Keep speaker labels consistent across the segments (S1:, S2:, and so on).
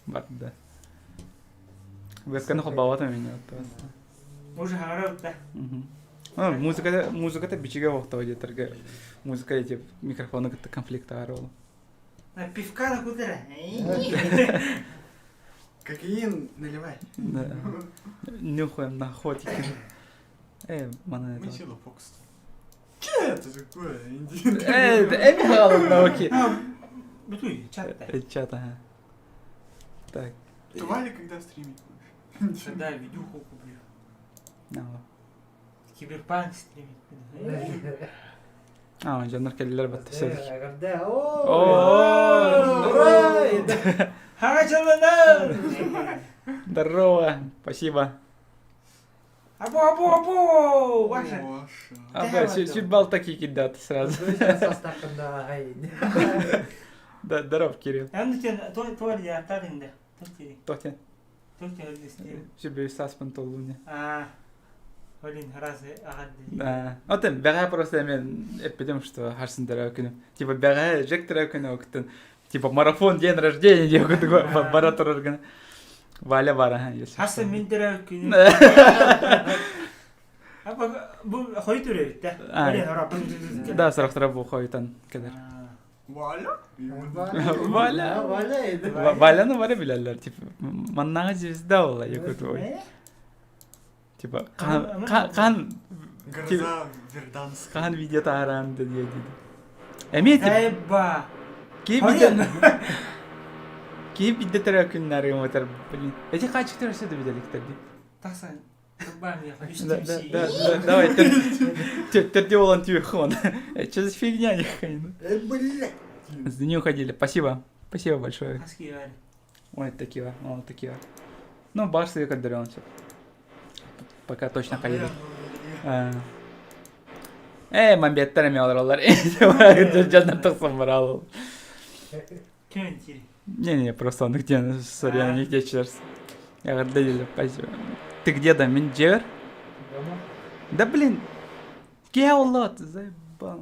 S1: Барда. Вебканы холбообото меня
S2: Уже хаҥара
S1: Музыка музыката бичигэ охтоо диэтэргэ музыка эти микрофону кытта конфликтаар ол.
S2: Пивка да кутара.
S3: Кокаин наливай.
S1: Да. Нюхаем наркотики. Мана
S3: Мы
S1: это.
S3: села фокус. Че это такое?
S1: Эми хаалынна окей.
S2: Бутуй, чатта.
S1: Чат, ага. Так.
S3: Ты Валя когда стримить будешь?
S2: Когда видюху куплю.
S1: Ага.
S2: Киберпанк стримить буду.
S1: А, дьоннор кэллилэр батта сөдик.
S4: Эҕэрдэ.
S1: О,
S4: Ура!
S2: Хаҥа
S1: Здорово, спасибо.
S2: Або, або, або! Ваша.
S3: Ваша.
S1: Аба, сүт балта кикидат сразу. Да, здоров, Кирилл.
S2: Аны сен той яттадың да. Тоти.
S1: Тоти.
S2: Тоти өлдүстен.
S1: Сүбе саспын толуне.
S2: А. Блин, раз ағады.
S1: Да. Отын бәҕэ просто мен эппитим, что харсын күнү. Типа бәҕэ жек күнү октын. Типа марафон день рождения диye кутуга бара турар гына. Валя бар, ага, если
S2: Хаса
S1: что.
S2: мен дөрө күнү. Апа бу хой түрөбүт да. Блин, ора.
S1: Да, сорохтора бу хойтан кэлэр.
S3: Валя?
S1: Валя.
S4: Валя.
S1: Валяны бары билэллэр, типа маннаҕа звезда буолла якутовой. Типа қан қан
S3: Гроза Верданская.
S1: қан видео тааран да диye диди. Эмиэ тип
S2: Эбба.
S1: киһи киһи бидде төрө күннәр гымытар, блин. Эти хачыктар өсө да билеликтер ди.
S2: Тахсан. Тубам я.
S1: Да, да, да, да, давай, терди болан тюхон. Что за фигня, не хрен.
S3: Бля.
S1: Не уходили. Спасибо. Спасибо большое.
S2: Хаски бар.
S1: Ой, такие, вот такие. Ну, барсы как все. Пока точно ходили. Мамбеттер эме олороллар. Жаннар тахсан барал.
S2: Кем тири?
S1: Не-не, просто он где, сорян, нигде черс. Я говорю, спасибо. Ты где, да, мин дьиэбэр? Да блин, кеолот, заебал.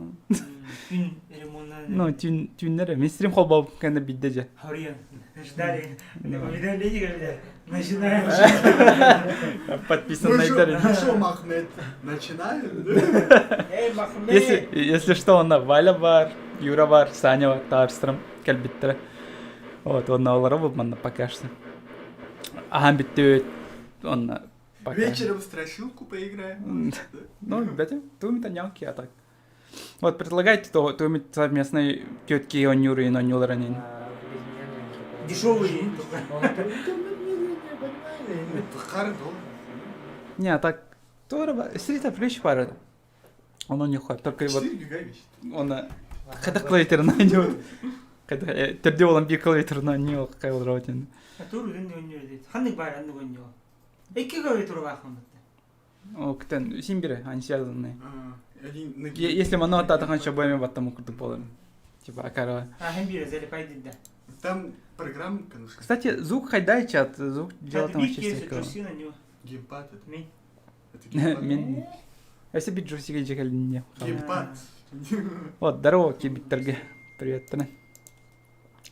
S2: Күн ремонтнан.
S1: Ну, түүннэр, мин стрим холбоо кэннэ бидде же.
S2: Хориан. Ждали. Уведомление когда начинаем.
S1: Подписан
S3: Ну
S1: на
S3: шо,
S1: интернет.
S3: ну шо, Махмед, начинаем?
S2: Эй, Махмед.
S1: Если что, онно Валя бар, Юра бар, Саня бар, Тарстром, кэлбиттэрэ. Вот, онно олоробут манна пока что. Аһаан бүттүбүт, онно пока.
S3: Вечером в страшилку поиграем.
S1: Ну, бәтем, туумит аньялки, а так. Вот, предлагайте то, туумит совместной тетки Онюры и Нонюларанин.
S2: Дешевые.
S3: Хары долго.
S1: Не, а так, тура, срита плющ пара. Он у них только вот
S3: 4 гига висит.
S1: он хайдах клавиатурна не Когда төрдө болан бир клавиатурна не кайлырабытын.
S2: Тур үн өнүр дейт. Ханнык бар, ханнык өнүр. Эки клавиатура бар ханнык.
S1: О, ктен син бире, они связаны.
S3: А, Один на
S1: Если мано ататахан чобойме баттаму курдук болар. Типа акара.
S2: А, хем бире залипай да.
S3: Там программка нужна.
S1: Кстати, звук хайдай чат, звук дело там вообще всякого.
S2: Джусина не.
S3: Геймпад это.
S2: Мен.
S3: Это геймпад.
S1: Мен Если бит джусиге жекелин не.
S3: Геймпад.
S1: Вот, здорово, кибиттерге. Привет, тана.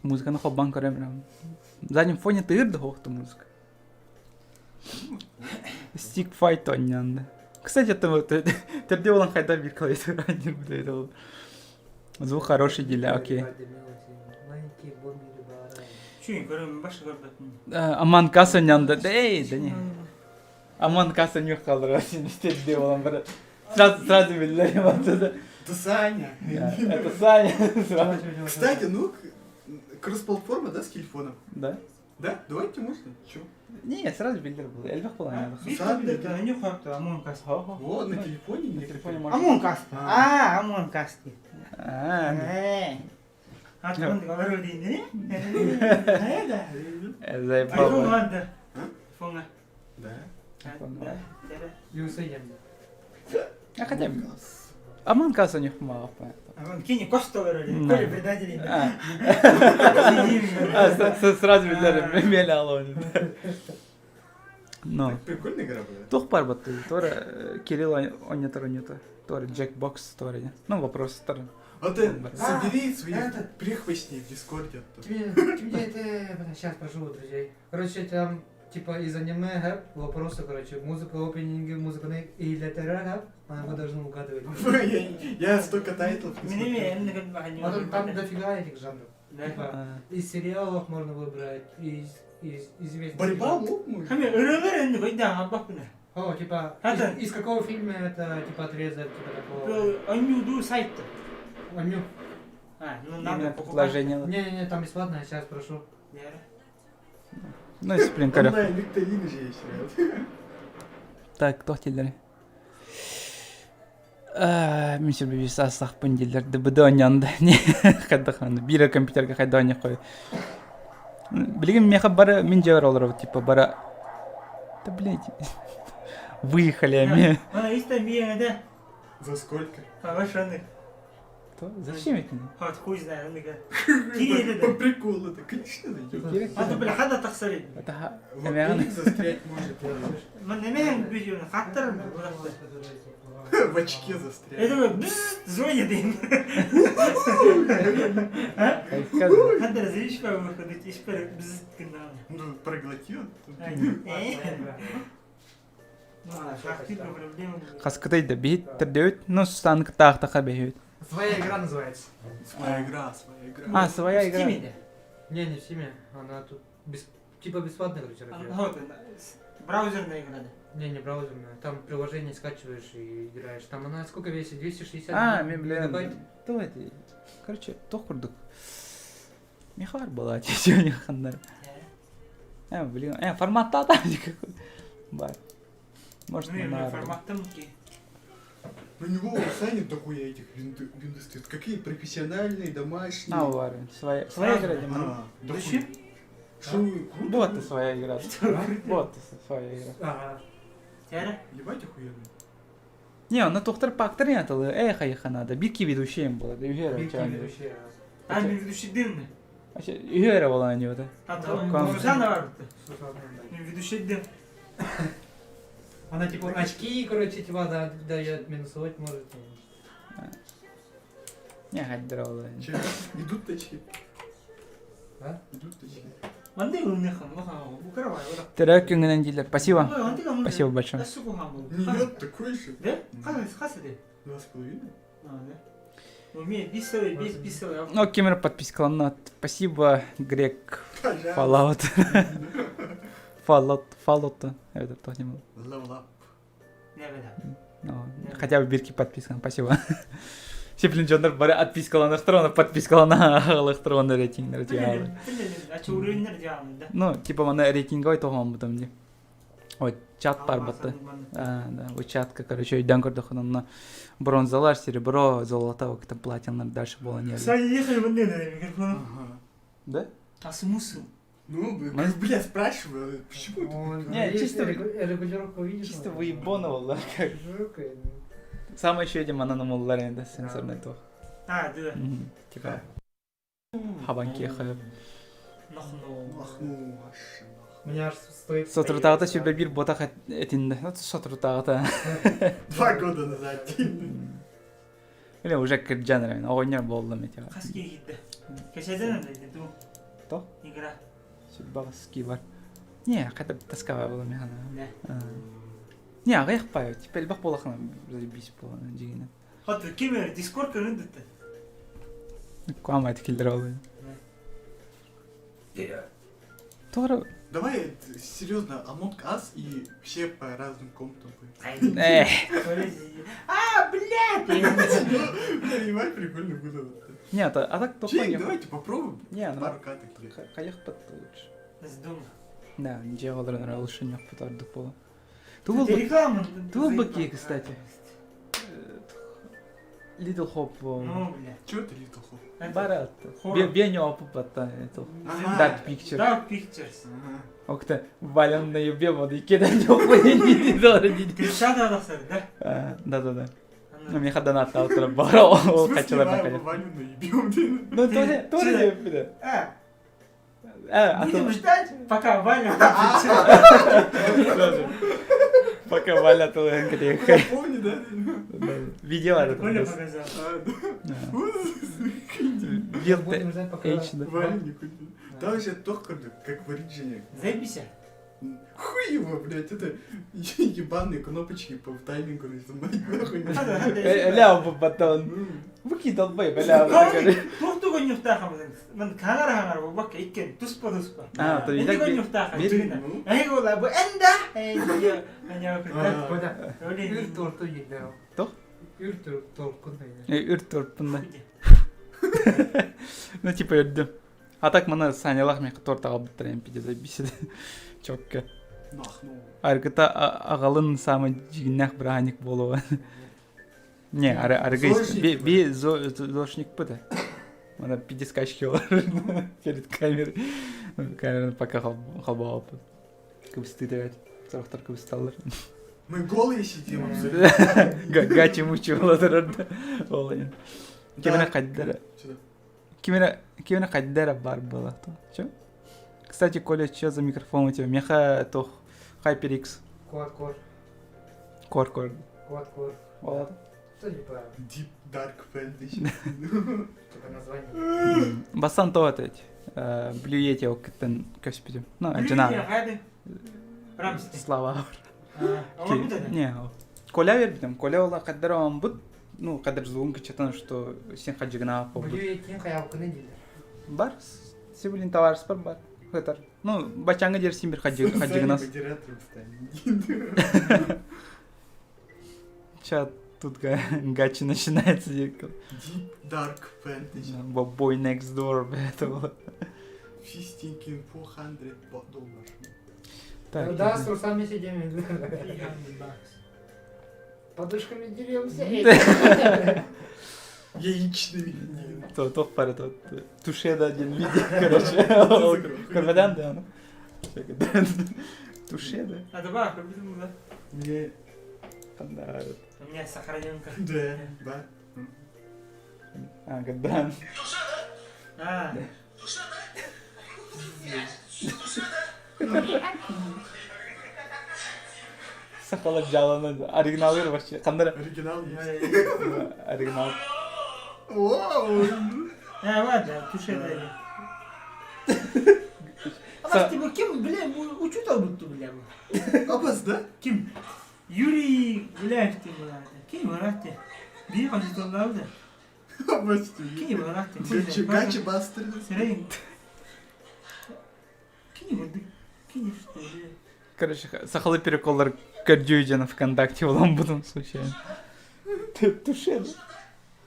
S1: Музыканы холбан көрөм. На заднем фоне тыырды хоохту музыка. Стик файт оннянды. Кстати, это вот терде болан хайда бир клавиатура блядь, ол. Звук хороший деля, окей.
S2: Чуйн көрөм башы көрбөтүн.
S1: Аман кас оннянды. Эй, да не. Аман кас оннюх калдыра сен терде болан бір. Сразу, сразу билдер отсюда.
S3: Это Саня.
S1: Это Саня. Сразу.
S3: Кстати, ну, кросс-платформа, да, с телефоном?
S1: Да?
S3: Да? Давайте можно. Чё?
S1: Не, сразу билдер был. Элбэх болан.
S2: Бир клавиатура не хапты Among Us.
S3: Вот, на телефоне.
S1: На телефоне можно.
S2: Among Us. А, Among Us.
S1: А,
S2: Атын алар дейин. Да.
S1: заебал.
S2: Айфон ванды. Айфонга.
S3: Да.
S1: Айфон,
S2: Да.
S1: А хотя Among Us у них мало, понятно.
S2: Кини костолар
S1: Да.
S2: Коли предатели.
S1: А, сразу билдер меле алып. Но.
S3: Прикольная игра была.
S1: Тух бар батты. Тора Кирилл онятор онята. Тора Джекбокс тора. Ну вопрос тора.
S3: А ты
S1: А,
S3: собери своих
S4: этот.
S3: прихвостней в Дискорде оттуда.
S4: Тебе, тебе это... Сейчас прошу у друзей. Короче, там типа из аниме гэп, вопросы, короче, музыка, опенинги, музыка и литера гэп, а вы должны угадывать.
S3: Я столько тайтлов не
S2: Мин эмиэ
S3: смотрел.
S2: энник элбэх
S4: А там дофига этих жанров.
S2: Да.
S4: Типа из сериалов можно выбрать, из известных.
S3: Борьба моб может?
S2: Хами ырыалар энник өйдөөн хаалбаппын.
S4: О, типа,
S2: Это-
S4: из какого фильма это, типа, отрезок, типа такого.
S2: Онньуу сайт.
S4: Онньуу.
S2: А, ну надо
S1: Именно
S2: покупать.
S1: предложение.
S4: Не-не-не, там бесплатно, я сейчас прошу.
S1: Ну, если, блин, короче.
S3: Онлайн викторина же есть, ребят.
S1: Так, туох дииллэрий? Мин сүрбэ саастаахпын дииллэр ДБД оонньоон да хайдах биир компьютерга хайдах оонньуоххой билигин миэхэ бары мин дьиэбэр олоробут типа бары да блядь выехали эмиэ
S2: Ана истэ миэнэ да.
S3: За сколько?
S2: Хорошо.
S1: Зачем это?
S2: Вот хуй знает, он такой.
S3: По приколу это, конечно, зайдет.
S2: А то, бля, хада тахсар.
S1: Это
S3: Во-первых, застрять может.
S2: Мен видеоны хаттар
S3: В очке застрять.
S2: Это бзz звонит им. Хаттар зришь по выходу, теперь бзz гынна.
S3: Ну, проглотил.
S1: Хаскытай да бит тердеют, ну станк тахтаха бейют.
S4: Своя игра называется.
S3: Своя игра, своя игра.
S1: А, своя игра.
S2: В Steam,
S4: Не, не в Steam, она тут без, типа бесплатная, короче,
S2: Вот, браузерная игра, да.
S4: Не, не браузерная. Там приложение скачиваешь и играешь. Там она сколько весит? 260
S1: А, мен блин.
S4: мегабайт?
S1: Давайте. Короче, туох курдук. Михар была, сегодня хандар. Э, блин, формат там никакой. Бар. Может,
S2: Ну,
S1: на
S2: формат там ки.
S3: У него у Сани дохуя этих виндостит. Какие профессиональные, домашние.
S1: А, ладно. Своя, своя игра, Дима.
S3: А, дохуя.
S2: Зачем?
S3: Шо, круто.
S1: Вот ты своя игра. Вот ты своя игра.
S4: Ага.
S2: Тяра?
S3: Ебать охуенно.
S1: Не, он на тухтар пактар не аталы. Эх, их надо. Бики ведущим было.
S4: Бики ведущие.
S2: А, мен ведущий дымный.
S1: Үһүөрэ буолан ньута.
S2: А, Сусана бар.
S4: Сусана, да.
S2: Мен ведущий дым.
S4: Она типа очки, короче, типа, да, дает, минусовать может.
S1: Не, хайдра
S3: Че, идут тачки?
S4: А?
S3: Идут тачки.
S1: Төрөө күҥҥүнэн дииллэр. Спасибо. Спасибо большое.
S3: Нет, такой же.
S2: Да?
S3: 2,5?
S1: Ну, ким эрэ подпискаланна. Спасибо, Грек. Fallout. Fallout. Fallout. Это тоже не было.
S3: Level up.
S1: Ну, хотя бы бирки подписан. Спасибо. Сеплин дьоннор бары отпискаланахтар, подпискалана аҕалахтар уонна рейтингнэр дьаалы. Ну, типа мана рейтинговый тоҕон бутам ди. Ой, чат бар батты. А, да, вот чатка, короче, өйдөн көрдөхүн онно бронзалар, серебро, золото, вот платинлар дальше было не.
S3: Ага.
S1: Да?
S2: А смысл?
S3: Ну, бля, спрашиваю, почему ты?
S1: Не, чисто
S4: регулировку видишь?
S1: Чисто выебоновал, да, как. Самое еще этим она намоллар енді сенсорный туох.
S2: А, да.
S1: Типа. Хабанки хайп.
S2: Нахну.
S3: Ах, ну, аж.
S4: Меня аж стоит...
S1: Соторутааҕыта сүрбэ биир ботах этиннэ. Соторутааҕыта.
S3: 2 года назад.
S1: Или уже кырдьан эрэ, оҕонньор буоллум этэ.
S2: Хас киһи Кэсэден ду.
S1: То?
S2: Игра.
S1: Сүрбэ бар. Не, хотя бы тосковая была механа.
S2: Да.
S1: Не, аҕыйах пай, типа элбэх буолахына заебись буолана дьиҥинэн.
S2: Хат ким Дискорд көрүн
S1: Куама киллер ол. Тора.
S3: Давай, серьезно, Among Us и все по разным комнатам будем.
S1: Эх.
S2: А, блядь!
S3: Бля, ебать, прикольно было.
S1: Нет, а так то
S3: Чей, давайте попробуем.
S1: Не, ну.
S3: Пару каток или...
S1: Хайах пат лучше.
S2: Дома.
S1: Да, дьиэ олорон лучше не патардык буолла.
S2: Реклама.
S1: Тулбаки, кстати. Little Hope.
S2: Ну, бля.
S3: Чё это Little Hope?
S1: Барат. Беню опупатта. Dark Picture.
S2: Dark Pictures.
S1: Окта Валян на юбе воды кедан не
S2: Кричат да?
S1: Да-да-да. Ну, мне хада на автора баро. Хочу
S3: на Валю наебем.
S1: Ну, тоже, тоже не
S2: А.
S1: А,
S2: Будем ждать, пока Валя.
S1: Пока Валя тылын кэтиэххэ.
S3: Помню, да?
S1: Видео бар.
S2: Коля показал.
S3: А, да.
S1: Вил
S4: Будем ждать, пока...
S1: H, да.
S3: Валя не купил. Там вообще только как в Ориджине.
S2: Заебись.
S3: Хуй его, блядь, это ебаные кнопочки по таймингу нажимать нахуй.
S1: Ля, батон. Выки долбай, бля.
S2: Туох гонюхтаахамын. Ман хангар хангар бу бакка иккен туспа туспа.
S1: А, то
S2: Энди
S1: есть
S2: гонюхтааха.
S1: бир-
S2: Эһиги була бу энда. Энди. Аня
S4: Коля,
S2: Өле.
S4: Үр торту едер.
S1: Тох?
S4: Үр торкун едер.
S1: Үр торпунда. Ну, типа, үрдүм. А так мана Санялах мен торт алып бітірем, пиде забисит. Чокка.
S3: Нахну.
S1: Аргыта агалын самый жигиннах браник болуға. Не, аргы
S3: Зожник
S1: би би зошник быды. Мана пиде скачки олар перед камерой. Камераны пока халбалып. Кыбысты деп Сұрақтар кыбысталар.
S3: Мы голые сидим абсолютно.
S1: Гачи мучи болатыр. Ол. Киміне
S3: Да.
S1: қайдара.
S3: Сюда.
S1: Киміне киміне қайдара бар было. Чё? Кстати, Коля, что за микрофон у тебя? Меха тох HyperX.
S4: Квад кор.
S1: Кор кор.
S4: Квад кор.
S1: Болады.
S4: Что типа,
S3: Deep Dark Fantasy.
S4: типа название.
S1: Бастан то эть. Blue Yeti окыттан көспүтүм. Ну, жана.
S2: Рамсти.
S1: Слава.
S2: А,
S1: Не, Коля бербитим. Коля ола каддар он бут. Ну, каддар звук чатан, что сен хаджигна
S4: Блю еткен хаялкыны дейдер.
S1: Бар, сибилин товарищ бар бар. Хытар. Ну, бачаңы дер син бир
S3: Саня
S1: хаджигнас.
S3: модератором станет.
S1: Чат тут гачи начинается.
S3: Deep Dark Fantasy.
S1: Boy next door, бля, это было.
S3: Fisting 400 долларов.
S1: Так,
S4: Да, с трусами сидим. Подушками деремся.
S3: Яичными.
S1: То, то пара, то, туше да один видео, короче. Көрмеден да оны. Туше да.
S2: А давай, көрбүтүм да.
S3: Мне...
S1: Канда.
S2: У меня сохраненка.
S3: Да. Да.
S1: А, гадан.
S2: А.
S1: Сақалы жаланы. Оригинал бер вообще. Кандара.
S3: Оригинал есть.
S1: Оригинал.
S3: Вау!
S2: А, ладно, туше да. Абас, ты ким, бля, учутал будто, бля.
S3: Абас, да?
S2: Ким? Юрий, бля, ты, бля. Ким, баратты. Бир кажыталлар да.
S3: Абас, ты.
S2: Ким, баратты.
S3: Гачи, гачи бастер.
S2: Сирен. Ким, бурдук. Ким, что, бля.
S1: Короче, сақалы переколлар көрдүү ВКонтакте болом будум случайно. Ты туше да.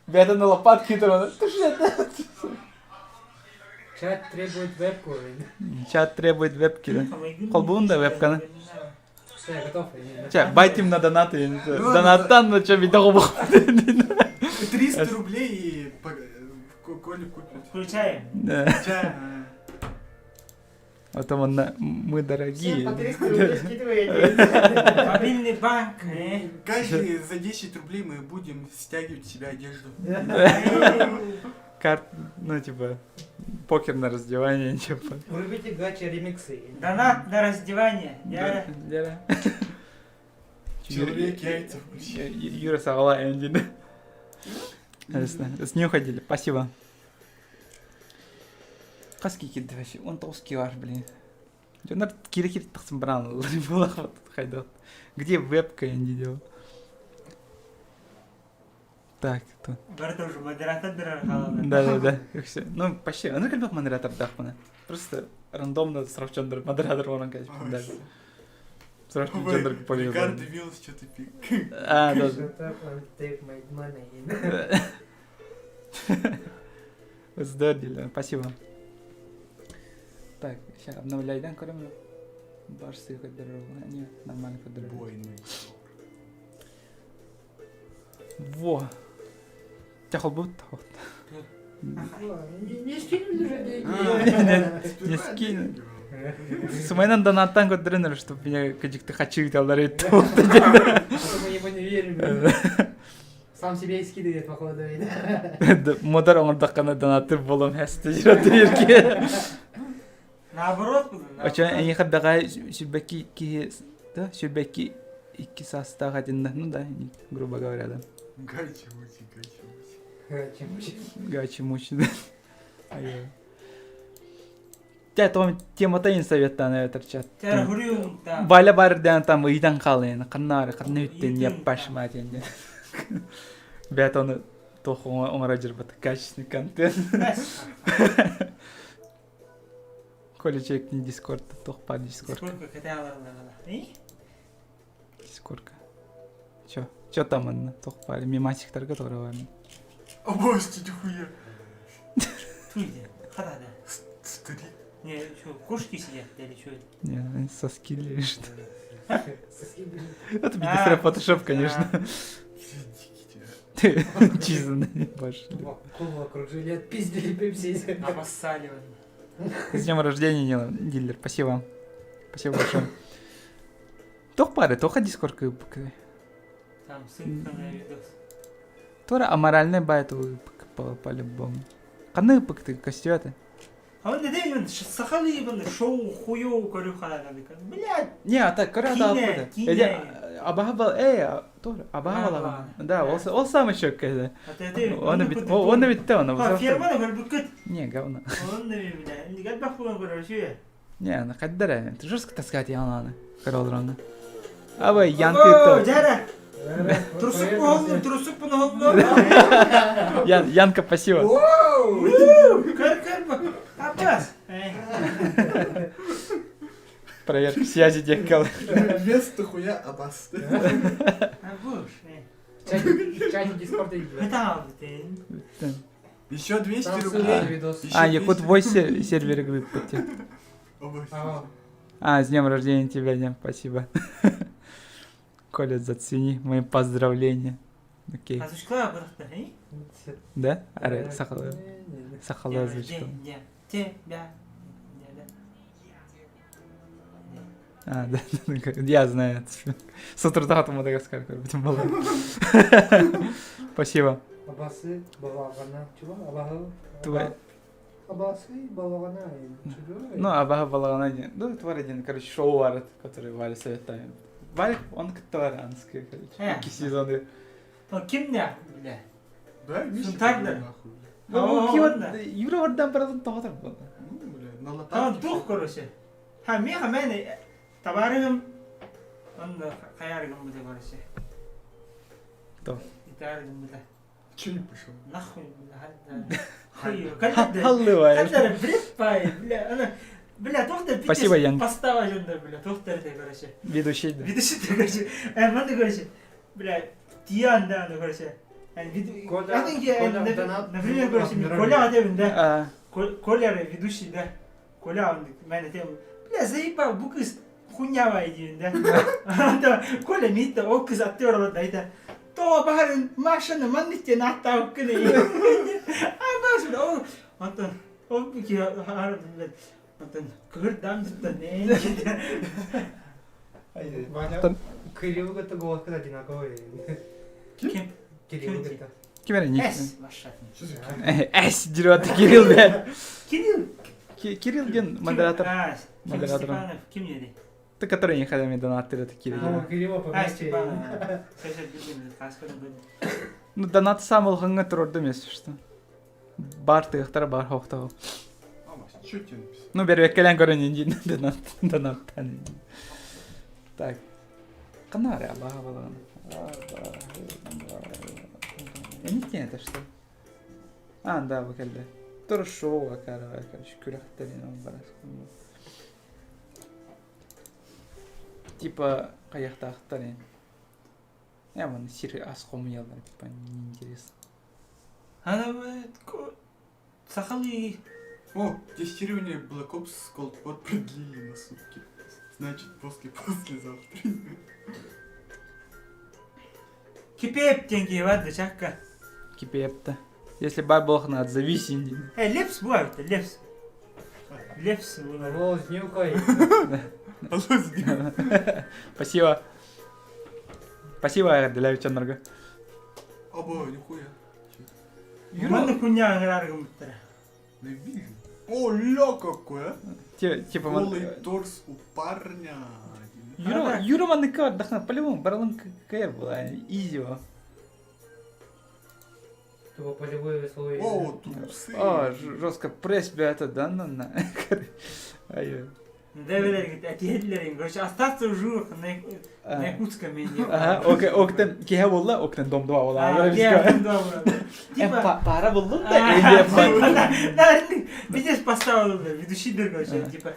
S1: Бята на лопатки там. Туше да.
S4: Чат требует вебку.
S1: Чат требует вебки, да. Холбуун да вебканы.
S4: Все, я готов.
S1: Ча, байтим на донаты.
S3: Ну,
S1: Донаттан, ну чё, видео
S3: 300 рублей и Коля купит.
S2: Включаем.
S1: Да.
S3: Чай.
S1: А там он на... Мы дорогие.
S4: Всем по 300 рублей скидываете.
S2: Мобильный банк. э.
S3: Каждый за 10 рублей мы будем стягивать себе одежду.
S1: Карт, ну типа, покер на раздевание, типа.
S4: Врубите гачи ремиксы.
S2: Донат на раздевание. Я...
S1: Да.
S3: Человек яйца включи.
S1: Юра Сагала Энди. С ней уходили. Спасибо. Хаски кидdi вообще. Он тоски бар, блин. Дьоннор кире кире тахсын бран. Хайда. Где вебка я не делал? Так, то.
S2: Бар тоже модератор дырар
S1: Да, да, да. Все. Ну, почти. Аны кэлбэх модератор дахмана. Просто рандомно сравчондор модератор болан конечно. Да. Сравчондор
S3: Ой, Рикардо Милос что-то пик.
S1: А, да.
S4: Shut up and take my money.
S1: Сдердили. Спасибо. Так, сейчас обновляй, да, көрөм. Барсы көдөрөр. Не, нормально көдөрөр.
S3: Бойный.
S1: Во. Тяхол бут.
S4: Не скинули же деньги.
S1: Не скину. Сумайнан донаттан көдөрөнөр, чтобы меня кадикты хачы алдар
S4: А то Мы ему не верим. Сам себе и скидывает, походу.
S1: Модар оңордаккана донаттыр болом хәсте жиротырке.
S2: Наоборот было.
S1: Оча эни хабдага сүрбәки ки да сүрбәки Икки саастаах один, ну да, грубо говоря, да.
S3: Гачи-мучи, гачи-мучи.
S4: Гачи-мучи.
S1: Гачи-мучи, да. Те том темата ин советтан эветер чат. Валя бар ден там ыйдан халын, каннары, канны үттен яппаш ма ден. Бәт оны тох оңара жүрбат качественный контент. Коля человек не дискорд, тох по дискорд. Дискордка. Чё? Чё там онно? Туох баар? Мемасиктарга тоҕо бар?
S3: Обости нихуя.
S2: Туйде, хатада.
S3: Старик.
S2: Не, что, кошки сидят или что?
S1: Не, они соски лежат.
S4: Соски лежат.
S1: Это быстро фотошоп, конечно.
S3: Дикий
S1: Чисто на не пошли.
S4: Кулу окружили, отпиздили пепси.
S2: Обоссали.
S1: С днем рождения, Нила, дилер. Спасибо. Спасибо большое. Тох пары, тоха дискорд
S2: Там ссылка на видос.
S1: Тора аморальный байт по-любому. Ханны ыпык костюаты.
S2: А он не сахалы ебаный шоу хуёу корюха Блядь.
S1: Не, а так коря да откуда? Абахабал, эй, тоже абахабал. Да, он он сам еще когда. Он ведь он ведь то, он.
S2: Ферма говорит,
S1: Не, говно.
S2: Он бля, не гад бахуан короче.
S1: Не, она каддара, ты жестко таскать я она. Королрона. Аба Янки то.
S2: Трусук болдум, трусук болдум.
S1: Ян, Янка, спасибо.
S2: Көр, көр, Аббас.
S1: Проверка связи декал.
S3: Вместо хуя Аббас.
S2: Абуш.
S4: Чатик Дискорда
S3: Еще 200 рублей.
S1: А, Якут Войс сервер игры пути. А, с днем рождения тебя, Днем, спасибо. Коля, зацени мои поздравления. Окей. Да? Аре, сахала. Сахала озвучка. А, да, я знаю. С утра Мадагаскар, было. Спасибо.
S4: Абасы балагана. Чего? Абахы?
S1: Твоя.
S4: Абасы балагана.
S1: Ну, Абаха балагана. Ну, тварь один, короче, шоу варит, который Валя советует. Валик, он катаранский, короче. Какие сезоны.
S2: Ну, ким не, бля?
S3: Да,
S2: Сунтарда.
S1: Ну, Юра вардан бардан тоғытыр болды.
S3: Ну, бля, на лататке.
S2: Дух, короче. Ха, меха мен табарыгым, он хаярыгым буде, короче.
S1: То.
S2: Итарыгым буде.
S3: Че не пошел?
S2: Нахуй, бля,
S1: Халлывай.
S2: бред пай, бля, она... Бля, тохтар
S1: Спасибо, Ян.
S2: Постава жонда, бля, тохтар ты, короче.
S1: Ведущий, да.
S2: Ведущий, ты, короче. Манда, короче, бля, Тиян, да, ну, короче. Например, короче, Коля один, да. Коля ведущий, да. Коля, он, мен тем, бля, заебал, бу кыз хуйня диэн, да. Коля миитте, ол кыз актер олордо, айта. То баарын Машаны маннык диэн ааттаабыккын А, ол, онтон, ол онтон кыгырдаам туттан,
S4: Ваня, Кирилл это голос когда одинаковый.
S2: Ким?
S4: Кирилл это.
S1: Ким эрэ?
S2: Эс, Маша.
S1: Эс, дерет Кирилл, блядь.
S2: Кирилл.
S1: Кирилл ген модератор.
S2: А,
S1: Модератор.
S2: Степанов, ким edi?
S1: Ты который не ходами донат это Кирилл.
S4: Ну, Кирилла
S2: А,
S4: помните.
S2: Степанов.
S1: Ну, донат сам улханга турдум, если что. Бар тыхтар бар хохтау.
S3: Что тебе написал?
S1: Ну, бербеккелен көрөн донат донаттан. Так. Канары абаха балаган. Я не знаю, это что. А, да, бакалда. Тур шоу акара, короче, күрәхтәрен он барас. Типа, каяктахтарын. Я вон сир ас хомуялар, типа, неинтересно.
S2: Ана сахалы
S3: О, тестирование Black Ops Cold War продлили на сутки. Значит, после-послезавтра.
S2: Кипеп деньги вады чакка.
S1: Кипепта. Если бабохна, отзовись, инди.
S2: Лепс бывает, лепс. Лепс бывает.
S4: Лол, нюхай.
S1: Спасибо. Спасибо, для Чаннарга.
S3: Оба, нихуя.
S2: Манны хуйня аңыраргым буттара.
S3: О, ля какой, а?
S1: Типа,
S3: Голый торс у парня.
S1: Юра, Юра манныкка бардахна, по-любому баралын кыайар була, изи во.
S4: Тупо полевой весло.
S3: О, трусы.
S1: О, жестко пресс, бля, это, да, на, на. Ай,
S2: Дэвелер этиһэллэрин, короче, остаться в живых на, на якутском меню.
S1: Ага, окей, октен, киһэ буолла, октен дом 2 буолла.
S2: Типа,
S1: Пара буллун да, или
S2: Да, пиздец поставил, ведущий короче, типа,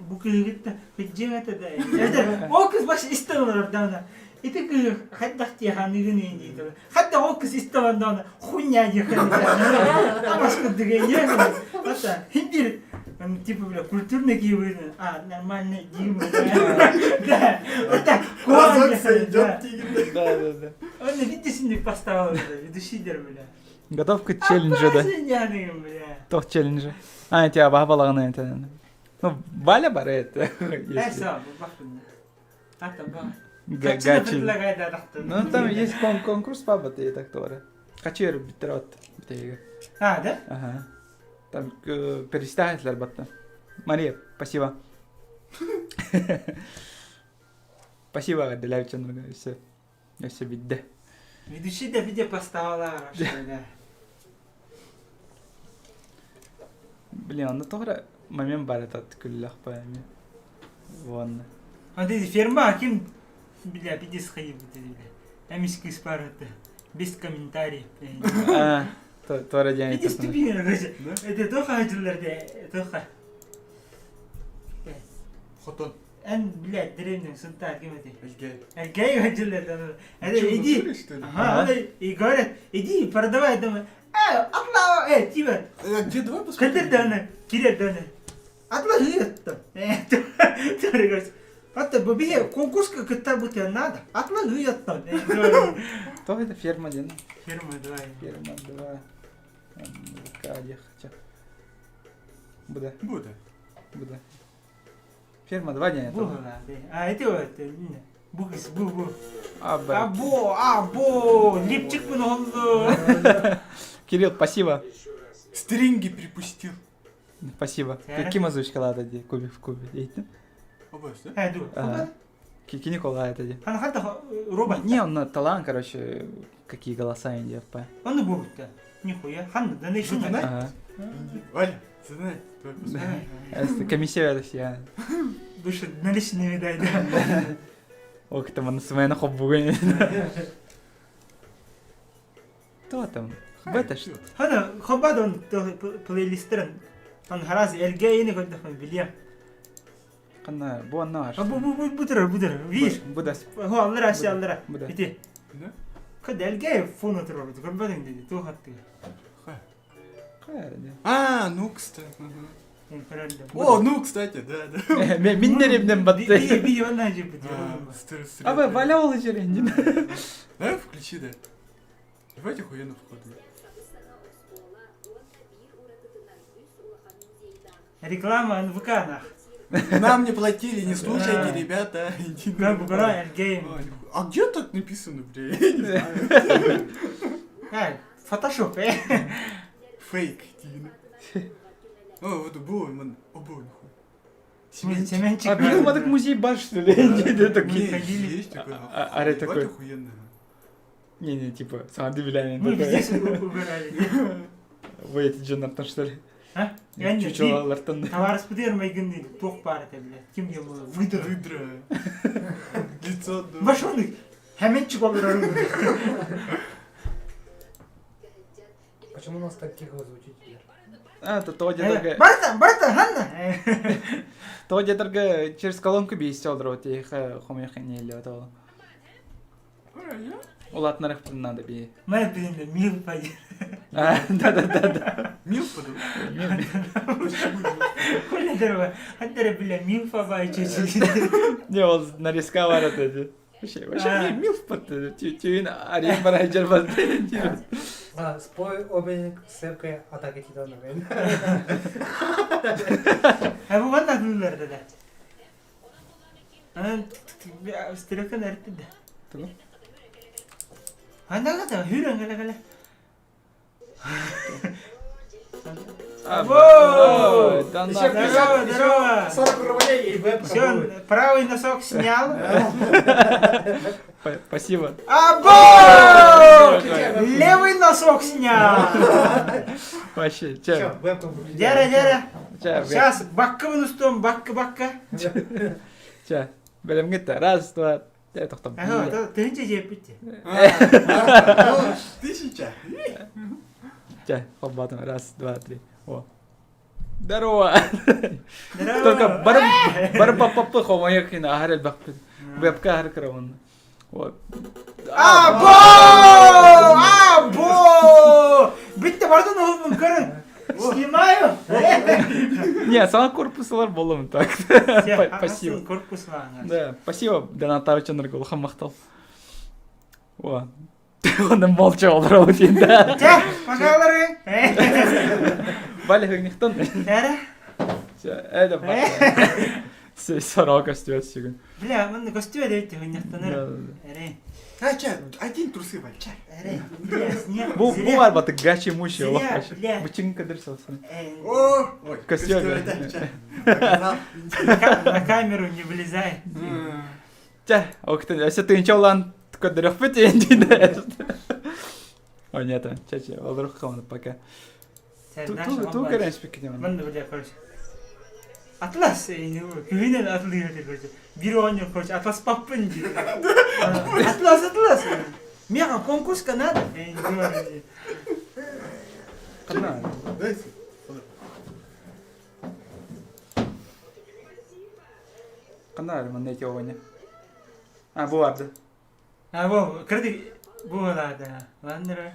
S2: бу кыһыгытта хыджиҥ этэ да это ол кыз баш истэн олорор даҕаны ити кыһы хайдах тиэханыгын дии хатта ол кыз истэн даҕаны хуйня диэхэ абас курдук это хиндир типа бля культурный киһи а нормальный дима да это
S3: Разок сойдет тигр.
S1: Да, да, да.
S2: Он видишь поставил ведущий бля.
S1: Готов к челленджу, да?
S2: Бля.
S1: Тох челленджа. А, тебя баба это. Ну, Валя бар это.
S2: Гачи.
S1: Ну, там есть конкурс паба, ты так тоже. Хочу битрот.
S2: А, да?
S1: Ага. Там перестаетлер батта. Мария, спасибо. Спасибо, для все. Все бидде.
S2: Ведущий да видео поставила, да.
S1: Блин, онно тоҕо эрэ момент баар этэ күллэх пойми. Вон.
S2: А ты ферма ким бля пиздец сходил бля. Эмис кыыс баар это без комментариев.
S1: А, туора диэн
S2: Пиздец тупик, короче. Это тоха дьыллар тоха.
S3: Хотон.
S2: Эн, блядь, деревня Сунтар, ким это?
S3: Эльгей.
S2: Эльгей дьыллар. Это иди. Ага, и говорят, иди продавай дома. Э, атла, э, типа.
S3: Где давай посмотрим?
S2: Кэлэр даҕаны, киирэр даҕаны. Атла ыйытта. Атта бу биһи конкурска кыттарбыт надо. Атла ыйытта.
S1: Кто это ферма диэн?
S2: Ферма 2.
S1: Ферма 2. Диэхчэ. Буда.
S3: Буда.
S1: Буда. Ферма 2 диэн.
S2: Бу А это вот бу бу бу.
S1: А,
S2: Або, або, липчик бун олду.
S1: Кирилл, спасибо.
S3: Стринги припустил.
S1: Спасибо. Ким озвучкалаата дии кубик в кубе диэйтин?
S3: Обоз, да?
S2: Э, ду.
S1: Кини колаата дии.
S2: Хан ханта робот.
S1: Не, он талант, короче, какие голоса индия по.
S2: Он будет. Нихуя. Хан да не
S3: Ага. Валя, знай,
S1: Комиссия Россия.
S2: Душа наличными дай, да.
S1: Ох, там он смена хоббугын. Кто там? Бета что?
S2: Хана хоббадон плейлистерин. Хан хараз элгейни көрдөхмө билием.
S1: Хана бу анна
S2: Бу бу бу бутер бутер. Видишь?
S1: Буда.
S2: Хо аллара аша аллара.
S1: Буда.
S2: Ити. Кад элгей фон отурар. Көрбөдүң деди. Туу хатты.
S3: А, ну, кстати. О, ну, кстати, да, да.
S1: Мин деревнем батты.
S2: Би онна жеп.
S1: А вы валя ол жерин.
S3: Давай включи, да. Давайте охуенно входим.
S2: Реклама НВК нах.
S3: Нам не платили, не слушайте, ребята. А где так написано, бля? Я не знаю.
S2: Фотошоп, э?
S3: Фейк, Тина. О, вот был, он, о, был, нихуя.
S2: Семенчик.
S1: А блин, мы так музей баш, что ли?
S3: Есть такой.
S1: А такой.
S3: охуенно.
S1: Не-не, типа, сама дебиляне.
S2: Мы здесь убирали.
S1: Вы эти Джонатан, что ли?
S2: А?
S1: Чучело Лартон.
S2: Товарищ Пудер майгын туох баар этэ, блядь. Ким диэн буолар? Выдра.
S3: Выдра. Лицо.
S2: Башоны хәменчик олорор.
S4: Почему у нас так тихо звучит?
S1: А, то то где-то...
S2: Барта, барта, Ханна!
S1: То где-то через колонку бейсте олорор, тихо, хомяхи не или этого. Улатнарых надо бей.
S2: Мэ, блин, милфа.
S1: Да-да-да.
S3: Милфа, да?
S2: Коля дерево, хандера, бля, милфа бай,
S1: Не, ол нарезка бар это. Вообще, вообще милф под тюин арен барайджер бас.
S4: А, спой опенинг с сепкой атаки титанов.
S2: А бу ванна күллер да. Анан стрелка нэртэ да.
S1: Тугу?
S2: Анда да хүрэн гэлэ гэлэ. Во!
S1: Да
S4: Еще
S1: нахуй.
S2: Здорово,
S4: 50,
S2: здорово.
S4: еще 40 рублей и вебка
S2: Все,
S4: будет.
S2: правый носок снял.
S1: Спасибо.
S2: Або!
S4: Спасибо.
S2: Левый носок снял.
S1: Вообще,
S4: Все,
S1: че?
S4: вебка будет.
S2: Дяра, дяра.
S1: Че,
S2: Сейчас бакка вынустом, бакка, бакка.
S1: Че, бэлэмҥит Раз, два, тоқтам.
S2: Ага, тыһынча жиэппит.
S3: Тысяча.
S1: Че, холбатым. Раз, два, три. О. Здорово.
S2: Здорово.
S1: Только бары бары папапы хомойок ина ахар элбэхпит. Вебка ахар кыравын. Вот.
S2: Або! Або! Бүтте бардын оҕолбун көрүн. Снимаю.
S1: Не, саҥа корпус ылар буоллум так. Спасибо.
S2: Корпус лаҥа.
S1: Да, спасибо, Донатович Нургулхан махтал. О. Онон молча олоробут да.
S2: Чэ, пожалуйста.
S1: Валя хыгнихтан.
S2: Дәрі.
S1: Это Сорок көстүбэт сүгүн.
S2: Бля, мында көстүбэт эбит хынньахтанар. Эрэ.
S3: А, ча, один трусы, Валь, ча.
S2: Эрэ. Бля, сне.
S1: Бу бу бар баты гачи муши
S2: Зря,
S1: олох.
S2: бля.
S1: Бычын кадыр салсын.
S3: О, ой,
S1: Костюм.
S3: да, ча. Показал.
S2: На камеру не влезай.
S1: Чэ, октын, өсө тыынча улан көдөрөхпүт диэн О, нет, чэ, чэ, олорух хаманы пока. Ту ту көрөн спикке
S2: Мында бля, короче. Атлас, күһүнэн атлыыр короче. Биир оҕонньор, короче, Атлас паппын диир. Атлас, Атлас. Меха, конкурска надо.
S1: Ханна.
S3: Дай
S1: Ханна манна эти оҕоня. А, бу барды.
S2: А, бу, кырдык, бу да. Ландера.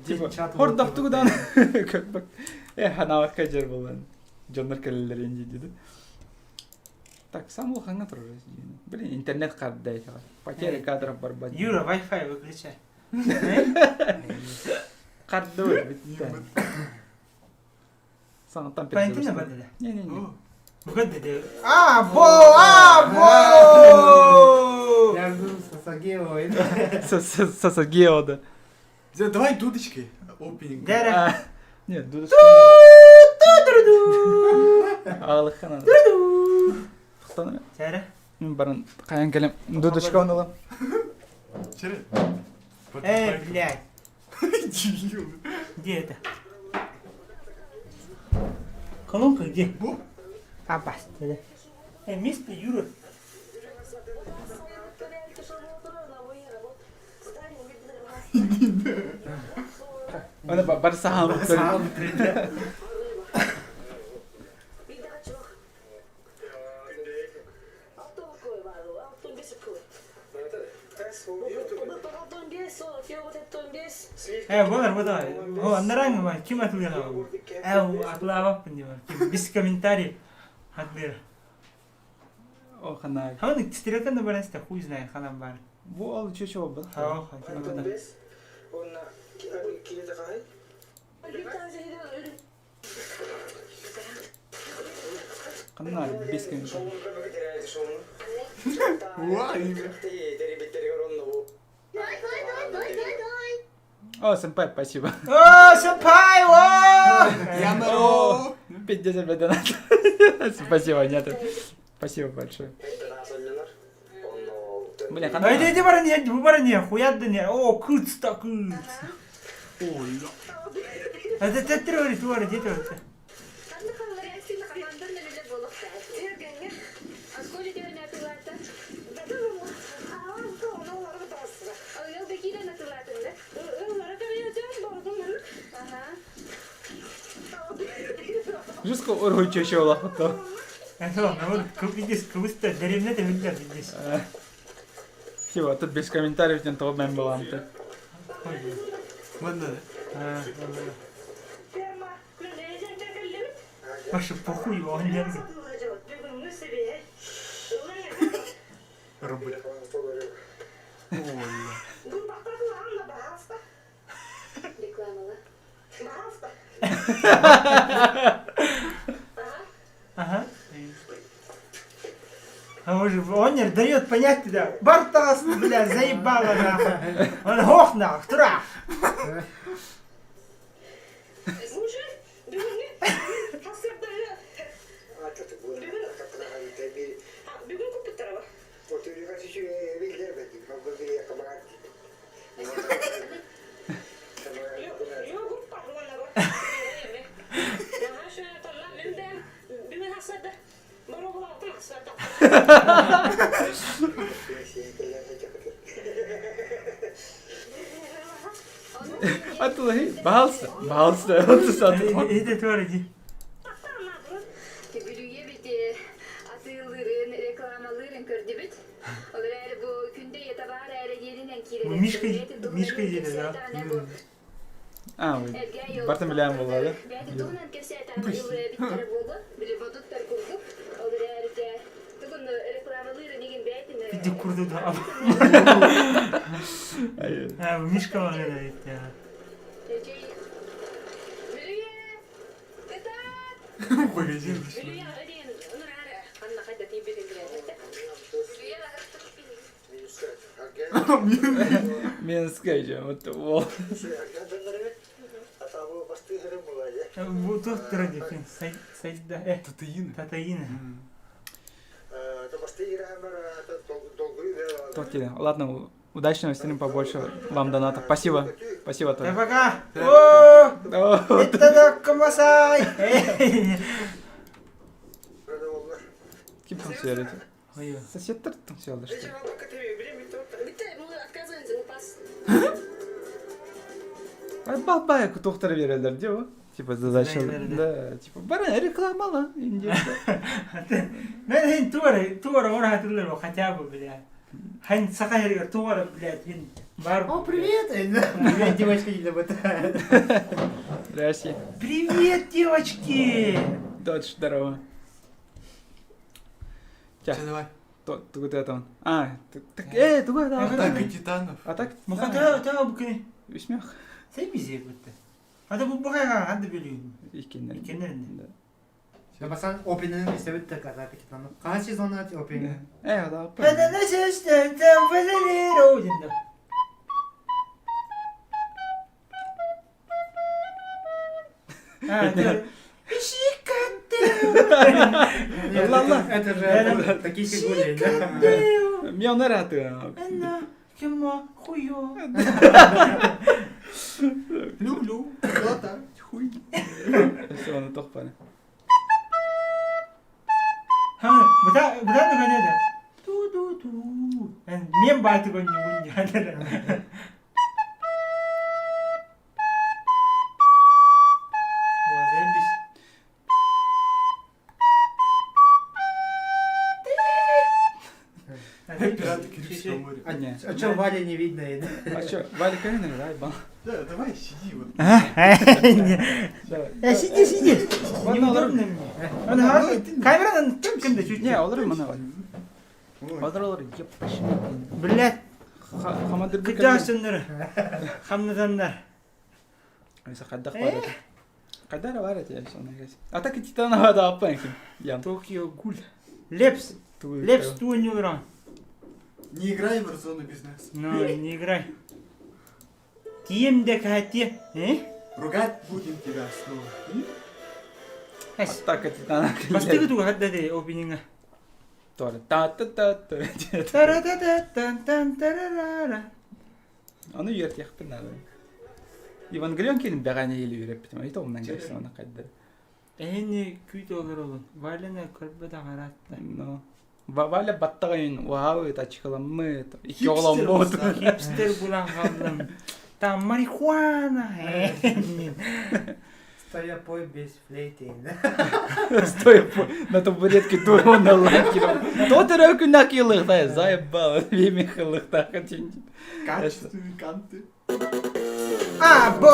S1: Типа, хордохтугудан. Э, ханавакка жер болан. Дьоннор кэлэллэр инди диди. Так, сам улахаҥҥа турар. Блин, интернет хардда Потеря кадров барбат.
S2: Юра, Wi-Fi выключай.
S1: Хардда бүттэ. Саҥаттан
S2: Паянтина бады да.
S1: Не-не-не.
S2: Бу А, бо, а, бо!
S4: Я жду Сасагео.
S1: Сасагео, да.
S3: Давай дудочкой. Опенинг.
S2: Дәрі.
S1: Нет, дудочка. Аалыхха Тохтана.
S2: Дәрі.
S1: Мин баран хайан кэлем дудочка онулам.
S3: Чere.
S2: Эй, блядь.
S3: Дебил.
S2: Где это? Колонка где?
S3: Бу.
S2: А, баста, да. Э, место Юра.
S1: Оны бар саһаан
S2: Саам Э, болар, болар. О, аннараҥ ба, ким атылыаҕа бу? Э, атылаабаппын диэн. Ким без комментарий атылыыр.
S1: О, ханна.
S2: Ханы стрелканы да баран хуй знает ханан бар.
S1: Бу ол чөчө болбут.
S2: Хаа,
S1: Ханна без комментарий.
S3: Уа, имя.
S1: О, сэмпай, спасибо.
S2: О, сэмпай, о!
S3: Ямаро.
S1: Пиздец, опять донат. Спасибо, нет. Спасибо большое. Блин, ханна.
S2: Айда, иди баран, я бу баран, я хуяд да не. О, кыц та кыц.
S3: Ой,
S2: Это тетрори, туары, где ты?
S1: Жестко ургуй чөчө олохото.
S2: Это, ну, купидис, кубыста, деревня ты видишь, видишь.
S1: Спасибо, тут без комментариев тен того мен баламты.
S3: Ладно, да.
S2: Паша, похуй, он не
S3: Робот. Ой.
S2: Ага. А уже он не дает понять тебя. Бартас, бля, заебало нахуй. Он хох нахуй, тура.
S1: Атылаһы, баалса, баалса,
S2: Это тоже ди. Мишка, Мишка диэн да.
S1: А, бартын билээн буолла да?
S2: Иди курду да. Мишка бар
S3: Магазин зашли.
S1: Минская же, вот вот.
S2: Бу туох традиция? Сайда.
S3: Татаина.
S2: Татаина.
S1: Ладно, удачного стрима побольше вам донатов. Спасибо. Спасибо,
S2: Да
S1: Толя.
S2: пока! О, это Камасай!
S1: Ким там все Соседтер там все что ли? Балбай тоқтар берелер де о. Типа задача. Да, типа бара реклама ла.
S2: Мен хин туара туара ора хатылар хотя бы, бля. Хин сака хергер туара, блядь, хин бар.
S4: О, привет! Привет, девочки, не работают.
S1: Здрасте.
S2: Привет, девочки!
S1: Дочь, здорово.
S3: Че, давай.
S1: Тугу это А, так, тугу это.
S3: Атака титанов.
S1: Атака.
S2: Мухата, та букы.
S1: Үсмэх.
S2: Сен бизе бутты. Ада бу бухайга ханды бөлүн.
S1: Иккеннер.
S2: Иккеннер.
S4: Да, пацан, опенинг истебит так атака титанов. Кага сезон опенинг?
S1: Да.
S2: Это на сестен там фазалеро динда. А, это
S1: Ла-ла.
S4: Это же такие фигури, да?
S1: Мне рады.
S2: Анна, кема, хуё.
S3: Люблю. Злата.
S1: Хуй. Все, он тохпаны.
S2: Ха, буда буда нагане Ту-ду-ду. Мен баты гонни гунни.
S3: Пираты Карибского моря.
S4: А, а чё Валя не видно?
S1: А чё, Валя камера, да, бал?
S3: Да, давай сиди вот.
S1: Давай.
S2: Сиди, сиди. Неудобно мне. Камера чүмкүндө чуть.
S1: Не, олар мана Валя. Олар олар, еппашын.
S2: Блядь.
S1: Хамадыр
S2: Кыдасыннар. Хамнаданнар.
S1: Айса каддах бар. Кадара бар это я Атака Титанова да аппан.
S2: Токио Гуль. Лепс. Лепс туонюран.
S3: Не играй в Warzone без нас.
S2: Ну, не играй. Тием де кате. Э?
S3: Ругать будем тебя снова.
S1: Атака Титанова.
S2: Бастыгы туга хаддаде опенинга.
S1: Та та та та.
S2: Тара-та-та-тан-тан-тарарара.
S1: Аны үйертиэхпин надо. Евангелион келин бәғәне елі үйрәп битим. Айта оннан келсен оны кайда.
S2: Эни күйт олар олун. Валяна көрбө да каратты.
S1: Но Валя баттагайын вау тачкаламмы икки оҕоломмут.
S2: Хипстер булан калдым. Там марихуана.
S4: Стоя пой без флейты.
S1: Стоя на табуретке турона лакером. Тот өрөкү накилыхта заебал. Веме хылыхта хотин.
S3: Качественные канты.
S2: Або!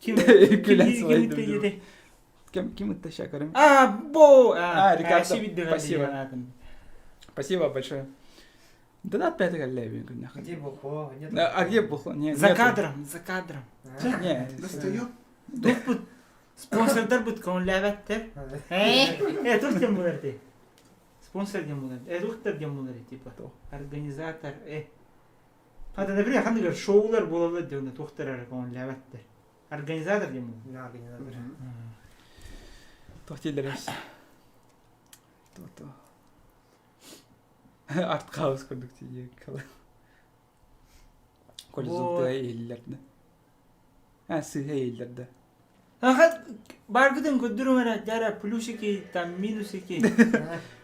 S2: Ким
S1: Күлән
S2: ким
S1: Ким ким это шакарым?
S2: Або!
S1: А, Рикардо, спасибо. Спасибо большое. Да на опять левенько нахуй.
S4: Где бухло? Нет.
S1: А где бухло? Не,
S2: За кадром, за кадром.
S1: Не.
S3: Достаем.
S2: Тух спонсордар бут кон ләбәттер. Э, тух тем булар ти. Спонсор дем булар. Э, тухтар дем булар типа. Организатор, э. Хата, например, хандыгар шоулар болалар деп тухтар кон ләбәттер. Организатор дем булар.
S4: Да, организатор.
S1: Тух тилерес. То-то. Артхаус курдук тиийэ Коля золотая иһиллэр да. А, сыыһа иһиллэр да.
S2: Аха, баргытын көрдөрүҥ эрэ, дьара плюсики, там минусики.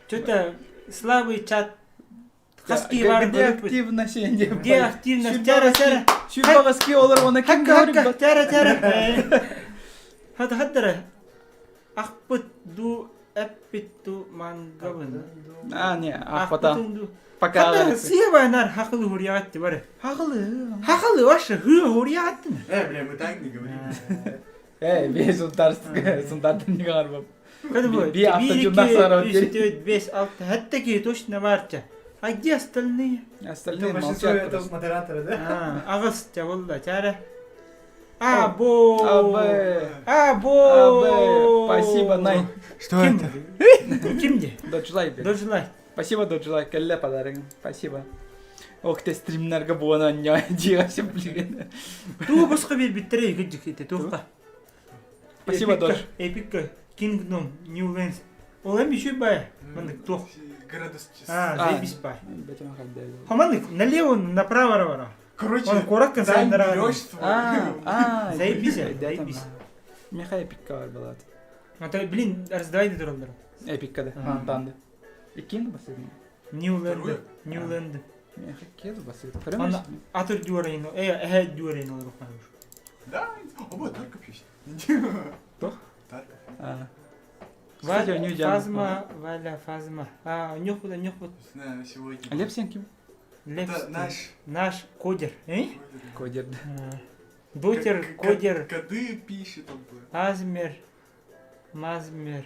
S2: Что-то слабый чат. Хаски бар
S1: Где активность?
S2: Где активность? Тяра, тяра.
S1: Сүүрбэҕэски олор уонна ким
S2: Хакка, тяра, тяра. Хата, хаттара. Ахпыт ду эппит ду мангабын.
S1: А, не, ахпата.
S2: Пока. Сыа нар хахылы хуриятты бары.
S1: Хахылы.
S2: Хахылы вообще хы хуриятты.
S3: Э, бля, мы так не говорим.
S1: Э, бе сунтар сунтардан не гарбап.
S2: Би автотюнна 5, 6, хаттаки точно барча. А где остальные?
S1: Остальные
S4: Большинство
S1: молчат
S4: это
S1: просто.
S4: модераторы, да?
S2: Аҕыс чабылла чара. А, бо.
S1: А, Б.
S2: А, бо.
S1: А, Б. Спасибо, Най.
S3: Что
S2: Ким?
S3: это?
S2: Ким де?
S1: Доджлай бер.
S2: Дожлай.
S1: Спасибо, Доджлай, кэллэ подарок. Спасибо. Ох, ты стримнерга буона не диэся, блин.
S2: Туу босхо биэрбиттэрэ кырдьык ити туохха.
S1: Спасибо, Додж.
S2: Эпикка Kingdom New Lands. Ол эми еще бай. Маннык туох.
S3: Градус
S2: А,
S1: А.
S2: заебись бай.
S1: Бэтим хадда.
S2: Хаманнык налево направо бара.
S3: Короче,
S2: Он куракка
S3: Дань
S2: сайындара.
S3: берешь свой.
S1: А, а,
S2: Заебись, заебись.
S1: Миха эпикка бар была.
S2: А то, блин, раздавай дуралдар.
S1: Эпикка да.
S2: Ага.
S1: Антанды. Иккин басыгын.
S2: New Land.
S3: Вторую?
S2: New Land.
S1: Миха кеду басыгын.
S2: Ана атыр дюрайно. Э, э дюрайно рухман.
S3: Да, о, вот Тарков есть.
S1: Кто?
S3: Тарков.
S1: А. Кстати, у нее Диана.
S2: Фазма, Валя, Фазма. А, нюхуда, нюхуд.
S3: Знаю, сегодня.
S1: А Лепсин ким?
S3: Это наш.
S2: Наш кодер. Э?
S1: Кодер.
S2: А. Дотер, кодер,
S3: Коды пишет он. бля.
S2: Азмер, Мазмер.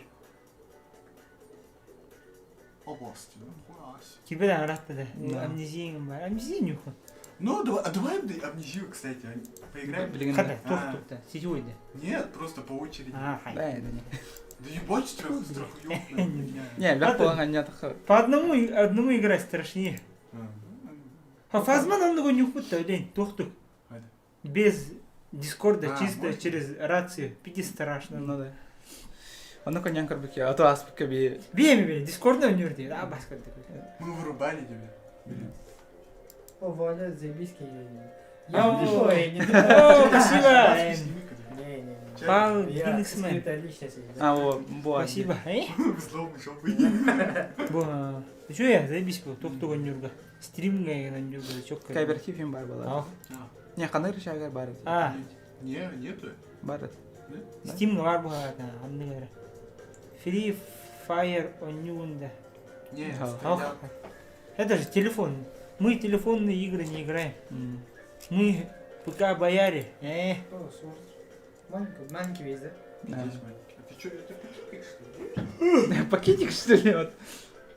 S3: Области. ну, хуя себе.
S2: Тебе да, рад да.
S1: Да.
S2: Амнезия бар. Амнезия нюху.
S3: Ну, давай, а давай бля, амнезию, кстати, а, поиграем.
S1: Блин.
S2: Хада,
S3: А.
S2: тух тух да. Сетевой да.
S3: Нет, просто по очереди.
S2: А, хай.
S1: Да, это не.
S3: Да ебать, страх, страхуёб на меня.
S1: Не,
S2: Ладно.
S1: бях полаган не
S2: По одному, одному играть страшнее.
S3: А, ну,
S2: А Фазман он его нюхут да, лень, тух тух.
S3: Хайда.
S2: Без Дискорда,
S3: А,
S2: чисто
S3: можно?
S2: через рацию. Пиди страшно.
S1: Ну да. Онно коньян көрбүк а то аспыкка би
S2: Биями бе, Дискордна өнүр А баска такой.
S3: Мы вырубали тебя. Блин.
S4: О, Валя, заебись,
S2: А,
S4: Я ой, не
S2: О, спасибо.
S3: Маску сними, когда.
S4: Не-не-не.
S2: Пал
S4: Я
S2: Гиннесмен.
S4: скрытая личность.
S1: А, о, бо.
S2: Спасибо. Э?
S3: Взломы жопы.
S2: Бо, чё я, заебись был, тух тух өнүргө. Стримге өнүргө, чокка.
S1: Кайберхи фильм бар была.
S2: А,
S1: Не, ханыр шагар бар.
S2: А,
S3: Не, нету.
S1: Бар.
S2: Steam бар бу анныгара. Free Fire онюнда.
S3: Не,
S1: Да.
S3: стрелял.
S2: Это же телефон. Мы телефонные игры не играем. Мы ПК бояре. Э,
S4: О, слушай. Маленький, маленький весь, да?
S3: Здесь маленький. А ты чё, это пакетик, что ли?
S1: Пакетик что ли вот?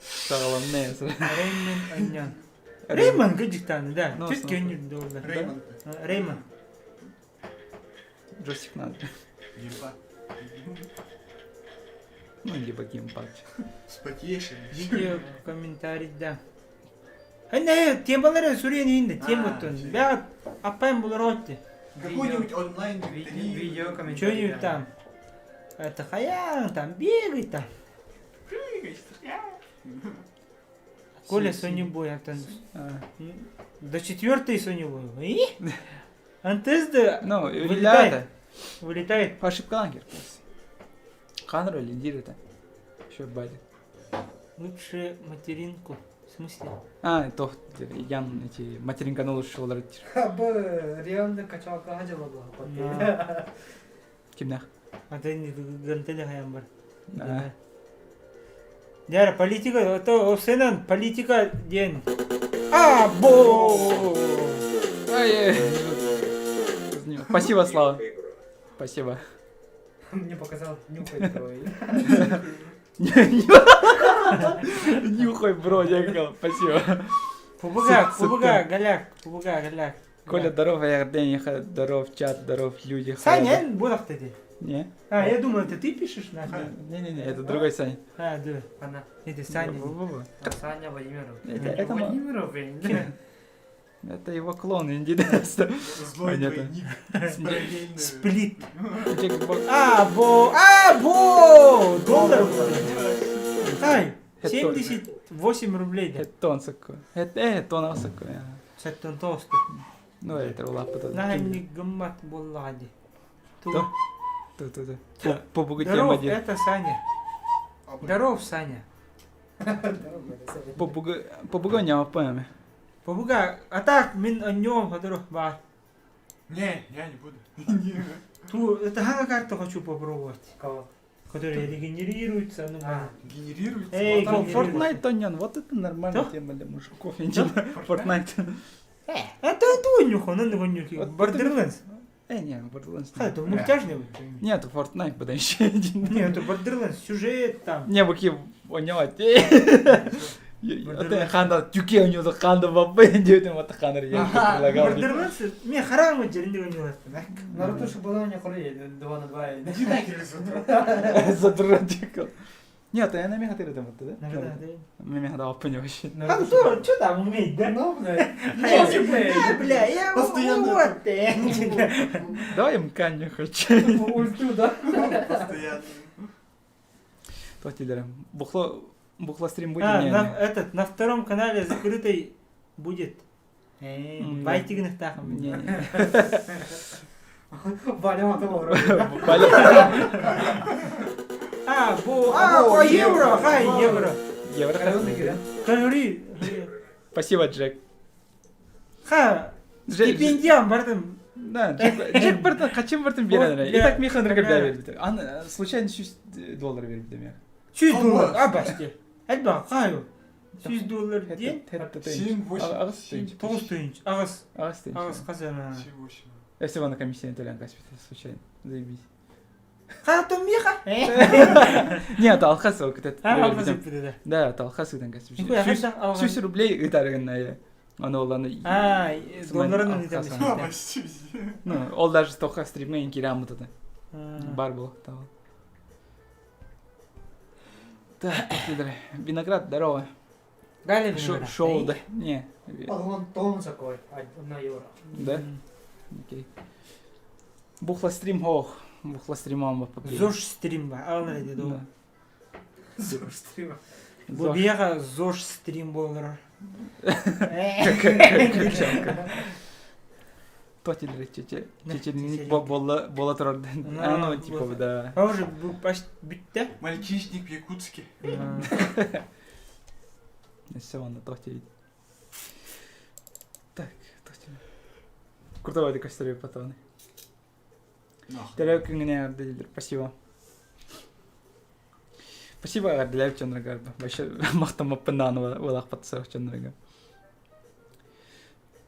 S1: Сагаламне.
S2: Рейман Аньян. Рейман гыжыктаны, да.
S1: Ну,
S2: Все-таки
S1: снова.
S2: өнүрдө орда.
S3: Реймонд.
S2: Рейман.
S1: Джойстик надо.
S3: Геймпад.
S1: Ну, либо геймпад.
S3: С потешами.
S2: Видео комментарий, да. Эне темалары сүрен инде тема
S3: А,
S2: тон.
S3: всё.
S2: Бя апайм булар отты.
S3: Какой-нибудь онлайн
S4: Видео, видео комментарий.
S2: Что-нибудь там. Это хаян там бегай там.
S3: Прыгай, стреляй.
S2: Коля Сони Бой, Антон.
S1: А.
S2: До четвертой Сони Бой. И? Антез да
S1: Ну,
S2: Вылетает.
S1: вылетает.
S2: вылетает.
S1: Ошибка кирпес. Ханыр или это? Еще бади.
S2: Лучше материнку. В смысле?
S1: А, то Ян эти материнка ну лучше олар.
S4: Ха, б, реально качалка хаджала была.
S2: Да.
S1: Кимнах.
S2: А ты не гантели хаян бар.
S1: А.
S2: Яра, политика, это овсенан, политика день. А, бо!
S1: Ай, Спасибо, Слава. Спасибо.
S4: Мне показал, нюхай твой.
S1: Нюхай, бро, я говорил, спасибо.
S2: Пубуга,
S1: Сыт-
S2: пубуга, голяк, пубуга, голяк.
S1: Коля, здоров, Эрден, здоров, чат, здоров, люди.
S2: Саня, эн будах ты.
S1: Не?
S2: А, я думал, это ты пишешь, на?
S1: Не-не-не, это другой Саня.
S2: А, да.
S4: Она.
S2: Это Саня.
S1: Во-во-во.
S4: А Саня Владимиров.
S1: Это, это, мо-
S4: Владимиров, блин.
S1: это его клон, индидес.
S3: Злой
S1: Понятно.
S3: двойник. С параллельной-
S2: Сплит.
S1: Джек Бок.
S2: А, бо, а, бо! Доллар. Ай, 78 рублей да.
S1: Хеттон сыкку. Хеттон сыкку.
S2: Сеттон тоҕус.
S1: Ну, это улааппыт.
S2: Наһаа гыммат буоллаҕа дии.
S1: Ту. Ту ту ту. Попугай тема
S2: Здоров, это Саня. Здоров, Саня.
S1: Попугай попугай не оппами.
S2: Попугай, а так мин о нем говорю, ба.
S3: Не, я не буду.
S2: Ту, это хана карту хочу попробовать.
S4: Кого?
S2: Которая регенерируется, ну
S4: А.
S3: Генерируется.
S2: Эй,
S1: Fortnite Тонян, вот это нормальная
S2: Что?
S1: тема для мужиков. Fortnite.
S2: Это тонюха, ну не
S1: Вот
S2: Borderlands.
S1: Не, Borderlands.
S2: А, это мультяшный.
S1: Нет, Fortnite подожди. один.
S2: Не, это Borderlands, сюжет там.
S1: Не, буки оняла. Это ханда тюке у него ханда бабы идет, вот ханда я предлагал.
S2: Borderlands, мне харам жеринде ойнолот.
S4: Наруто шубана не хорей, 2 на 2.
S3: Иди нахер из
S1: Задротикал. Нет, я на меха ты это вот, да? На меха дал понял вообще.
S2: А кто, что там умеет, да?
S4: Ну, блядь.
S2: А, бля, я
S3: Постоянно.
S2: вот ты.
S1: Давай МК не хочу.
S4: Ульту, да?
S3: Постоянно.
S1: То телерам. Бухло бухло стрим будет
S2: А,
S1: не.
S2: на, этот, на втором канале закрытый будет.
S1: М,
S2: Байтигных тахом.
S1: Не, не.
S4: Валя Матова.
S1: Валя.
S2: А, бо, а, по евро, хай, евро.
S1: Евро.
S2: Говори.
S1: Спасибо, Джек.
S2: Ха,
S1: Джек-
S2: стипендиям бардым.
S1: Да, Джек, Джек Бартон, хочу Бартон берен.
S2: Вот,
S1: И так Михан
S2: бля.
S1: рубля берді. Ан случайно 100 доллар берді мен.
S2: 100 доллар, а басте. Эльба, хаю. 100 доллар день.
S3: 7, 8,
S1: Ағыз
S3: 7,
S2: 9 тысяч. Ағыз,
S1: Ағыз
S2: ағыз қазана.
S3: 7, 8.
S1: Если на комиссия төлен каспит случайно. Заебись.
S2: Ха, то миха.
S1: Нет, алхас ол кетет.
S2: А, алғаз өтпеді да.
S1: Да, алхас өтен каспит.
S2: Нихуя, қайда алған?
S1: 100 рублей ытарыгын Аны ол аны
S2: А, долларын
S1: Алхас.
S2: өтеміз.
S3: Почти везде.
S1: Ну, ол даже тоқа стриммен кирамы тады. Бар был того. Так, Петр, виноград, здорово.
S2: Гали
S1: Шоу, да? Не.
S4: Он тон такой, на евро.
S1: Да? Окей. Бухла стрим хох. Бухла стримам попали.
S2: Зош стрим ба, алар деді ол.
S4: Зор стрима.
S2: Бу бияға зош стрим болар.
S1: Тотилер чече.
S2: Не,
S1: Чече
S2: чече.
S1: бола бола турар. А ну типа
S2: вот.
S1: да.
S2: А уже бу почти бітті.
S3: Мальчишник в Якутске.
S1: Все, он тотиль. Так, тотиль. Крутого это костере потом.
S3: Нахуй.
S1: Терек Спасибо. Спасибо, для Чандрагар. Вообще, махтама пананова, улах подсох Чандрага.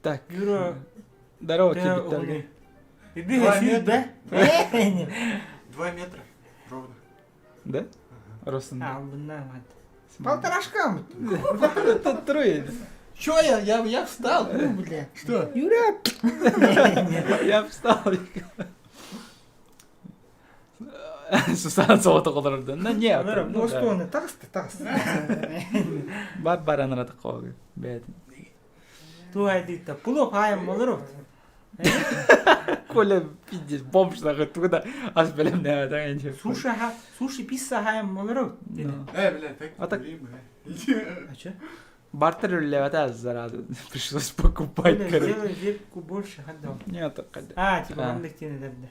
S1: Так.
S2: Юра,
S1: Здорово,
S2: Да,
S1: тебе,
S2: оғлы.
S3: Два
S2: Үбіге сүйіп бә?
S3: 2 метра. Ровно.
S1: Да? Ростом.
S2: А, бұнна мат. Полторашка.
S1: Это трое.
S3: Чё я? Я встал.
S2: Ну, бля.
S3: Что?
S2: Юра.
S1: Я встал. Сусана соғыты қолдырды. Ну, не.
S2: Анара,
S1: ну, да.
S2: бостоны тағысты, тағысты.
S1: Бар бар анара таққоғы. Бәд.
S2: Туай дейді, пулоп хайым болыр.
S1: Коля, пиздец, бомж нахуй, туда. Ас білем не да, не.
S2: Суши, ха, суши пицца хайым болыр. Деді.
S1: Ну.
S3: Бля, так
S1: А так-
S3: время, э.
S2: А чё?
S1: Бартер левата зараза. Пришлось покупать,
S2: Коля,
S1: короче.
S2: сделай вебку больше, хаддау.
S1: Нет, так
S2: А, типа,
S1: А.
S2: мандык тені дәбді.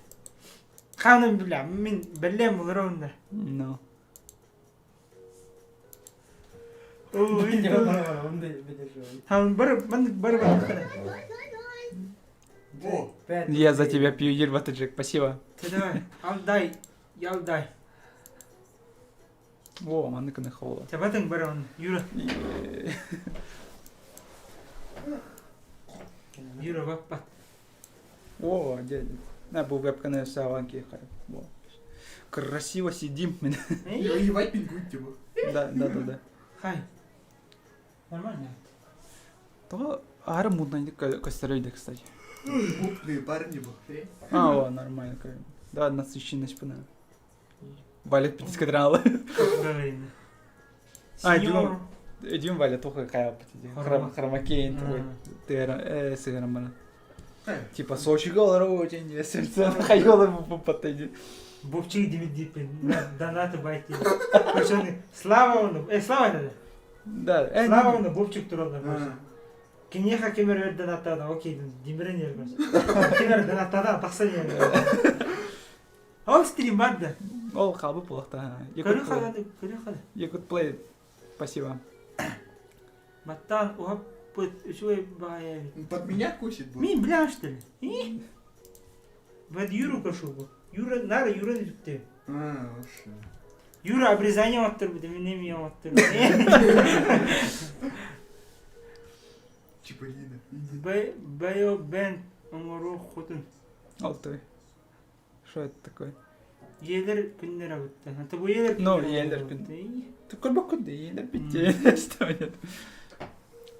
S2: Ханым, бля, мен білем болыр онда.
S1: Ну.
S2: Ханым, бар, мандык бар бар.
S3: Во.
S1: Я за тебя пью ербаты, Джек, спасибо.
S2: Ты давай, алдай, ялдай.
S1: О, маннык на холо.
S2: Табатын бар он, Юра. Юра, баппа.
S1: О, дядя. На, был вебка саванки. Красиво сидим.
S3: Ебать пингуй, типа.
S1: Да.
S2: Хай. Нормально.
S1: То ары мудно костеройды, кстати.
S3: Мутные парни был.
S1: А, о, нормально. Да, насыщенность пына. Валя пятискадрала.
S2: Правильно.
S1: А,
S2: Сеньор.
S1: Дим Валя тоха кая
S2: Хрома.
S1: Хромакейн твой.
S2: А.
S1: Ты сыграм бана. Типа Сочи голор очень сердце хайола попадает.
S2: Бобчик Димир донаты байти. Короче, Слава он, Слава это
S1: Да.
S2: Слава он, Бобчик тураллар. Киниэхэ ким эрэ донаттаада, окей, Димирен ербес. Ким эрэ донаттаада, тахсан ербес. Ол стрим бар да.
S1: Ол хабы буолахта.
S2: Көрүү хагады, көрүү хады.
S1: Якут Play. Спасибо.
S2: Баттаан уһаппыт үчүгэй баҕайы эбит.
S3: Под меня косит будет?
S2: Мин бля что ли? И? Вот Юру кошубу. Юра, нара Юра үтүктэ.
S3: А, вообще.
S2: Юра обрезание оттырбыт, мин эмиэ оттырбыт.
S3: Чиполлино.
S2: Бэйо бен оҥоруох хотун.
S1: Алты. Что это такое?
S2: Иэлэр күннэрэ бутта. Это бу иэлэр
S1: Ну, иэлэр күн. Ты көрбөккүн да иэлэр бүттэ. Что нет?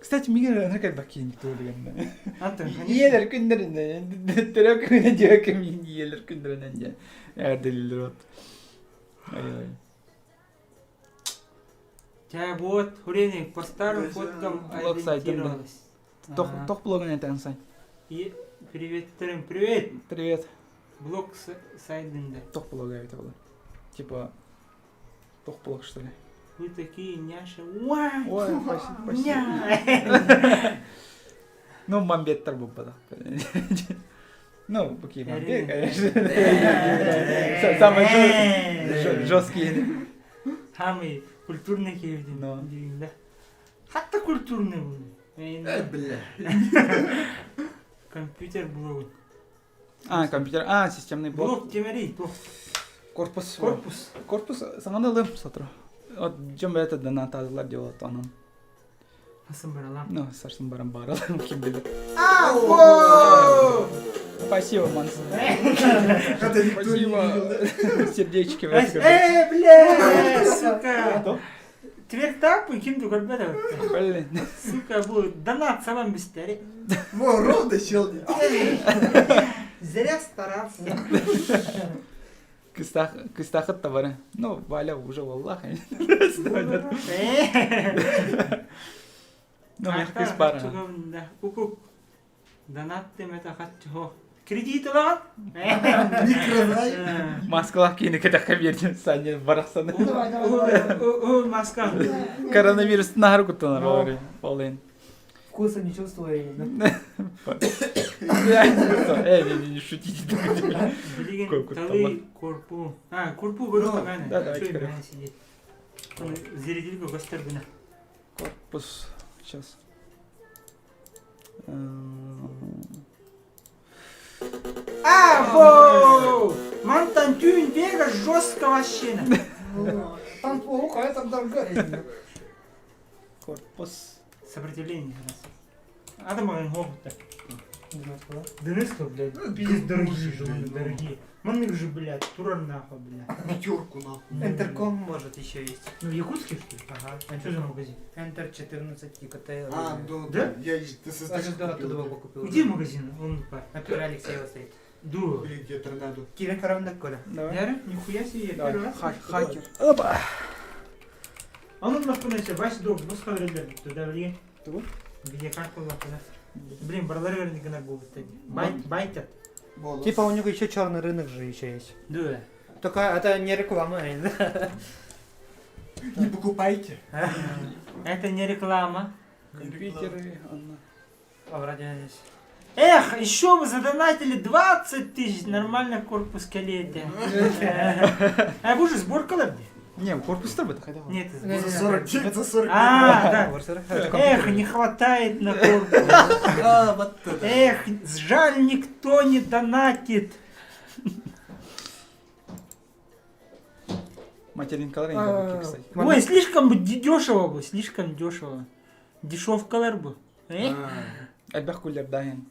S1: Кстати, мигер анаркай бакин туолуган.
S2: Антон,
S1: Иэлэр күннэринэн төрөө күнэ дьиэкэ мин иэлэр күннэринэн дьэ. Эрдэлилер вот. Ай-ай.
S2: Ча вот, хурени, по старым фоткам
S1: Блог сайтым, да.
S2: ориентировалась.
S1: Тох тох блогын этен сай.
S2: И приветтерим, привет!
S1: Привет.
S2: Блог сайдында.
S1: Тох блога это было. Типа тох блог что ли?
S2: Вы такие няши. Уа!
S1: Ой, спасибо. спасибо.
S2: Ня!
S1: Ну, мамбеттер был бы, да. Ну, окей, мамбет, конечно. Самый жесткий.
S2: Самый культурный киевдин.
S1: Но.
S2: Да. Хатта культурный был.
S3: Бля.
S2: Компьютер блог.
S1: А, компьютер. А, системный блок.
S2: Блок темери.
S1: Корпус.
S2: Корпус.
S1: Корпус саҥаны ылым сотору. Вот дьон бэйэтэ донатаазылар диэн онон.
S2: Хасым баралам.
S1: Ну, сарсын баран бааралам ким билэр.
S2: А, во!
S1: Спасибо, Манс.
S3: Это никто не
S1: Спасибо.
S3: видел, да?
S1: Сердечки.
S2: Э, бля, сука. Теперь так, ким ты көрбөтө.
S1: Блин.
S2: Сука, бу донат сабан бистери.
S3: Во, ровно сел.
S2: Зря старался.
S1: Кыстахыт товары. Ну, Валя уже валлах. Ну, мен кыс бар.
S2: Укук. Донат темете хатчо. Кредит алан?
S3: Микрозайм.
S1: Москва кийини кэтэххэ биэрдим Саня барахсаны.
S4: Давай, давай, давай.
S2: О, маска.
S1: Коронавирус нахар куттанар олори. Олин.
S4: Вкуса не чувствую. да?
S1: Эй, не, не шутите.
S2: Билигин
S1: Какой
S2: талы корпу. А, корпу көрүк каганы.
S1: Да, давайте көрүк.
S2: Зеридилге көстөр гына.
S1: Корпус. Сейчас.
S2: А, во! Мантан тюнь вега жестко вообще.
S4: Там плохо, а там дорого.
S1: Корпус.
S2: Сопротивление раз. Адам маған хохотта.
S4: Не знаю, куда.
S2: Дырыска, блядь,
S3: Ну,
S2: пиздец дорогие
S3: же,
S2: же,
S3: блядь, ну.
S2: дорогие. Маннык же, блядь, турар нахуй, блядь.
S3: Пятерку нахуй.
S4: Интерком может еще есть.
S2: Ну, якутский, что ли?
S4: Ага.
S2: А что за магазин?
S4: Enter 14 ИКТ.
S3: А, да,
S2: Да?
S3: да. Я из ТСС
S4: Даже да,
S3: купил.
S4: оттуда купил.
S2: Где магазин? Он по.
S4: На Петра Алексеева стоит.
S2: Дура.
S3: Блин, я торнадо.
S4: Кирин Карамда Коля.
S1: Давай.
S2: Яра? Нихуя себе, я
S1: Давай.
S2: первый раз.
S1: Хакер. Опа.
S2: А он лаппына баш дог, бус хаберлер туда блин.
S1: Тугу?
S2: Где как лаппына. Блин, барлар верни гына будет. Байт, байтят.
S3: Волос.
S4: Типа у него еще черный рынок же еще есть.
S2: Да.
S4: Только это не реклама, да?
S3: Не покупайте.
S2: Это не реклама.
S1: Компьютеры. Анна.
S4: А вроде здесь.
S2: Эх, еще бы задонатили 20 тысяч, нормально корпус келети. А bu же сборка ларди?
S1: Не, корпустар бы хотя бы.
S2: Нет, это
S4: Не,
S2: сборка.
S3: За 49, за 49.
S2: А, да.
S4: Ворсер.
S2: Эх, не хватает на корпус.
S3: А, вот это.
S2: Эх, жаль, никто не донатит.
S1: Материнкалар не такие, кстати.
S2: Ой, слишком бы дешево бы, слишком дешево. Дешевкалар бы. Э?
S1: Элбэх кулер дайын.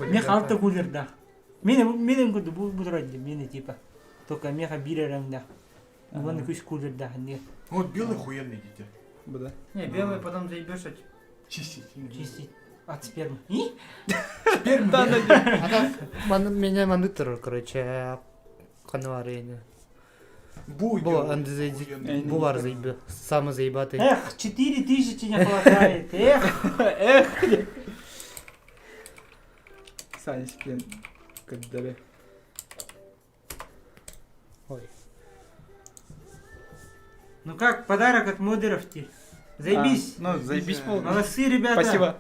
S2: Мех алты кулерда. Мени мени куду бу будрады, мени типа. Только меха биререңда. Вон күс кулерда. Не
S3: Вот белый охуенный дитя.
S1: Бу да.
S4: Не, белый потом заебешь.
S3: Чистить.
S2: чистить от спермы. И?
S1: Да, да, да.
S4: А там меня монитор, короче, канварение.
S3: Бу,
S4: Бу,
S3: охуенный.
S4: Бувар заебе. Самый заебатый.
S2: Эх, 4000 не хватает. Эх.
S1: Эх. Саня, скен. Каддаре.
S4: Ой.
S2: Ну как, подарок от модеров тебе? Заебись.
S1: А, ну, заебись был.
S2: Молодцы, ребята.
S1: Спасибо.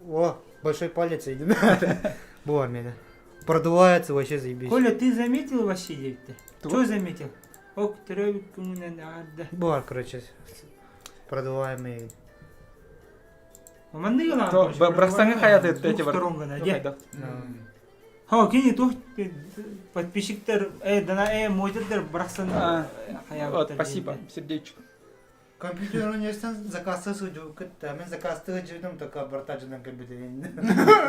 S4: О, большой палец иди. Була меня. Продувается вообще заебись.
S2: Коля, ты заметил вообще девять-то? Что заметил? Ок, надо.
S4: Була, короче, продуваемый.
S2: Манныгы
S1: То, бырахсаҥы хайаты эти бар.
S2: Сторон де. Хо, кини тух подписчиктер, дана модердер бырахсан
S1: Вот, спасибо, сердечко.
S4: Компьютер университет заказы судью, мен заказты жидом только бортажынан компьютер.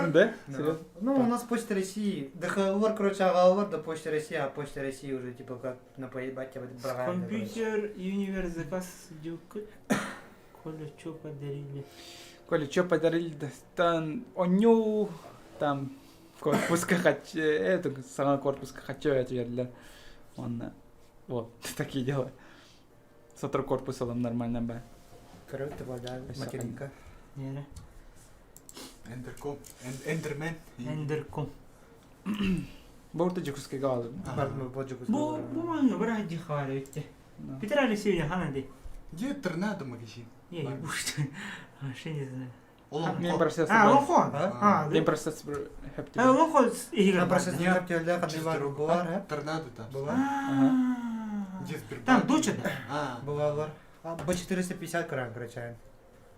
S1: Да? Серьезно?
S4: Ну, у нас Почта России. ДХЛ, короче, агалар до Почты России, а Почта России уже типа как на поебать тебя
S2: Компьютер Юниверс заказ судью. Коля, что подарили?
S1: Коля, что подарили? Там, оню, там, корпуска хочу, это, сама корпуска хочу, я тебе для... Он, вот, такие дела. Сотру корпус алам нормально ба.
S4: Короче, вода, материнка.
S2: Не,
S3: Эндерком. Эндермен.
S2: Эндерком.
S1: Борта Дьокуускайга аҕалым.
S2: Бу бу манна бара дихаары өттө. Петр Алексеевич хана ди.
S3: Где торнадо магазин?
S2: Я ебу что. Вообще не знаю.
S1: Мен процесс.
S2: А, олохо. А,
S1: Мен процесс
S2: А, олохо
S4: игра. Процесс не хаптелда булар,
S3: Торнадо там.
S4: Булар.
S3: Где Сбербанк?
S2: Там дуча да.
S4: Булар. Б450 кран, короче.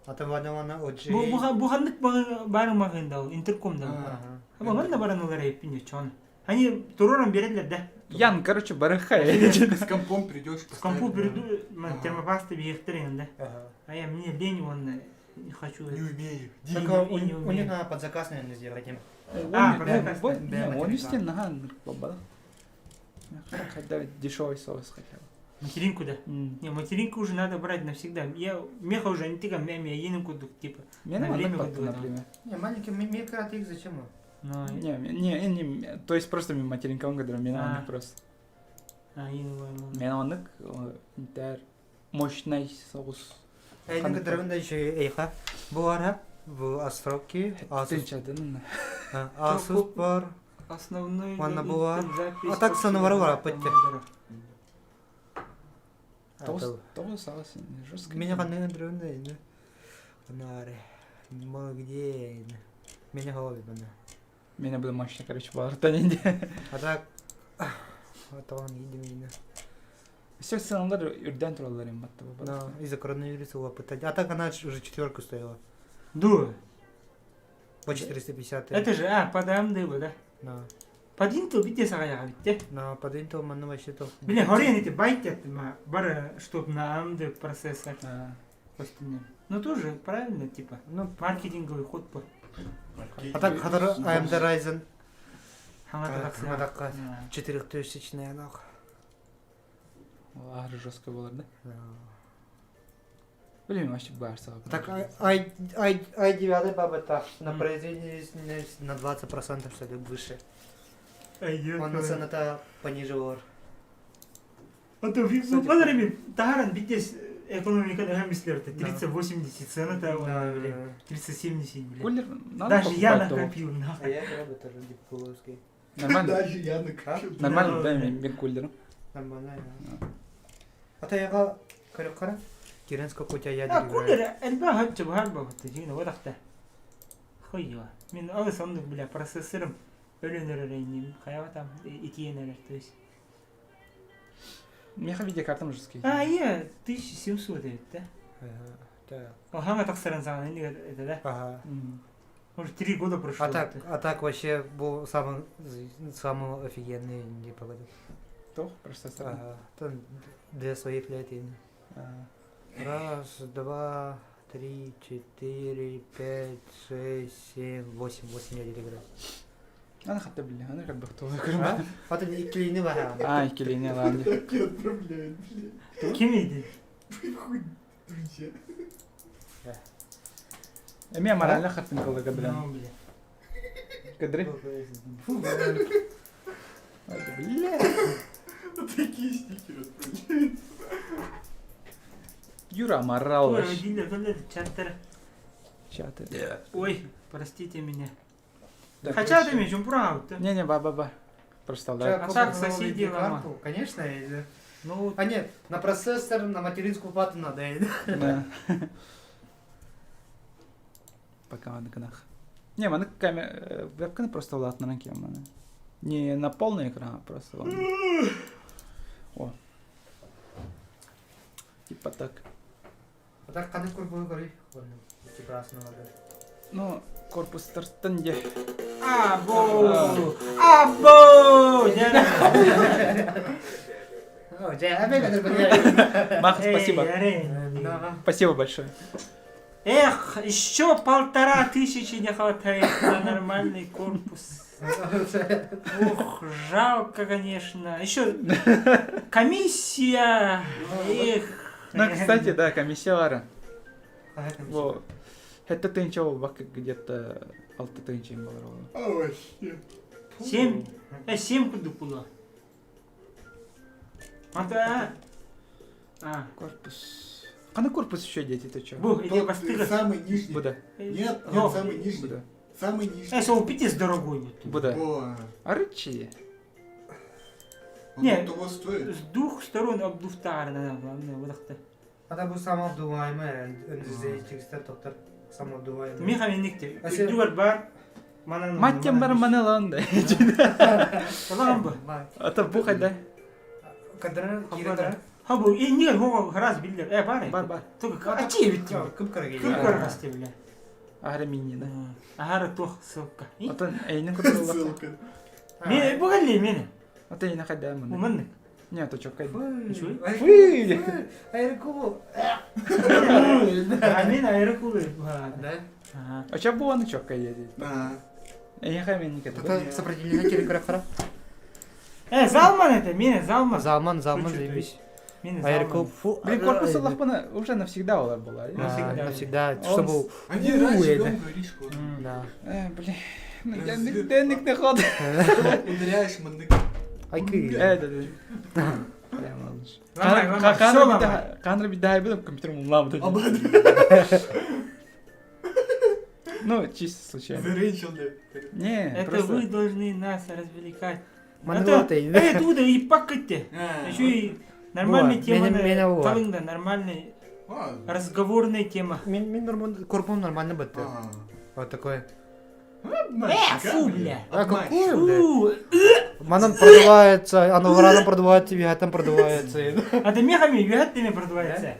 S4: А там вана OG.
S2: Бу бу ханнык бары магында ул интерком да. Бу манна баран улар эппин чон. Они турором берелер да.
S1: Ян, короче, барыхай.
S3: С компом придешь.
S2: С компу приду, термопаста биехтерин, да. А я мне лень вон не хочу.
S3: Не умею.
S4: Так у них надо под заказ, наверное, сделать им.
S2: А, под заказ.
S1: Он истинно, ага, Хотя дешевый соус хотя бы.
S2: Материнку, да? Не, материнку уже надо брать навсегда. Я меха уже не тыка, мя я енем кудук, типа.
S1: На время например.
S4: Не, маленький микро ты зачем?
S2: Ну,
S1: не, не, не, то есть просто материнка он говорит, меня просто.
S2: А,
S1: Мен оннык интер мощный соус.
S4: Эйнин кыдырын еще эйха. Буара в Островке.
S1: Asus.
S4: Asus бар.
S2: Основной.
S4: Ванна буар. А так саны бар пытте.
S1: Тоғыз сағыз жестко.
S4: Меня ханны кыдырын да инде. Анаре. Ма где? Меня голове бана.
S1: Меня было мощно, короче, бар та нинде.
S4: А так Атан едем инде.
S1: Все сыналар үрдән туралар им батты.
S4: Да, из-за коронавируса опыта. А так она уже четверку стоила.
S2: Ду.
S4: По 450.
S2: Это же, а, под AMD да?
S4: Да.
S2: Под Intel бите сагая битте.
S4: Да, под Intel манна вообще то.
S2: Блин, горен эти байты, бар, чтоб на AMD процессор. Ну тоже правильно, типа. Ну, маркетинговый ход по.
S4: А так, AMD Ryzen. Хамадакка 4000 нах.
S1: Ар жестко было, да? Блин, вообще барса.
S4: Так, i9 баба так, на производительность на 20% что ли выше. Он цена-то пониже вор.
S2: А то вы Таран битес экономика да мислерте 3080 цена-то, блин, 3070, блин.
S1: Кулер надо
S2: Даже я накопил, нахуй.
S4: А я правда тоже дипломский.
S1: Нормально.
S3: Даже я накопил.
S1: Нормально, да, мен кулером.
S4: Нормально. А то я көрө Кирен сколько у тебя ядер
S2: А кулер элбэ хатчы баар бабыты жигине бодахта. Хуйва. Мен алыс оннук бля процессорым өлөнөр эрейним. Хаяга там итиенер то есть.
S1: Меха видеокартам жесткий.
S2: А, я 1700 это, да?
S4: Да.
S2: Ага, так саран саган это, да?
S4: Ага.
S2: Уже 3 года прошло.
S4: А так вообще был самый самый офигенный не погода.
S1: Тох процессор.
S4: Ага. Там для своих лет. Раз, два, три, четыре, пять, шесть, семь, восемь. Восемь ядер играть.
S1: أنا خدت بالله أنا كنت بختار
S4: А ты иккилини бар.
S1: А, иккилини ладно.
S3: Так и отправляют, блядь.
S2: Ким иди?
S3: Хуй, друзья.
S1: Эми морально хаттын кылыга билен.
S2: Ну, бля.
S1: Кыдры.
S2: Фу,
S1: бля.
S3: Вот такие стикеры отправляют.
S1: Юра морал
S2: Ой,
S1: вообще.
S2: чаттер.
S1: Чаты.
S2: Ой, простите меня. Хотя ты меня, чумпура.
S1: Не-не, ба-ба-ба. Проставляю.
S2: А так соседи лама.
S4: Конечно, или...
S2: Ну,
S4: А нет, на процессор, на материнскую плату надо.
S1: Да. Пока на канах. Не, маны камера вебканы просто улаатынан кием маны. Не на полный экран, а просто вон. О. Типа так.
S4: А так ханнык корпуһу көрүй? Типа основа.
S1: Ну, корпус тартан де.
S2: Або! Або!
S4: О, дьэ, опять
S1: Маха, спасибо. Спасибо большое.
S2: Эх, еще 1500 не хватает на нормальный корпус. Ох, жалко, конечно. Еще комиссия. Эх.
S1: Ну, кстати, да, комиссия баара. Бу сэттэ тыһыынча буолбакка где-то 6 тыһыынча буолар ол.
S3: А вообще.
S2: 7, 7 курдук было. А, а.
S1: Корпус. Ханна корпус еще дети, ты чё?
S2: Бу, иди
S3: Тот,
S2: бастыга.
S3: Самый нижний.
S1: Бу да.
S3: Нет,
S2: О.
S3: нет, самый нижний.
S1: Бу да.
S3: Самый нижний.
S2: Сол пиздец дорогой. вот.
S1: Бу да.
S3: О,
S1: Арычи.
S3: он
S2: Не.
S3: того стоит.
S2: С двух сторон обдувтаар, главное, вот так.
S4: Ата бу самообдуваемый, NZ токтор самообдуваемый.
S2: Миха минникте.
S4: А сен-
S2: Үрдүгэр бар. Манан.
S1: Маттем бар манелан да.
S2: Салам бу.
S1: Ата бу хайда.
S4: Кадр кирен
S2: Ха бу иннигер хого раз биллер. Э бар.
S1: Бар бар.
S2: Только ачи бит.
S4: Кып-кыра
S2: Кып кыргас деп биле.
S1: Ахара мини да.
S2: Ахара тух ссылка.
S1: Отон эйнин кутулла.
S3: Ссылка.
S2: Мен бу галли мен.
S1: Ата эйнин хайда маны.
S2: Уманнык.
S1: Не, то чё кай.
S4: Фы! Аэрокул.
S2: А мен аэрокулы.
S4: Да?
S2: Ага.
S1: А чё бу аны чё кай едет?
S3: А,
S1: Эйнин хай мен никет.
S4: Это сопротивление телеграфа.
S2: Э, Залман это, мен Залман.
S4: Залман, Залман,
S2: Шучу, то
S4: заебись.
S2: Мен
S4: Аэрокул.
S2: Залман.
S4: Фу.
S1: Блин, корпус Аллахпана уже навсегда олар была.
S4: Да,
S2: Навсегда.
S4: Навсегда.
S1: Он
S4: Чтобы...
S3: Один раз
S4: У,
S3: живем,
S4: это.
S3: говоришь, вот.
S4: Да.
S1: Э, блин. Ну, я
S3: Разве-
S1: денег не ход.
S3: Ударяешь мандык.
S4: Айкы.
S1: Э, да, да. Прямо лучше.
S2: Ломай, ломай, всё ломай.
S1: Канра биддай был компьютер умлам. Ну, чисто случайно.
S3: Зарейчил, да.
S1: Не,
S2: Это
S1: просто...
S2: вы должны нас развлекать.
S4: Манлоты.
S2: Э, туда и пакайте. Еще и нормальная
S4: Во,
S2: тема.
S4: меня- меня во.
S2: Талында нормальный
S3: Ладно.
S2: разговорная тема.
S4: Мин мин нормально, корпум нормально бытты.
S3: А.
S4: Вот такой.
S2: Э, фу, бля.
S4: А какой, бля?
S2: Фу.
S4: Манан продувается, оно рано продувается, там продувается.
S2: А ты мехами вегатами продувается.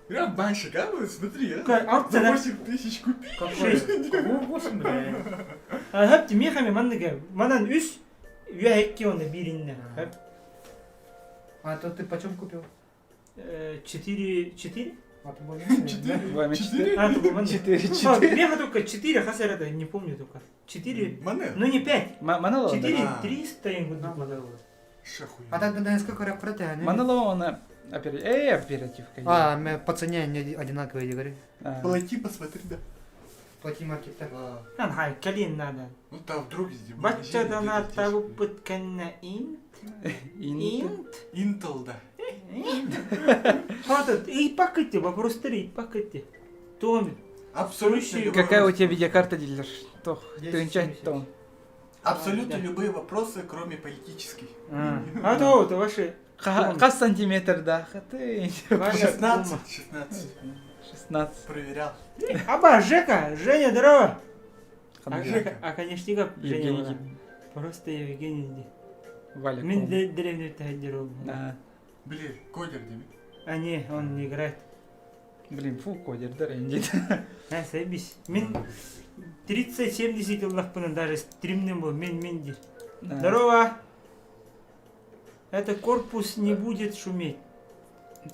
S3: Я обманщик, а? Вот Смотри, а?
S2: Какая
S3: За
S2: алта,
S3: 8 тысяч купи.
S2: Шесть.
S4: Какой 8, бля?
S2: А хапти мехами манныга. Манан үс үө оны биринне. Хап.
S4: А то ты почем купил?
S2: 4 4?
S4: А ты больше?
S3: 4.
S1: 4.
S3: 4.
S2: А, это был
S1: 4,
S2: 4.
S1: 4.
S2: Меха только 4, хасар это не помню только. 4,
S3: Мане.
S2: ну не 5.
S1: Манело,
S2: 4
S3: да.
S2: 300 им
S3: Шахуя.
S4: А так на сколько рапорты?
S1: Манело, она... Оперативка.
S4: А, мы по цене они одинаковые, говори.
S1: А.
S3: Плати, посмотри, да.
S4: Плати маркет.
S3: А,
S2: Там хай, калин надо.
S3: Ну там вдруг везде.
S2: Баччадана табупытканна инт.
S1: Инт.
S2: Инт.
S3: Intel, да.
S2: Хватит, и пакете, вопрос 3, и пакете. Том.
S3: Абсолютно
S2: Слушай,
S3: любой
S1: Какая у
S3: вопрос.
S1: тебя видеокарта, дилер? Тох, ты
S4: 1070.
S1: том.
S3: Абсолютно
S2: Да.
S3: любые вопросы, кроме политических.
S2: А то вот ваши.
S1: Хас сантиметр, да, ты.
S2: Ваша
S3: 16, 16.
S1: 16.
S3: Проверял.
S2: Аба, Жека, Женя, здорово. А,
S1: Ханжа.
S2: Жека, а конечно, как Женя.
S1: Евгений
S2: была. Просто Евгений.
S1: Валя.
S2: Мин
S1: Ком.
S2: деревню тахидеру.
S1: А,
S3: Блин, кодер деме.
S2: А не, он не играет.
S1: Блин, фу, кодер, да, рендит.
S2: А, заебись. Мин 30-70 ыллахпына даже стримнем был, мен мен дир. Здорово. Это корпус не будет шуметь.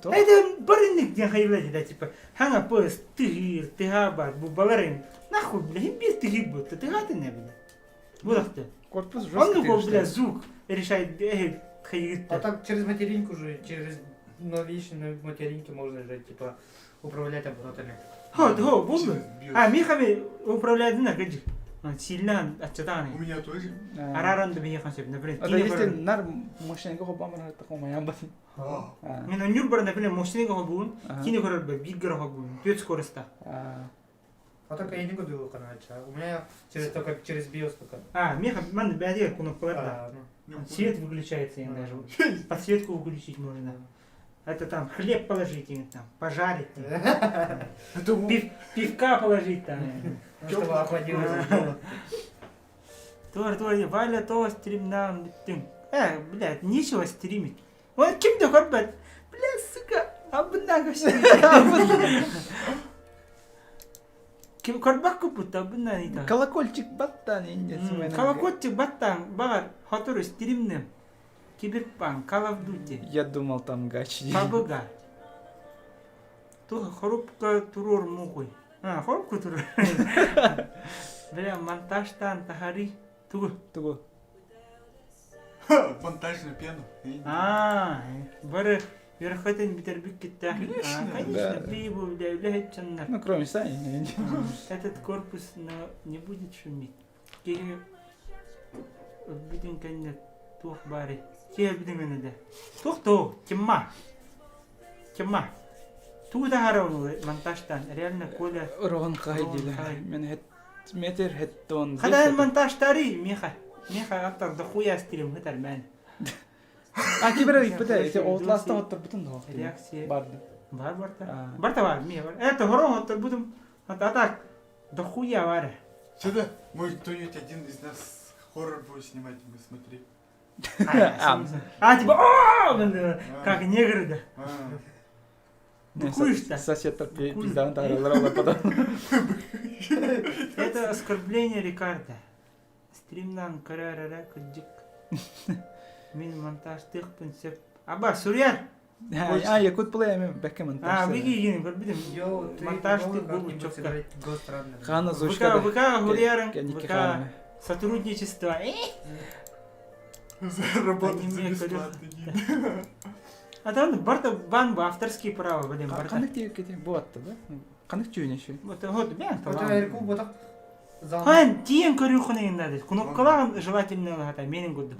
S1: То?
S2: Это барыннык диэн хайла да, типа, ханга пыс, тыгыр, тыга бар, бу баларын. Нахуй, бля, бир тыгыр бу, тыга ты не, бля. Булахты.
S1: Корпус жестко.
S2: Он ну, бля, звук решает, хайгытта.
S4: А так через материнку же, через новичную материнку можно же, типа, управлять оборотами.
S2: Хо, хо, булду.
S3: Через BIOS.
S2: А, михами управляет на гаджи. Сильно
S3: У
S2: отчатаны.
S3: меня тоже.
S2: Араранды бейхан сөп, например,
S1: А то если нар мощный хобамар таком я батын.
S3: А,
S2: Мен онюр бар, например, мощный хобун,
S1: Ага.
S2: кини көрөр бе, биггер хобун, төт скороста.
S4: А только я не буду каналча. У меня через, только через BIOS только.
S2: А, меха ман бәдеге кнопкалар да.
S4: А, ну.
S2: Свет выключается им даже. Подсветку выключить можно. Это там хлеб положить им там, пожарить. Там. Пивка положить там.
S4: Чтобы охладилось.
S2: Тур, тур, Валя то стримнаан бүттүҥ. Э, блядь, нечего стримить. Он ким да көрбөт. Блядь, сука, абыннаа көстүү. Ким көрбөх куппут абыннаа ыйта.
S1: Колокольчик баттаан инде
S2: Колокольчик баттаан, баҕар, хотору стримнем. Киберпанк, Call of Duty.
S1: Я думал, там гач.
S2: Пабыга. Тух хорупка туруор муухуй. А, хорупка туруор. Бля, монтажтан тахари. Тугу.
S1: Тугу.
S3: Монтажную пену.
S2: А, бары верхотен бүтэрбит китта.
S3: Конечно.
S2: Конечно, пиво, бля, үлэһит
S1: Ну, кроме Сани.
S2: Этот корпус не будет шуметь. Киһи өлбүтүн кэннэ туох баарый? Киһи өлбүтүн кэннэ да туох тоо тьма тьма тугу таһаарабын монтажтан реально Коля
S1: Рон хайдила. Мен хет метр хеттон.
S2: Хада монтажтары меха меха аттар дохуя стрим хытар мен.
S1: А кибер ыйпыта эти Outlast-та оттор бутун да.
S2: Реакция.
S1: Барды.
S2: Бар барта. Барта бар, меха бар. Это хорон оттор бутум. А так дохуя бар.
S3: Сюда, может кто-нибудь один из нас хоррор будет снимать, мы смотри.
S2: А, типа, как негры, да. Быкуешь-то.
S1: Сосед пизда, потом.
S2: Это оскорбление Рикардо. Стримнан карарара кырдьык. Мин монтажтыахпын сөп. Аба, суруйар!
S1: А, Якут Плей эми бэкке монтаж.
S2: А, бигигин көрбүтүм.
S4: Йоу, ты
S2: Монтажтык
S4: попробуй
S2: бу
S4: как-нибудь
S2: чётко.
S4: сыграть Ghost Runner.
S1: Хана Зушка.
S2: ВК, ВК гуриарың,
S1: Кэнники
S2: ВК
S1: хаана.
S2: сотрудничество.
S3: Заработать за
S2: Аниме,
S3: бесплатно.
S2: А там барта бан бу авторские права, блин, барта.
S1: Ханнык тиэккити бу атта да? Ханнык түүнэ шү?
S2: Вот, вот, бән
S4: Вот
S2: талан.
S4: Эрку ботак зал.
S2: Хан, тиен көрү надо. Кнопкалаан желательно хата менин курдук.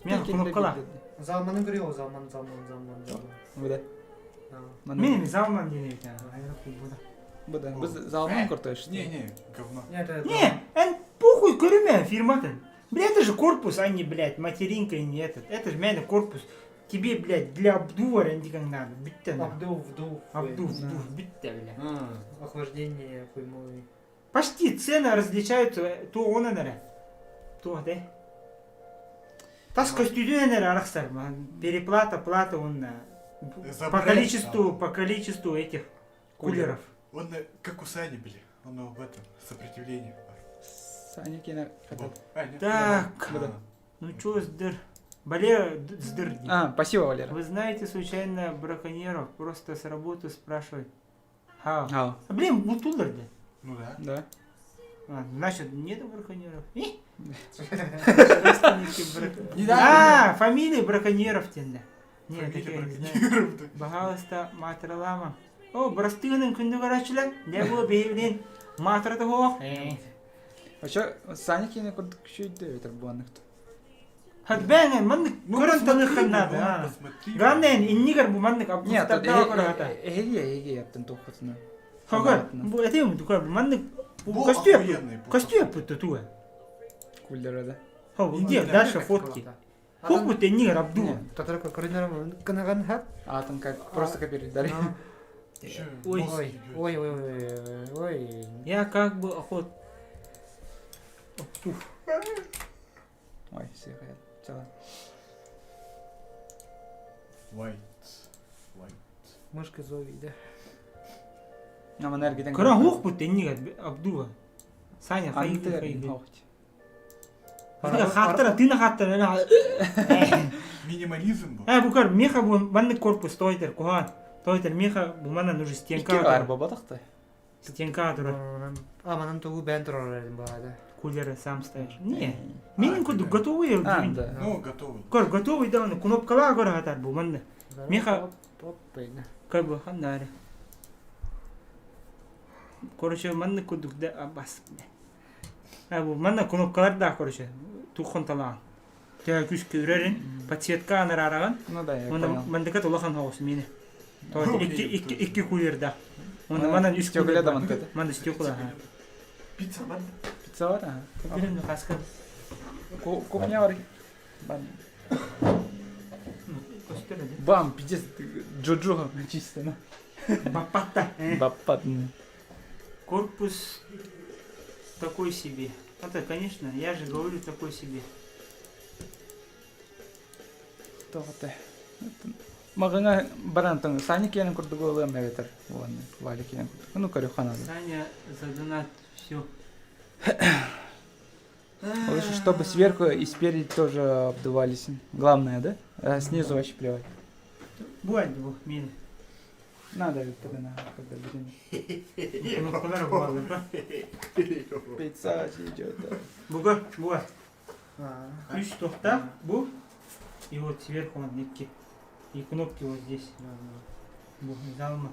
S2: Мен кнопкала.
S4: Залманы көрүө, залман, залман, залман, залман.
S1: Бу да.
S2: Мен залман диэн эбит. Аэроклуб бу да.
S1: Бу да. Біз залман кортош.
S3: Не-не, говно.
S4: Нет, это...
S2: Не, эн похуй көрүмэ фирматын. Бля, это же корпус, а не, блядь, материнка и не этот. Это же мене корпус. Тебе, блядь, для обдува рендикан надо. Бүтте на.
S4: Обдув, вдув.
S2: Обдув,
S1: Да.
S2: вдув, бүтте, бля.
S4: Охлаждение, хуймовый.
S2: Почти цены различаются, то он энере. То, да? Тас көстүүдүн энере арахсар. Переплата, плата он
S3: За
S2: по
S3: бренд,
S2: количеству, по количеству этих кулеров.
S3: Он как у Сани были. Он в этом сопротивлении.
S1: Саня кена
S3: Вот. А, нет.
S2: Так,
S1: Бу да.
S2: ну чё, сдыр? Валера, сдыр.
S1: А, спасибо, Валера.
S2: Вы знаете случайно браконьеров? Просто с работы спрашивают. Ха.
S1: А,
S2: А, Блин, бутулар да.
S3: Ну да.
S1: да.
S2: А, значит, нету браконьеров. И? Родственники брак-
S3: Не
S2: А, фамилии браконьеров тенде. Не,
S3: Фамилия
S2: такие я не знаю.
S3: браконьеров, да.
S2: Баһаалыста маатыралаама. О, бырастыгынан күндү көрөөчүлэр. Дьэ бу биһилин маатырата суох.
S1: Вообще, Саня кена курдук күшүйдө өтөр буаннык.
S2: Хатбэҥэн маннык
S3: Ну,
S2: көрөн
S3: посмотри,
S2: талыаххын
S3: ну,
S2: наада. а.
S3: посмотри.
S2: Главное, иннигэр бу маннык
S1: Нет,
S2: абдустардаах көрө
S1: эһиги эһиги яптын тухутуна.
S2: Хогар, бу этим бу маннык бу
S3: Бу
S2: костюм
S3: охуенный, бу.
S2: костюм тутуа.
S1: Кулера да.
S2: Хо, где дальше фотки. Хох бу иннигэр абду.
S4: Татарка көрүнөр кынаган хап.
S1: А там как просто копировать дали.
S3: Ещё
S2: Ой.
S3: мозг
S4: Ой,
S3: ебёт.
S4: ой, ой, ой, ой.
S2: Я как бы охот. Уф.
S1: Ой, все, цело.
S3: White. White.
S4: Мышка зови, да.
S1: Нам энергия
S2: Көрөн хух бу иннигэр абдуа. Саня, хайгы хайгы. Хааттара, тыына хааттара.
S3: Минимализм был.
S2: Э, бу көр, меха бу маннык корпус тойтер, кухан. Тойтер меха бу манан уже стенка.
S1: Икки бар бабатакта.
S2: Стенка тура.
S4: А, манан тугу бән турар эдим баада.
S2: Кулеры сам ставишь. Не. Менин курдук готовый.
S1: А, да.
S3: Ну, готовый.
S2: Көр, готовый да, оны кнопкалаа көр хатар бу манны. Меха- Как бы хандари. Короче, манны курдук да абас. А бу манна кнопкалар да, короче. Тухон талаан. Тә күс көрөрүн, подсветка анарараган.
S1: Ну да, я
S2: Оны
S1: понял.
S2: мандыка толахан хоос мени. То
S3: Ну,
S2: икки
S3: окей,
S2: икки
S3: тоже.
S2: икки кулер да. Оны
S1: А,
S2: манан үс
S1: стекла
S2: кулер
S1: да
S2: бар.
S1: мантыка.
S2: Манда стекла. ха.
S3: Пицца бар.
S1: Пицца бар, ага.
S2: Билем каска.
S1: Кухня бар. Бам. Бам, пиздец, Джоджо чисто, ну.
S2: Баппатта.
S1: Баппат.
S2: Корпус такой себе. Это, конечно, я же говорю такой себе.
S1: Тоҕо Маҕаҥа баран тоҥ Саня киэнин курдук ылыам эбэтэр уонна Валя киэнин курдук. Ну, көрүөххэ наада.
S2: Саня за донат все.
S1: Лучше, чтобы сверху и спереди тоже обдувались. Главное, да? А снизу вообще плевать.
S2: Бывает двух мин.
S1: Надо тогда на когда будем. Пицца идет, да.
S2: Буга, буга. Үс тохта, бу. И вот сверху он нитки. И кнопки вот здесь. Бу, залма.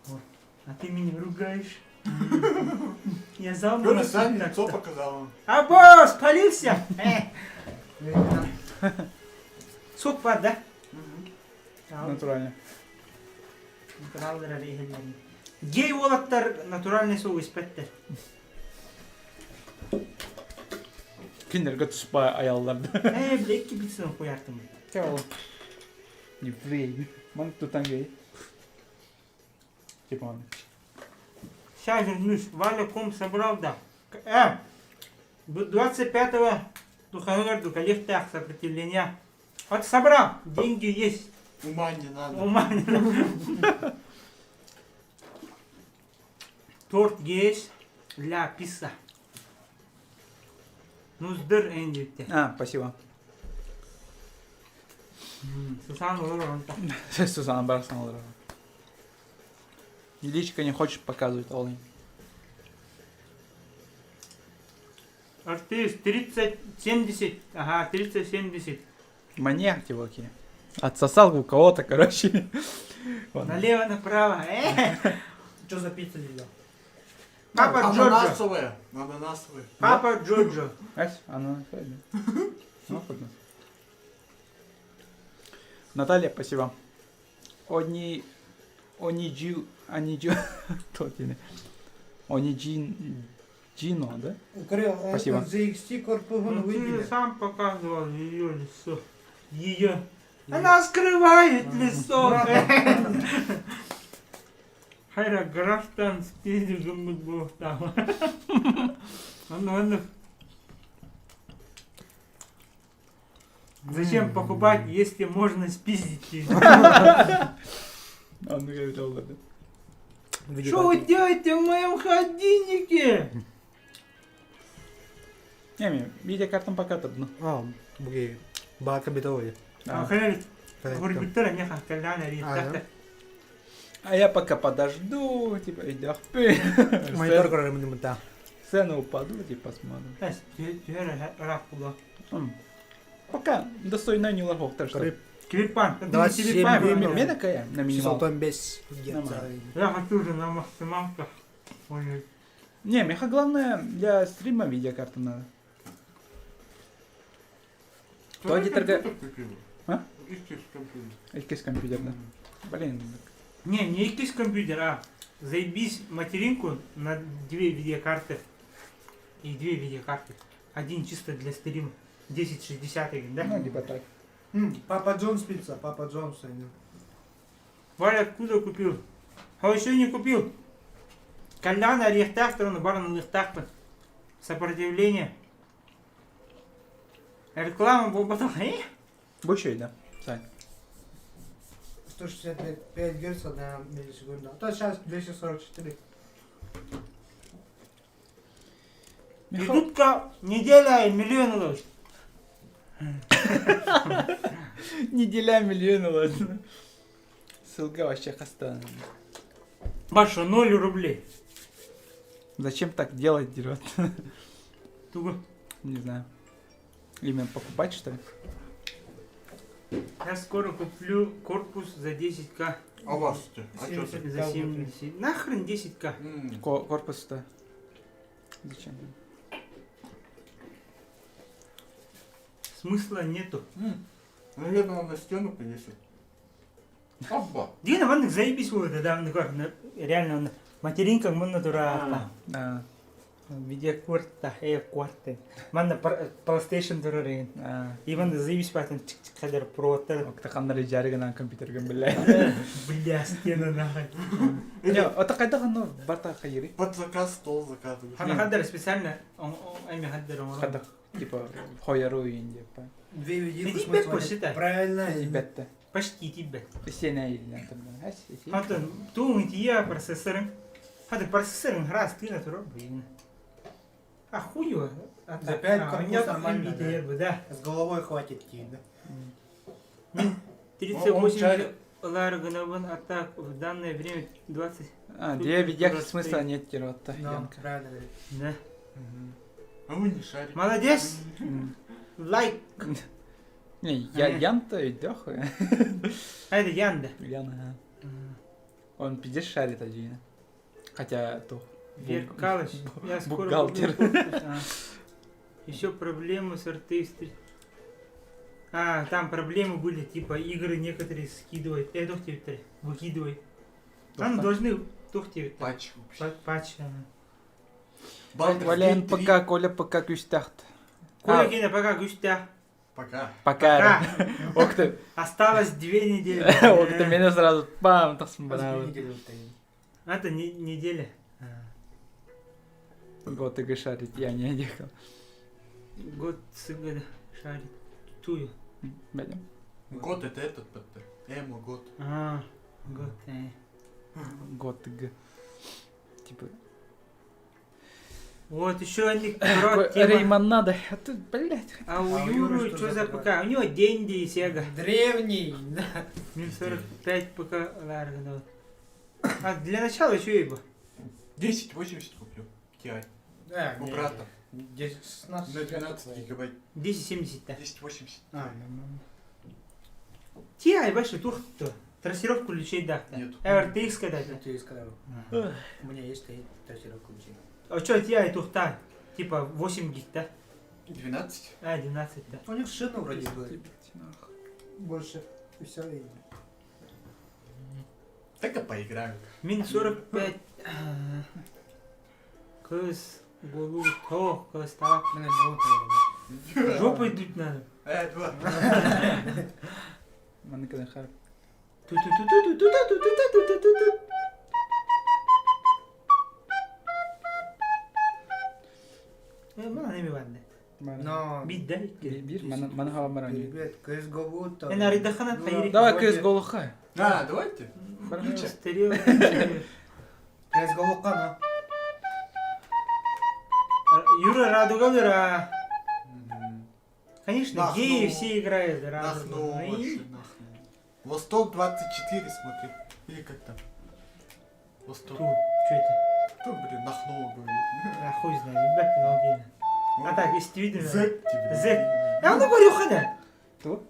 S2: Вот. А ты меня ругаешь. Я залма.
S3: Коля сам лицо показал.
S2: А босс, спалился! Сок бар, да?
S1: Натурально.
S2: Гей уолаттар натуральный сок испэттэр.
S1: Киндерге туспа аялларды.
S2: Э, бля, икки пиццаны хуяртым.
S1: Чао. Еврей. Ман тутангей. Типа он.
S2: Сейчас вернусь. Валя ком собрал, да. 25-го Духовного коллектах сопротивления. Вот собрал, деньги есть.
S3: Ума не надо.
S2: Ума не надо. Торт есть для пицца. Ну, сдыр энди.
S1: А, спасибо.
S2: Сусана олорор.
S1: Сусана барсан олорор. Личка не хочет показывать олень.
S2: Артист 30-70. Ага, 30-70.
S1: Маньяк, чуваки. Отсосал у кого-то, короче.
S2: Налево, направо.
S4: Что за пицца здесь?
S2: Папа Джорджо.
S3: Ананасовая. Ананасовая.
S2: Папа Джорджо.
S1: Ась, ананасовая. Ну, Наталья, спасибо. Они... Ониджи... Ониджи... Ониджин... Джино, да? Спасибо.
S4: ZXT корпуһун
S2: Ну, ты сам показывал ее лицо. Ее. Она скрывает лицо. Хайра графтан спиздил был там. Он, Зачем покупать, если можно спиздить?
S1: Он говорит, да.
S2: Что вы делаете в моем холодильнике?
S1: Не, видеокартам пока тут.
S4: А, буги. Бака битовый.
S2: А,
S1: А я пока подожду, типа,
S4: Монитор
S1: Цены упадут, типа, посмотрим. Пока достойно не лохов, так что.
S2: Клипан,
S4: 27
S1: Меня какая на минималку.
S2: Я хочу же на максималках.
S1: Не, меха главное для стрима видеокарта надо. То где А? Иккис компьютер, да. Блин.
S2: Не, не иккис компьютер, а заебись материнку на две видеокарты. И две видеокарты. Один чисто для стрима. 1060, да?
S1: Ну, либо так.
S4: Папа Джонс пицца, Папа Джонс.
S2: Валя откуда купил? А еще не купил. Колян орехтахтер, баран лыхтахтер. Сопротивление. Реклама был потом.
S1: Больше, да, Сань.
S4: 165 Гц на миллисекунду. А то сейчас 244.
S2: И тут-ка неделя и миллион ловишь.
S1: Неделя миллион ладно. Ссылка вообще хаста.
S2: Баша, 0 рублей.
S1: Зачем так делать, дерет?
S2: Туго.
S1: Не знаю. Именно покупать, что ли?
S2: Я скоро куплю корпус за 10к.
S3: А вас А что ты?
S2: За 70. Нахрен 10к?
S1: Корпус-то. Зачем?
S2: Смысла нету.
S3: Наверное, он на стену повесит. Опа!
S2: Дина, вон заебись вот, да, реально, материнка, мы натура.
S1: Да.
S2: Видеокарта, кварты. Манна PlayStation турар эҥин. Иван заебись батын чик-чик хадar проводтар.
S1: Ханнары жарыгынан компьютерген биллэ.
S2: Бля, стена нахай.
S1: Не, это хайдах оно барта хайыри?
S3: Под заказ стол заказываешь.
S2: Хана хадar специально эми хаддар оҥорон.
S1: Хайдах типа хойару деп.
S4: Две видео
S2: Тибет посчитай.
S4: Правильно.
S1: Тибетте.
S2: Почти тибет.
S1: Сене илен
S2: Хатын туун тия процессорын. Хатын процессорын раз ты на турар блин. А хуй его.
S4: За пять корпус нормально,
S2: да. да.
S4: С головой хватит тебе, да?
S2: 38 лар гынабын, а так в данное время 20.
S1: А, две видях смысла нет тиротта, Янка.
S4: Правильно говорит.
S2: Да.
S3: А вы не шарите.
S2: Молодец! Лайк!
S1: Не, я Ян-то идёх.
S2: А это Ян, да?
S1: Ян, ага. Он пиздец шарит один. Хотя то.
S2: Веркалыч, я скоро
S1: Бухгалтер.
S2: Еще проблемы с RTX А, там проблемы были, типа игры некоторые скидывают. Тухтевиттер, выкидывай. Там должны тухтевиттер.
S3: Патч вообще.
S2: Патч.
S1: Валян пока, Коля пока күстәхт.
S2: Коля кене пока күстәх.
S3: Пока.
S1: Пока. Ох ты.
S2: Осталось 2 недели.
S1: Ох ты, меня сразу пам, тахсым
S2: Это не неделя.
S1: Год и шарит, я не ехал.
S2: Год сыгада шарит. Тую.
S3: Год это этот, Эмо, год.
S2: А, год,
S1: Год г. Типа.
S2: Вот еще они
S1: Рейман надо, а тут, блядь.
S2: А у Юры что за ПК? У него Денди и Сега.
S4: Древний.
S2: Минус 45 ПК Ларгана. А для начала еще и бы.
S3: 1080 куплю. Ti.
S4: Да,
S3: У брата.
S4: 10, 16.
S3: На 12 гигабайт.
S2: 1070, да.
S3: 1080.
S4: А, ну.
S2: Ti больше тух-то. Трассировку ключей да.
S3: Нет.
S2: RTX когда
S4: RTX когда. У меня есть трассировка ключей.
S2: А что Ti тухта? Типа 8 гиг, да?
S3: 12.
S2: А, 12, да.
S4: У них шина вроде бы. Больше. И все.
S3: Так и поиграю.
S2: Мин 45. Кыз, голу, то, кыз, так. Жопой дуть надо.
S3: Два.
S1: Маныкы
S2: Ту-ту-ту-ту-ту-ту-ту-ту-ту-ту-ту. Мана неме барды?
S4: Но...
S2: Бир да
S1: Бир, мана хава марани.
S4: Ребят, CSGO то...
S2: Эн аридахана хайри.
S1: Давай CSGO хай.
S3: А, давайте.
S4: CSGO кана.
S2: Юра Радуга Конечно, геи все играют
S3: Радугу. Восток 24, смотри. Или как там? Восток.
S2: Что это?
S3: Кто, блин, нахнуло говорит.
S2: А хуй знает, ребят, не А так, действительно.
S3: Зэк тебе.
S2: Зэк. А ну говорю, хана.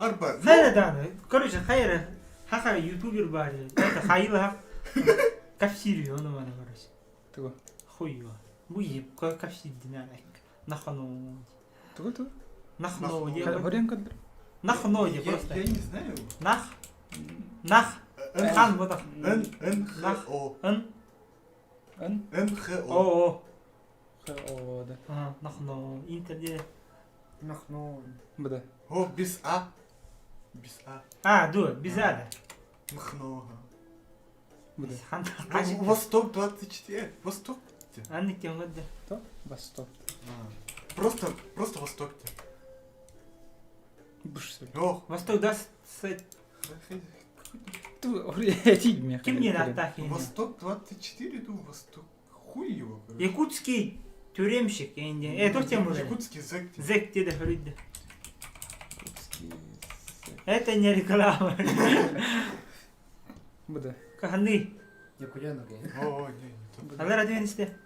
S3: Арба.
S2: Хайра да. Короче, хайра. Хаха, ютубер бар. Это хайла. Кафсирию, он у меня, короче.
S1: Тугу.
S2: Хуй его. Буй, кафсир динамик. Нахну.
S1: Тугу, тугу.
S2: Нахну.
S1: Хорен кадр.
S2: Нахну, просто.
S3: Я не знаю.
S2: Нах. Нах. Хан, вот так.
S3: Н, Н, Х, О.
S2: Н.
S1: Н.
S3: Н, Х,
S2: О. О.
S1: Х, О, да.
S2: Ага, нахну. Интер где?
S4: Нахну.
S1: Да.
S3: О, без А. Без А.
S2: А, ду, без А, да.
S3: Нахну.
S2: Хан,
S3: Восток 24. Восток.
S2: Анны тем вот да.
S1: То? Восток.
S3: Просто, просто Восток.
S1: Ох.
S2: Восток 20.
S1: Ким
S2: не на
S3: Восток 24, ду, Восток. Хуй его.
S2: Якутский тюремщик. Это тем уже.
S3: Якутский зэк.
S2: Зэк тебе да. Это не реклама.
S1: Буда.
S2: Каханы.
S4: Якутянок.
S3: О, не, не то.
S2: Алар адвенисте.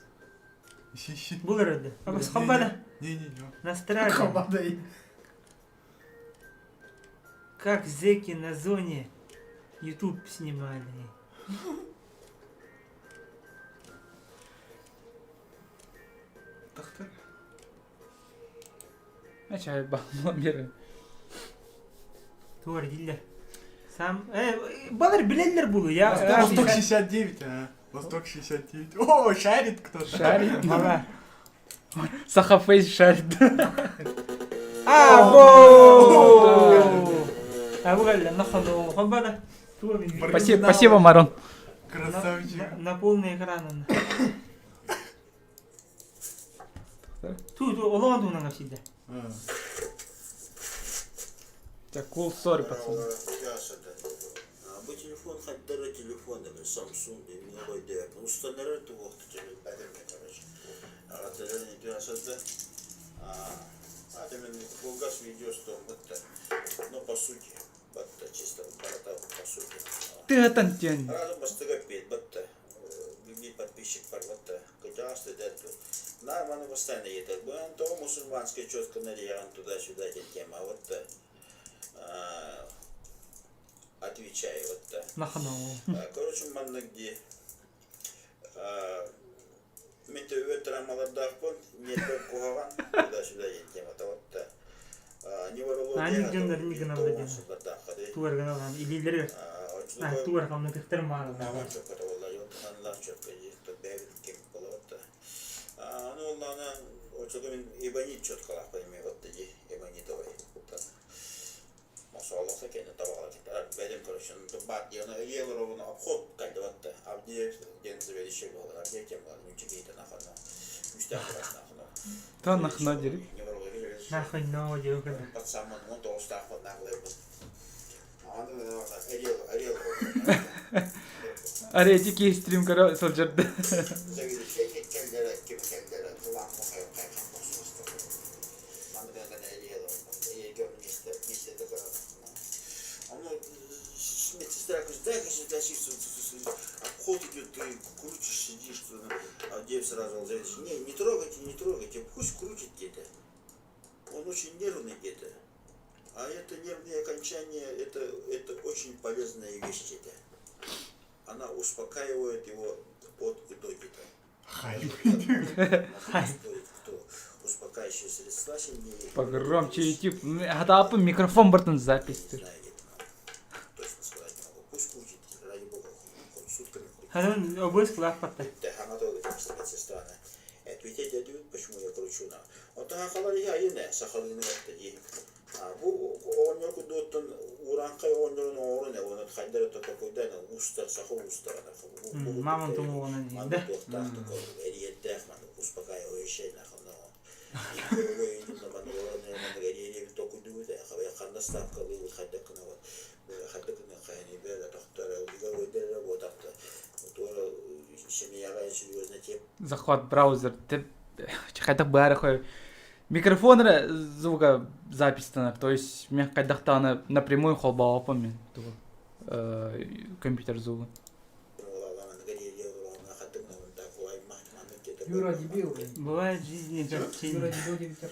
S3: Ищи.
S2: Булар Абас хабада.
S3: Не, не, не.
S2: Настраивай.
S4: Хабада.
S2: Как зэки на зоне YouTube снимали.
S3: Тахтар.
S1: А чай бал мир.
S2: Туар дилля. Сам балар билеллер булу я.
S3: Восток 69, а. Восток 69. О, шарит кто-то.
S1: Шарит.
S2: Мала.
S1: Саха фейс шарит.
S2: А, А бу кэллэ, нахану, хоббада.
S1: Спасибо, спасибо, Марон.
S3: Красавчик.
S2: На полный экран. Ту, ту, олоҕун туһунан кэпсиирдэ.
S1: Так, cool story, пацаны.
S5: Бу телефон хайдара телефон эбит Samsung диэн койдуйаппын устаннарар туох короче аҕатыгар сылдьа а мен кылгас видео батта ну по сути батта чисто барата по сути
S1: Тыатан тен.
S5: Разом бастыга пет батта билбит подписчик бар батта кытаасты дэтtu нормально постоянно едет бу то мусульманская четко нариян туда-сюда тема вот отвечай вот короче манна где Мин төбөбөр травмалардаахпын, ньиэрбэм куһаҕан, туда-сюда диэн темата вот
S2: Аанньык дьоннор инник гыналлар диэн. Тугар гыналаан илиилэригэр тугар хамнатыктар маарылаабат.
S5: Аны оллаана очото мин эбонит четкалаахпын эмиэ вот дии эбонитовай Мосоолохто кэннэ табаҕала кытта бэйэм короче баат диэн ыйыа оробуна обход калдыбатта Авдеев диэн заведующий буолар Авдеев диэн буолар нучча киһитэ нахано күүстээх бырас нахано
S1: То нахно дири.
S2: Нахно дири кына.
S5: Пацанмын 19-таахпын нахлайбын. Аны Ариэл Ариэл
S1: Арети ки стрим көрө сылдьарды.
S5: Заведующий кэллэрэ ким кэллэрэ тулаах Медсестра говорит, дай-ка сюда обход идет, ты крутишь, сидишь, а Авдеев сразу заведующий, не, не трогайте, не трогайте, пусть крутит где-то. Он очень нервный где-то. А это нервные окончания, это, это очень полезная вещь где-то. Она успокаивает его от и до где-то.
S3: Хай.
S5: Кто успокаивающие средства сильнее.
S1: Погромче YouTube. Хатапы микрофон бартын запись.
S5: Точно сказать не могу. Пусть крутит, ради бога, хоть сутками крутит.
S2: Ханын обоз кылаах батта.
S5: Ответить дают, почему я кручу на. Онтон хахалар иһэ айын сахалыыны батта дии. Бу оҕонньор курдуоттан урааҥхай оҕонньорун оҥорон уонна хайдар это такойдан уустар саха уустара
S2: Мамон тумугунан да.
S5: Туохтаах эриэрдээх маны успокаивающий ханна ставкалыыбыт хайдах гынабыт хайдах гына хайанибэ тохтор буотахта туора семьяҕа серьезно тем
S1: Захват браузер. Хайдах баары хой Микрофон эрэ звука записьтанар, то есть мен хайдахтаҕына напрямую холбооппун мин тугу компьютер звугун.
S4: Юра дебил, блин.
S2: Бывает в жизни
S4: Юра
S2: огорчения.
S4: дебил дебитер.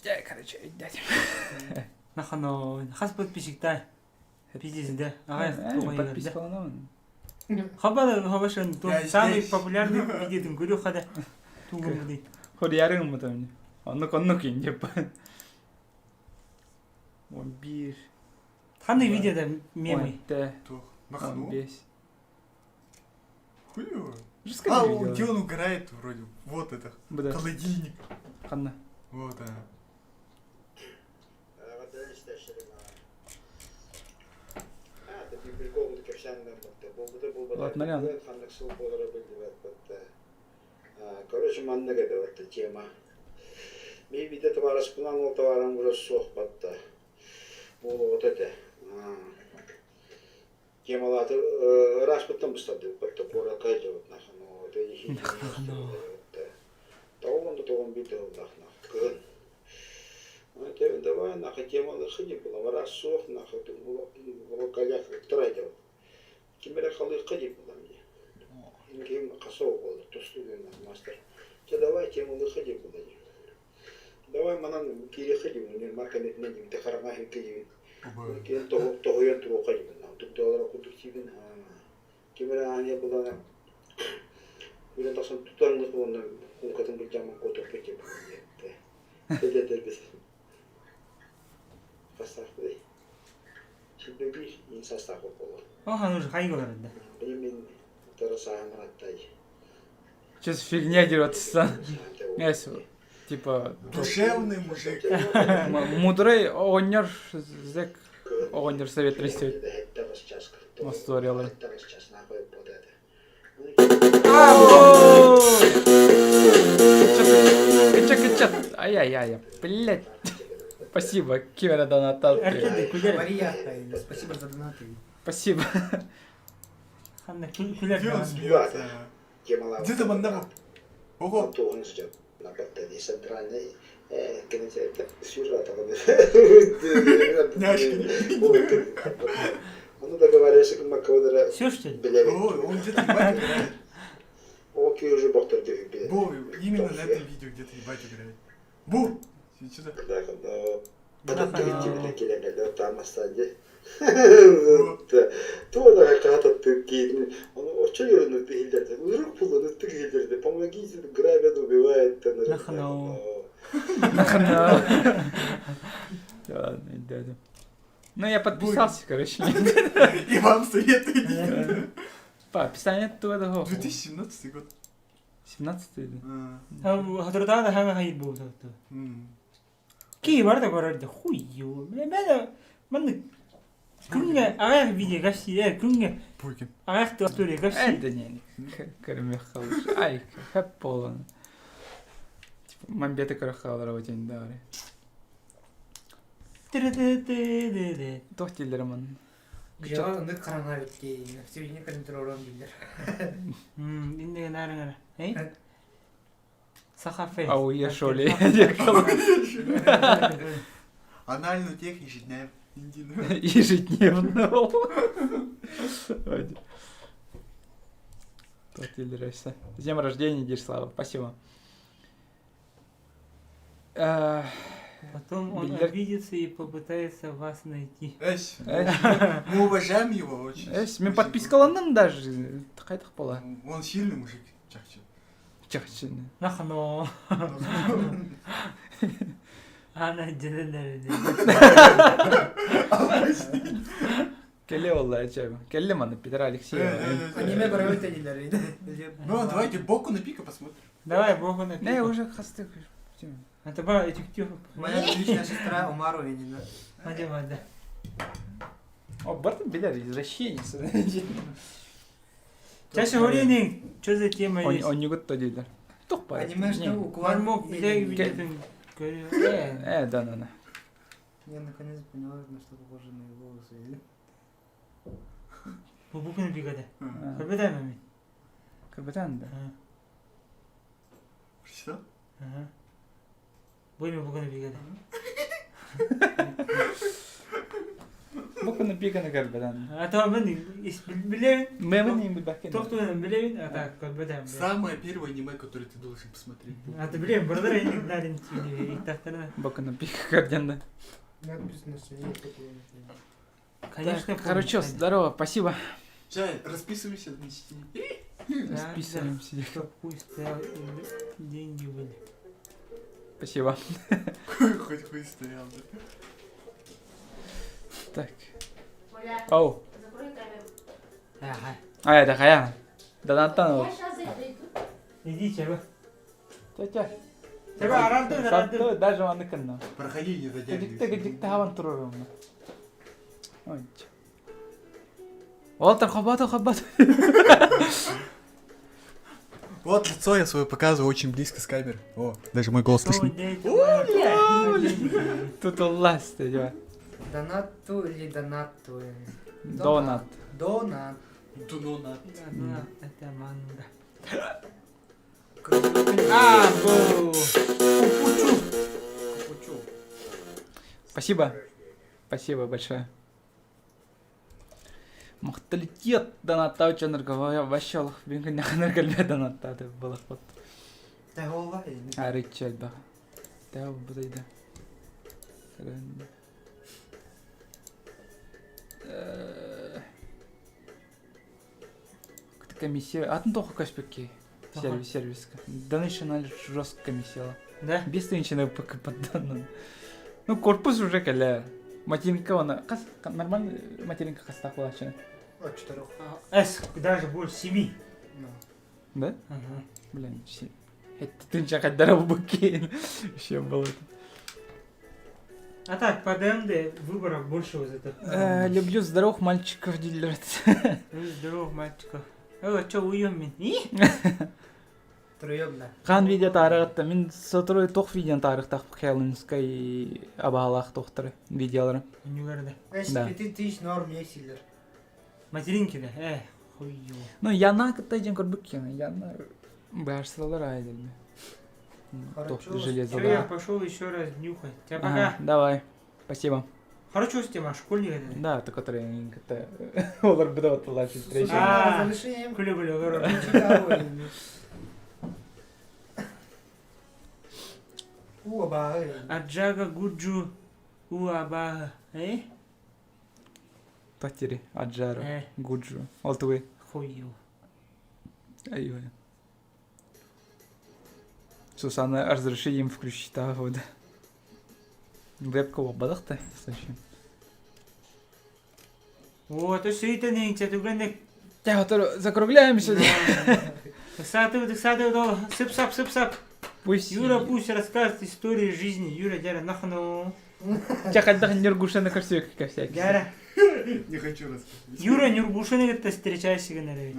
S1: Дьэ, короче, дядя.
S2: Нахано, хас подписчиктай. Пиздец, да. Ага,
S1: Подписчикаланамын.
S2: Хаба хабашын
S3: Я
S2: самый
S3: здесь.
S2: популярный видео көрү хада. Тугум
S1: Хорьярыгым мутамни. Оннук оннук инде. 11.
S2: Ханны видеода мемы.
S1: 10,
S3: Туох. Нахну.
S1: 15.
S3: Хуево.
S1: Жестко
S3: А,
S1: видео.
S3: где он угорает вроде? Вот это.
S1: Бда.
S3: Холодильник.
S1: Ханна.
S3: Вот она.
S1: Вот, Марьяна.
S5: Короче, маннык это тема. Ми биде товарыспынан ол товарым уже суох батта. Ол вот это. Темалаты ыраспыттан быстады батта кора кайда вот нахано. Это Тоғын тоғын биде нахна. Кын. Это давай нахо темалы хыни было. Раз суох нахо колях трайда. Кимере халы хыни было мне. Ким касоо болды тустуу мастер. Че давай темалы хыни было. Давай манан кири хыни, мен марка нетне дим тахарага хикки. Кин того тоһуйан турука дим. Тук доллар кудук тибин. Кимере ане была Үлен тахсан тутарыңыз болна кункатын бир жаман котор пете. Дедер биз. Хастах бей. Şimdi bir insan состав болот.
S2: О, хану же хай голар да.
S5: Билмен
S1: Сейчас фигня дерется. Типа...
S3: Душевный мужик.
S1: Мудрый оҕонньор зэк оҕонньор совет растет. Историялар. Кыча, кыча. Ай-яй-яй, блядь. Спасибо, Кивера донатал.
S4: Мария, спасибо за донаты.
S1: Спасибо.
S3: Где он смеется? Где-то манна. Ого.
S2: Все, что ли?
S3: О, он где-то ебать играет. Бу, именно на этом видео где-то ебать играет. Бу! Что-то...
S1: Нахна. Ладно, дядя. Ну, я подписался, короче.
S3: И вам советую.
S1: По описанию этого.
S3: 2017 год.
S1: 17
S2: Хатырдаан хаҥа хайыр буолуохту. Кии барда көрөр да хуй его. Мен маннык күҥҥэ аҕыйах видео кэпсии ээ күҥҥэ аҕыйах история кэпсии.
S1: Это не көрүмүөх Ай, хэп буолан. Типа мамбета көрөх хаалар очень да. Туох дииллэр ман?
S4: Дьэ, ыннык хараҥа эбит дии. Сегодня контролон биллэр.
S2: Иннигин аарыҥара. Эй? Саха фейс.
S1: Ау, я шоли.
S3: Анальную тех ежедневно.
S1: Ежедневно. С днем рождения, Дишслава. Спасибо.
S2: Потом он обидится и попытается вас найти.
S3: Эсь, мы уважаем его очень.
S1: Эсь, мен подпискаланным даже. Қайтық бола.
S3: Он сильный мужик, чахчы.
S1: Чахчы.
S2: Нахно. Ана дьэнэн
S1: Келе олла чайба. Келле маны Петра Алексеева.
S4: Аниме көрөбүт дилер.
S3: Ну, давайте Боку на пика посмотрим.
S2: Давай Боку на пика.
S1: Не, уже хасты.
S2: Это ба этиктю.
S4: Моя личная сестра Умару Венина.
S2: Мадя мадя.
S1: О, Бартон Беляр, извращенец.
S2: Чаще говори, что за тема есть?
S1: Он не год то дилер. Тух
S4: Анимешный уклон.
S2: Мог
S1: Э, да, да, да.
S4: Я наконец поняла, на что похоже мои волосы.
S2: Бу күнү бигада. Көрбөтәм мен.
S1: Көрбөтәм да.
S3: Прочитал?
S2: Ага. Бу эми бу күнү бигада.
S1: Бу күнү биганы көрбөтәм.
S2: А то мен билебин.
S1: Мен не билбәккен.
S2: Токту билебин, а так көрбөтәм.
S3: Самое первое аниме, которое ты должен посмотреть.
S2: А ты билем, бырдыр эни нарин иктахтарына.
S1: Бу күнү биг көрден.
S4: Надпись на стене
S2: Конечно.
S1: Короче, здорово, спасибо.
S3: Чай, расписывайся на стене.
S1: Расписываемся.
S2: Чтоб хуй стоял, деньги были.
S1: Спасибо.
S3: Хоть хуй стоял, да.
S1: Так. Оу.
S6: Закрой камеру.
S2: Ага.
S1: А, это хая. Да, Антон.
S6: Я сейчас зайду.
S2: Иди, чего?
S1: Тетя.
S2: Чего, аранды, аранды.
S1: Даже он наканна.
S3: Проходи, не задерживайся.
S1: Гидикте, гидикте, хаван турурум. Ой. Уолтер, хабату, хабату.
S3: Вот лицо я свое показываю очень близко с камеры. О, даже мой голос слышно.
S1: Тут уласть, дела.
S4: Донату или донату?
S1: Донат.
S4: Донат.
S3: Донат.
S2: Донат, это манга.
S1: А, бу.
S2: Купучу.
S4: Купучу.
S1: Спасибо. Спасибо большое. Махталитет донаттаучанырга вообще бин донаттады было вот.
S4: Тәһолла.
S1: А Ричард ба. Тәһ будайда. Комиссия. Атын тоқы кашпекки. Сервис, сервис. Донейшн жестко комиссия.
S2: Да?
S1: Без тысячи пока подданным. Ну, корпус уже каля. Материнка она. Нормально материнка хастахла.
S4: От четырех.
S2: С, даже больше семи.
S1: Да? Блин, тынча хайдара буккин. Еще было.
S2: А так, по ДМД выборов больше вот это.
S1: Люблю здоровых мальчиков дилер.
S2: Люблю здоровых мальчиков. О, чё, уйум мин?
S4: Троем, да.
S1: Хан видео таарыгытта мин сотору тох видео таарыктах Хелленскай абаалаах тохтары видеолары.
S2: Үнүгэр да.
S1: Да.
S4: 5000 норм есилер.
S2: Материнки да, хуй его.
S1: Ну, Яна кытта ден көрбүк кена. Яна баарсылар айдылды. Тох
S4: Хорошо.
S1: железо.
S2: Все, я пошел еще раз нюхать. Тебя пока.
S1: Давай. Спасибо.
S2: Хорошо с тем, школьник это.
S1: Да, это который как-то олар быдаваттылар встреча.
S2: А.
S4: Разрешением.
S2: Күлі күлі олар.
S4: Оба.
S2: Аджага Гуджу Уаба. Э?
S1: Татири, Аджара,
S2: Э,
S1: Гуджу. Алтуы.
S2: хуй его.
S1: Ай-ой. Сусанна, разреши им включить вот. Вебка бадахта, слушай.
S2: Вот, өсөйтен түгенник.
S1: Я вот закругляемся.
S2: Сатып, сатып, сып-сап, сып-сап.
S1: Пусть.
S2: Юра пусть расскажет историю жизни. Юра, дяра, нахну.
S1: Ча хальдах нюргушена корсюк ко всякий.
S2: Дяра.
S3: Не хочу рассказывать.
S2: Юра Нюргушина говорит, встречайся, говорит.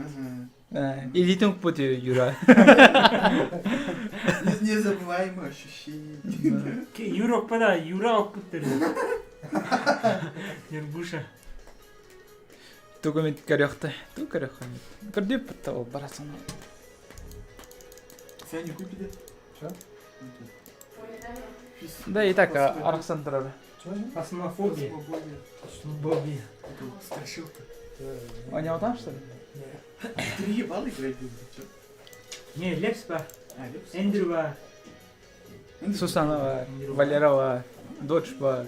S3: Ага.
S1: Илитинг пути, Юра.
S3: Незабываемое ощущение.
S2: Юра окпада, Юра окпуттыр. Нюргуша.
S1: Тугумит корехта. Ту корехта. Көрдүп ол барасың.
S3: Саня, купи, да?
S4: Чё?
S1: Да и так, Архсан турар.
S2: Фасмофобия. Фобия.
S3: Страшилка.
S1: Он не там, что ли?
S3: Ты ебал играть будешь, чё?
S2: Не, Лепс ба.
S3: А, Лепс?
S2: Эндрю ба.
S1: Сусана бар, Валера бар, Додж бар.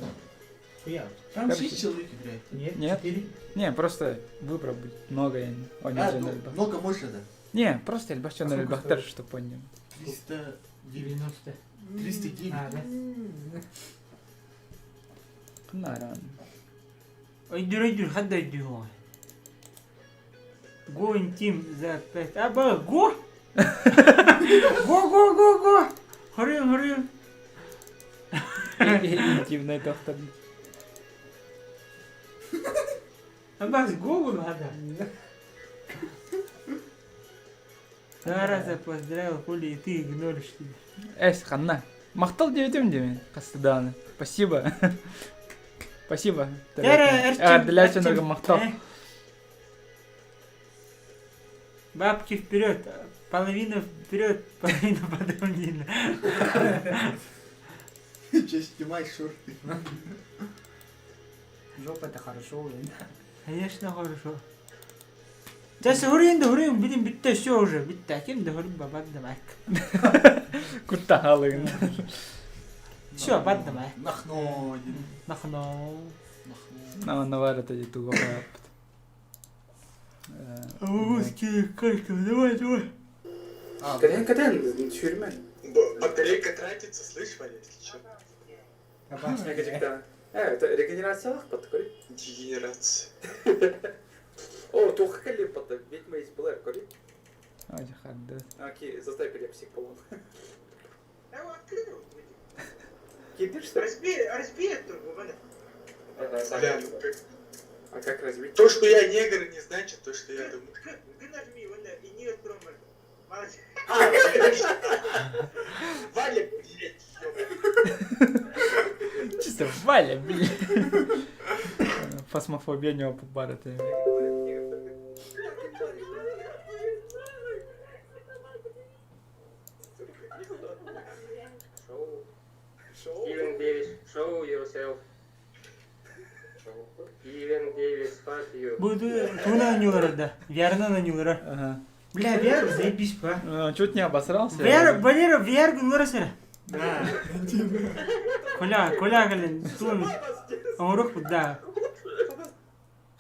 S2: Хуя.
S3: Там
S1: Короче.
S3: 6 человек играет.
S2: Нет,
S1: Нет.
S2: четыре.
S1: Не, просто выбора будет много.
S3: А,
S1: Он
S3: ну, много можно, да?
S1: Не, просто эльбахчан
S4: А сколько
S1: эльбахтар,
S4: стоит?
S1: что понял.
S3: 300...
S2: 90.
S3: 309.
S2: А, да.
S1: Наран.
S2: Өйдүр, өйдүр, хадда өйдүр оңай. Го интим за 5. А, ба, го! Го, го, го, го! Хорым, хорым.
S1: Интимный доктор.
S2: А, бас, го, го, хадда. Два раза поздравил, Коля, и ты игноришь тебя.
S1: Эс, ханна. Махтал девятым демен, Кастаданы. Спасибо. Спасибо. Для чего махтал.
S2: Бабки вперед, половина вперед, половина потом не.
S3: Че, снимай шорты.
S4: Жопа это хорошо, блин.
S2: Конечно, хорошо. Сейчас хурин да хурин, блин, битте все уже, битте, кем да хурин бабад давай.
S1: Кутта халыгын.
S2: Все, бад давай.
S3: Нахно.
S2: Нахно.
S3: Нахно.
S1: На навар это и туго.
S2: Русский, как давай, давай.
S4: А,
S1: Каден, тюрьма.
S3: Батарейка тратится, слышь, Ваня, если чё.
S1: Это регенерация подкори.
S3: Дегенерация.
S6: О, тух кали ведьма из Блэр, кори.
S1: Ай,
S6: Окей, заставь псих по-моему. Кидишь, что ли?
S2: Разбей, разбей эту,
S3: Бля, ну как-
S6: А как разбить?
S3: То, что я негр, не значит то, что я думаю.
S2: Ты нажми, и не открой.
S3: А, Валя, блядь, ёбаный.
S1: Чисто Валя, блин. Фасмофобия не попара ты.
S6: Стивен Дэвис, show yourself. Стивен Дэвис, fuck you.
S2: Буду туна нюлара, да. Верно на нюлара.
S1: Ага.
S2: Бля, Вер, заебись, па.
S1: Ну, Чуть не обосрался.
S2: Вер, Валера, Вер, гүнлара сера. Коля, Коля, гален, тун. Оңорук да.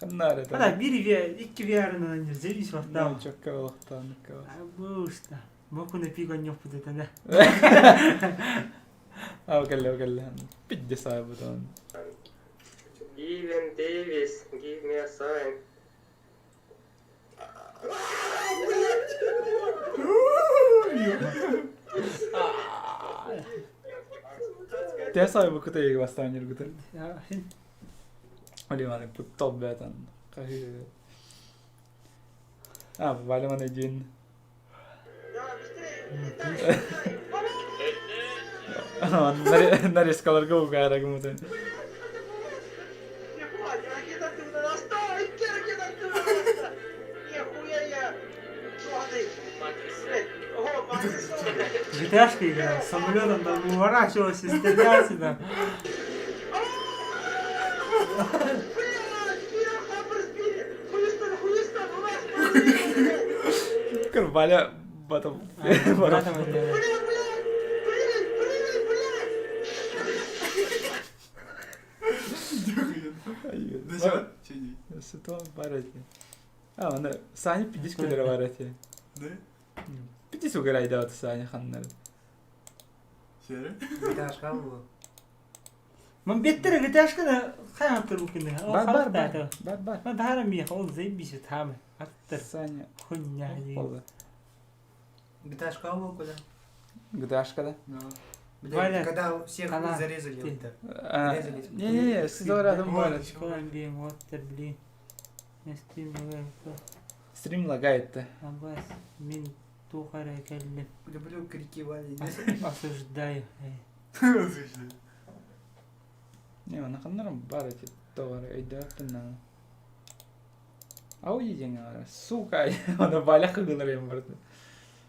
S1: Ханнар это.
S2: Ада бир ве, икки вер на нюр, заебись
S1: Ну,
S2: вахтау.
S1: чокка вахтан.
S2: Абуста. Боку на пиго нёх пут это, да.
S1: А, калля, калля. Пидде саабутан.
S6: Стивен Дэвис, give me a sign.
S1: Те сай бу кытайга бастаан жүргүтэр. Олиманы путтал бэтан. А, Валиман один. Нарезкаларга угаара гыммытын.
S2: GTA-шка играл, самолетом там уворачивался, стрелялся там.
S1: Валя потом...
S2: Братом это.
S3: Да чё?
S1: Сытон бар эти. А, аны Саня пидис күлere бар эти.
S3: Да?
S1: Пидис уграйда Саня ханнар.
S3: Сере?
S4: GTA-шка было.
S2: Man беттер GTA-шканы хайаптыр бу күнне.
S1: Бар бар бар. Бар бар.
S2: Ма бары ми ол заебись там. Аттыр
S1: Саня.
S2: хуйня.
S1: Oldu.
S4: GTA-шка был куда?
S1: GTA-шка да?
S3: Да.
S4: Блядь,
S2: Валя,
S4: когда всех
S2: она-
S4: зарезали
S2: ты.
S4: вот так.
S1: А,
S4: Резались.
S1: Не-не-не, сидор рядом бар.
S2: Колумбия, Уоттер, блин. Не стрим
S1: Стрим лагает-то.
S2: Абас, мин тухара кэллим.
S4: Люблю крики Вали.
S2: Осуждаю.
S3: Слушай.
S1: Не, аны ханнар бар эти товары өйдөп Ауди деген сука, аны Валя кыгылар эми бар.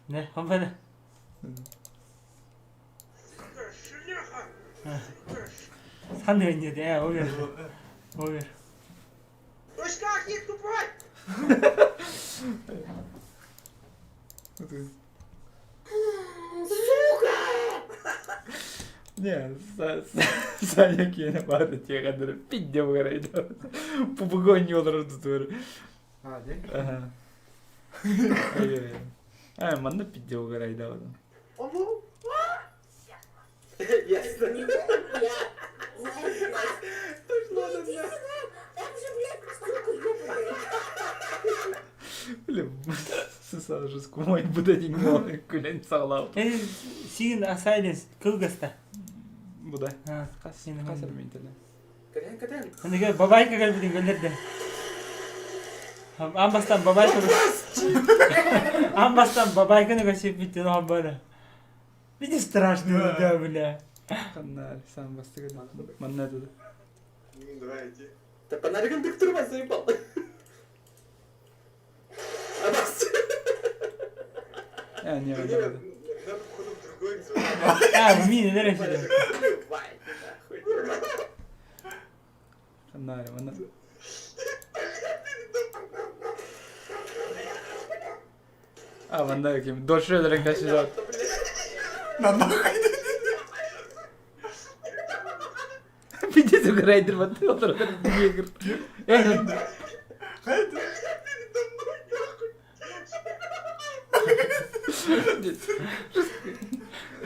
S2: Не, хомбана. Сан не да, овер. Овер.
S1: Не, Саня киэне бар тиэгендер пидде бугарайды. Пубугон йолар тутур.
S4: А, да?
S1: Ага. А, манна пидде бугарайды.
S6: Ясно.
S1: Бля, сысал же скумой буда деген күлен сағлау.
S2: Э, сигин асайлес кылгаста.
S1: Буда.
S2: А,
S1: Қас,
S2: Сен
S1: қасыр
S2: мын.
S1: мен тілі.
S6: Кэтэн, кэтэн.
S2: Аныга бабайка кэлбитин көллерде. Амбастан бабайка. Амбастан бабайканы көрсөп амбара. Видишь страшно, да, бля.
S1: Қаннар, сан басты Манна туды.
S3: Ну, давай, иди.
S6: Да фонариком ты турба заебал. Абас.
S1: Э, не,
S3: Не,
S1: манна
S3: надо,
S1: туды.
S3: походу, в другой звонить.
S2: А, мин нересе.
S6: Вай, ты нахуй.
S1: Қаннар, манна. А, манна кем. Дольше дөрек каши
S3: На нахуй.
S1: Пиздец, уграйдер, вот ты отыр. Э,
S3: Хайда.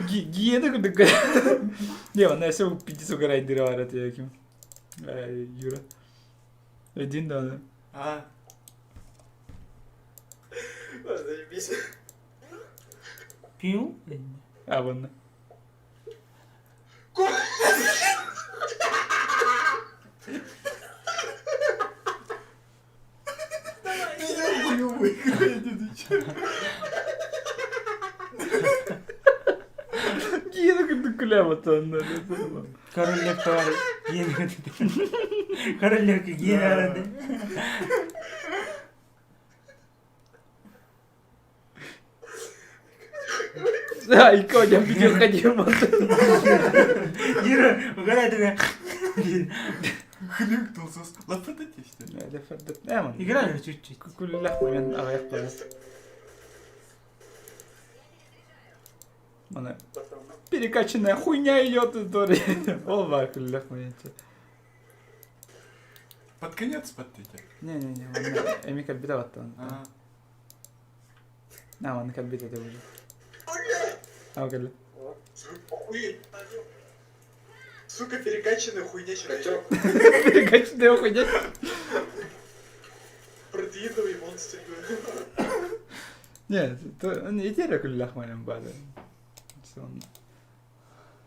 S1: Гиена күндүк. Не, манна все пиздец уграйдер бар эти кем. Юра. Один да.
S3: А,
S6: Заебись.
S2: Пиу.
S1: А, вон.
S3: меня хуёвый играет, ты чё?
S1: Гиена күндүк күлә вот он.
S2: Король лев товар. Гиена. Король лев гиена.
S1: Ай, коня, видео ходил.
S2: Юра, угорай такая.
S3: Хлюкнулся. Лапотати, что ли?
S2: Играли чуть-чуть.
S1: Күлләх мен аяқ қояс. Мана перекачанная хуйня идет история. Ол бар күлләх мен.
S3: Под конец подтеки.
S1: Не-не-не, манна эми калбита батты.
S3: А,
S1: На, манна калбита деп уже. А, калби.
S3: Охуеть. Сука, перекачанная хуйня человек.
S1: Перекачанная хуйня.
S3: Протеиновый монстр.
S1: Нет, ити эрэ күллэх манан баары.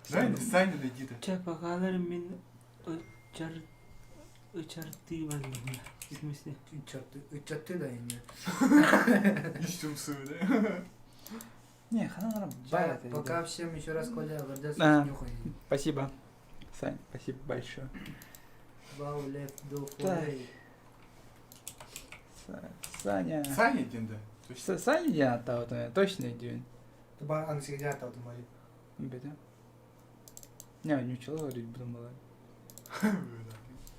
S3: Саня, Саня найди да.
S2: Чэ, покалар мин ычар ычартыы барбын. В смысле?
S4: Ыччаты, ыччаты да инне.
S3: Ищем да?
S1: Не, ханан бар.
S4: Пока всем еще раз, Коля, Вардес, нюхай.
S1: Спасибо. Сань, спасибо большое.
S4: Вау, лев, до фулей.
S1: Саня.
S3: Саня один, да? Точно.
S1: Саня диэн аттаабыт, точно диэн.
S4: Туба английский аттаабытым бали.
S1: Бетэ. Не, не учила говорить буду была.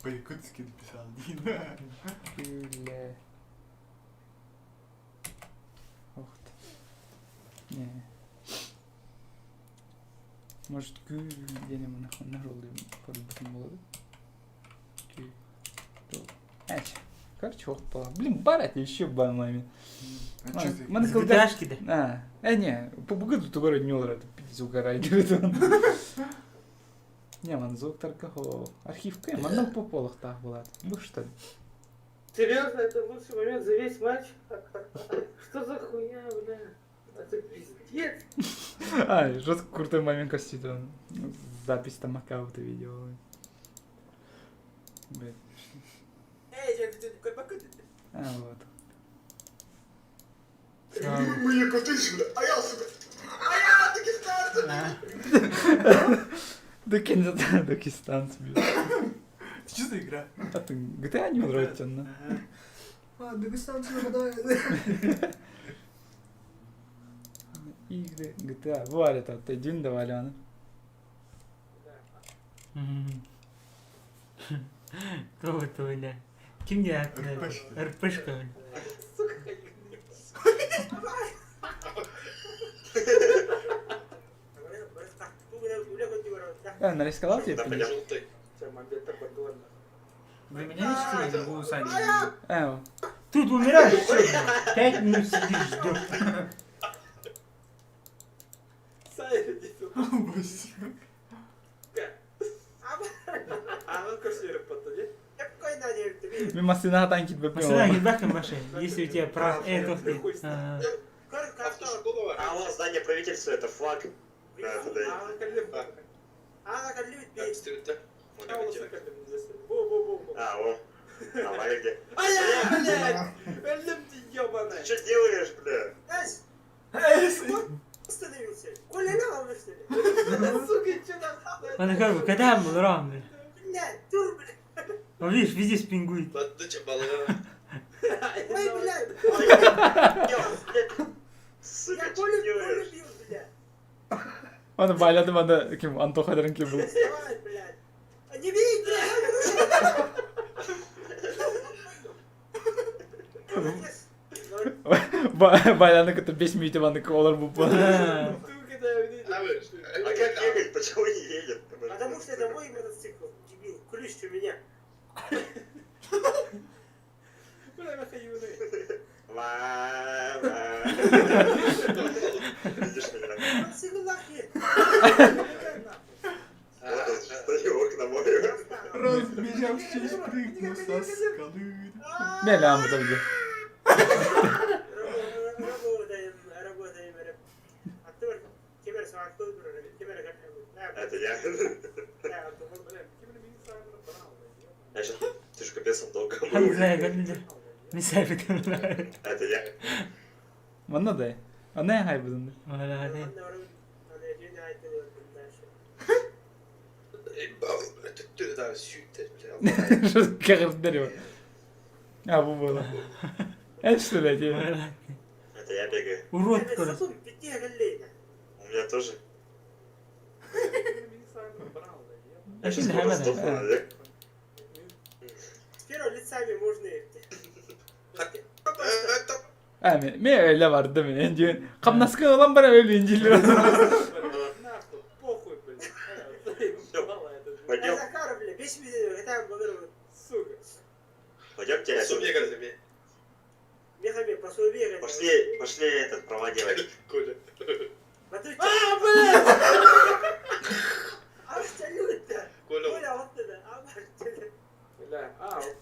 S3: По-якутски написал Дина.
S1: Күлэ. Ох ты. Не. Может, кү диэн манахоннар ол көрбүтүм буолар. Кү. Эч. Короче, вот была. Блин, бар это еще банлами.
S3: А что ты?
S1: Маны кылгас.
S2: ГТАшки да.
S1: А, не, по бугу тугара не олар, это пиздец угорай, говорит он. Не, ман звуктарга хо. Архивка, манна пополохтаах буолар. Бу что?
S6: Серьезно, это лучший момент за весь матч? Что за хуйня, бля? Это пиздец.
S1: А, жестко крутой момент костит он. Запись там аккаунта видео. Блядь. А, вот. Дагестанцы, блядь.
S3: Это что за игра?
S1: А ты GTA не нравится, на?
S4: А, дагестанцы нападают.
S1: Игры, GTA. Валя то ты один давали, она.
S2: Кто это, бля? Ким не
S3: РПшка.
S2: РПшка, бля.
S1: А, нарисовал тебе?
S6: Желтый.
S7: Вы меня ищете или другую Саню?
S1: А,
S2: Тут умираешь, всё, бля. 5 минут сидишь, ждешь.
S3: Боже.
S1: Мен машина танки
S2: Машина гибаком баши, если у тебя прав, это ты. А,
S8: А вон здание правительства, это флаг. Да, да, да. А, о. А Валя где? Ты что делаешь, бля?
S2: Он как бы, когда был рам, бля? Ну, видишь, везде спингует.
S8: Сука, что делаешь?
S1: Аны байладым анда ким Антоха дерин ким был. Байланы кытта 5 минут аны олар бу.
S2: А,
S8: А как ехать? Почему не едет?
S9: Потому что это мой мотоцикл, дебил. Ключ у меня.
S8: Ва, ва. Видишь меня?
S9: Мотоцикл нахуй.
S8: Вот он, стою, окна мою.
S3: Разбежавшись, прыгну со скалы.
S1: Мелям бу таби.
S9: Работаем, работаем. Артур, теперь с Артур, теперь
S8: Это я. Я сейчас... Ты же капец, он долго
S2: Не
S8: был.
S2: знаю, как люди. Не знаю, как
S8: Это я.
S1: Манна да. Аны хай бузун. Кагырдыр. А бу было. Это что ли?
S8: Это я бегаю.
S2: Урод, короче.
S8: У меня тоже.
S2: А
S8: Я
S2: что
S8: сейчас
S2: за
S8: скоро
S2: хамада?
S8: сдохну, наверное.
S9: С первого лицами можно
S1: А, ме öyle vardı mı? Enci kamnaskı olan bana öyle inciliyor.
S8: Пойдем,
S9: Захар, бля, весь это был, сука.
S8: пойдем тебя.
S9: Мехами, посуби.
S8: Пошли, пошли этот права делать.
S9: А, бля! Абсолютно. Коля, вот это, абсолютно.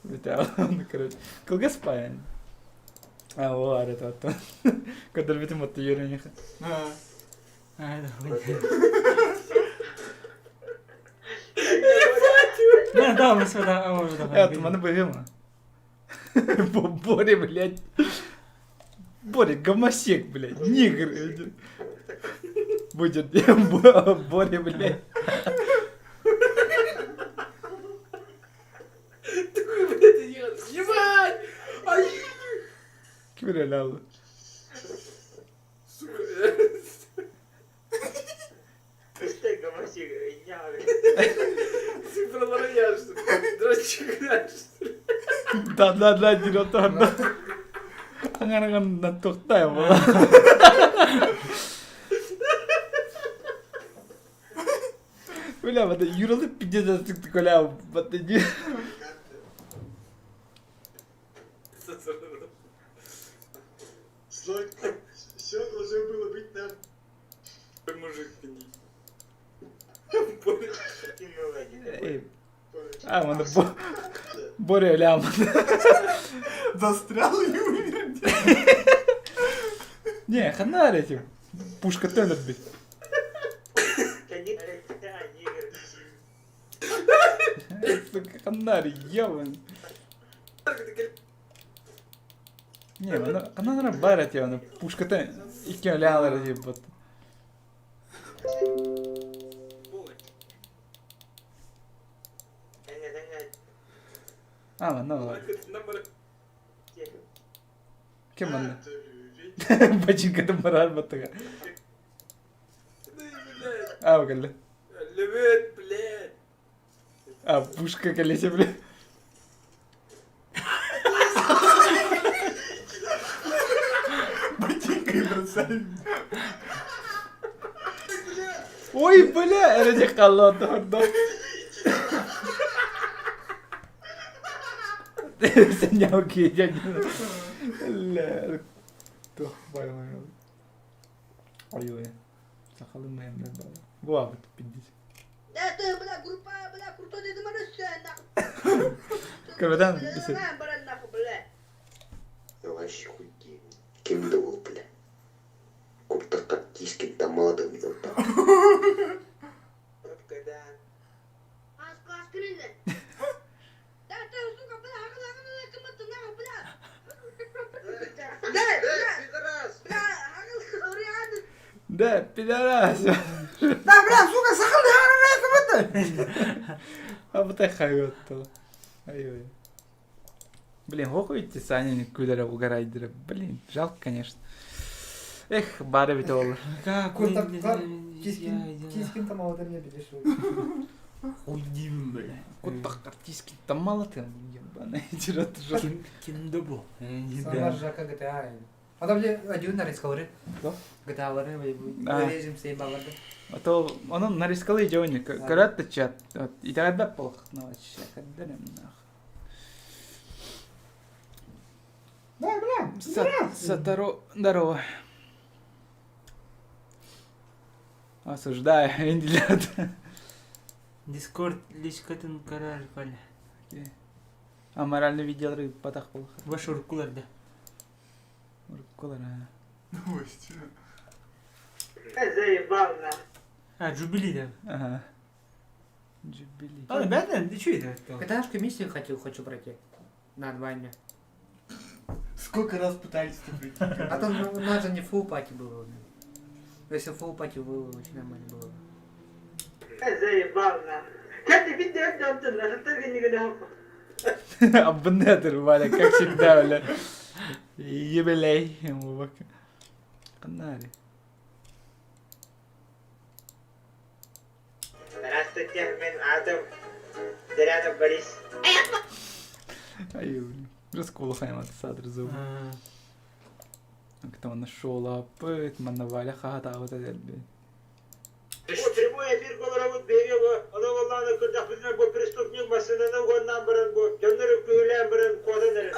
S1: Бите, короче. Кылгас паян. А, о, арыт оттон. Көрдөрбүтүм отто үөрэнэх.
S2: Да, да, мы сюда, а уже давай.
S1: Это маны быһыма. Боря, блядь. Боря, гомосек, блядь, негр. Будет Боря, блядь.
S7: Такой, блядь, ебать! Ай!
S1: Ким
S7: Сука,
S1: Да, да, да, директор. Аҥарыган туохтай буола. Бля, вот Юралы пиздец коля, вот иди.
S3: Все должно было быть на...
S7: Мужик,
S1: А, маны Боря лям.
S3: Застрял и умер.
S1: Не, хана этим. Пушка төнөр бит. Сука, ханари, ебан. Не, она, она наверное, бар эти, она пушка то икки лялар эти, вот. А, манна буолар. Ким манна? Бачинкатын барар баттыга. А, кэллэ.
S7: Левет, блядь.
S1: А, пушка колесе, бля.
S3: Ботинкой бросали.
S1: Ой, бля, эрэ халла тордо. Сеняуки, я не Ля. Тух, бай, Ой, ой. Сахалым моим Буа, вот пиздец.
S10: Да ты, бля, группа, бля, крутой ты нахуй.
S1: Капитан,
S10: Бля, нахуй, бля.
S8: Вообще хуй ким да был, бля. Куртакка тискин там молодым
S10: Да ты, сука, бля, нахуй, бля. Да, бля, бля,
S1: Да, пидорас.
S2: Да, бля, сука, сахалый
S1: А вот хайотто. Ай-ой. Блин, охуйте, Саня кудера угорайдера. Блин, жалко, конечно. Эх, бары бит ол.
S4: Кискин там алдан не билеш.
S1: Хуйдим, бля. Куттак артистский там мало ты, ебаный, дерет
S2: Киндобу.
S4: Сама жака GTA. А там где один нарисковали?
S1: Да?
S4: GTA лары, режим сей баларды.
S1: А то он нарисковали дёни, көрөт чат. И тогда плохо, ну вообще, кадырым нах.
S2: Да, бля,
S1: Сатаро, здорово. Осуждаю, Энди
S2: Дискорд личкатын карар коля.
S1: А моральный видел рыб потах плохо.
S2: Вашу рукулар, да.
S1: Рукулар, а.
S3: Новости.
S9: Заебал, на.
S2: А, Джубили, да.
S1: Ага. Джубили.
S2: А, ребята, ты что это?
S4: GTA миссию хотел, хочу пройти. На онлайне.
S3: Сколько раз пытались это пройти?
S4: А там у нас же не full party было. Если full party было, очень нормально было.
S9: Заебал, на. Как ты видел,
S1: Абнетер, Валя, как всегда, бля. Ебелей. Канари.
S9: Здравствуйте, мен Адам. Рядом Борис.
S1: Ай, блин. Расколохаем от садры зубы. Кто нашел апыт, манна Валя хата, вот это, блин.
S9: Прямой эфир говорит, беге, оно волнано, когда бу преступник машинаны гоннан баран бу, дьоннору күлән баран кодан эрен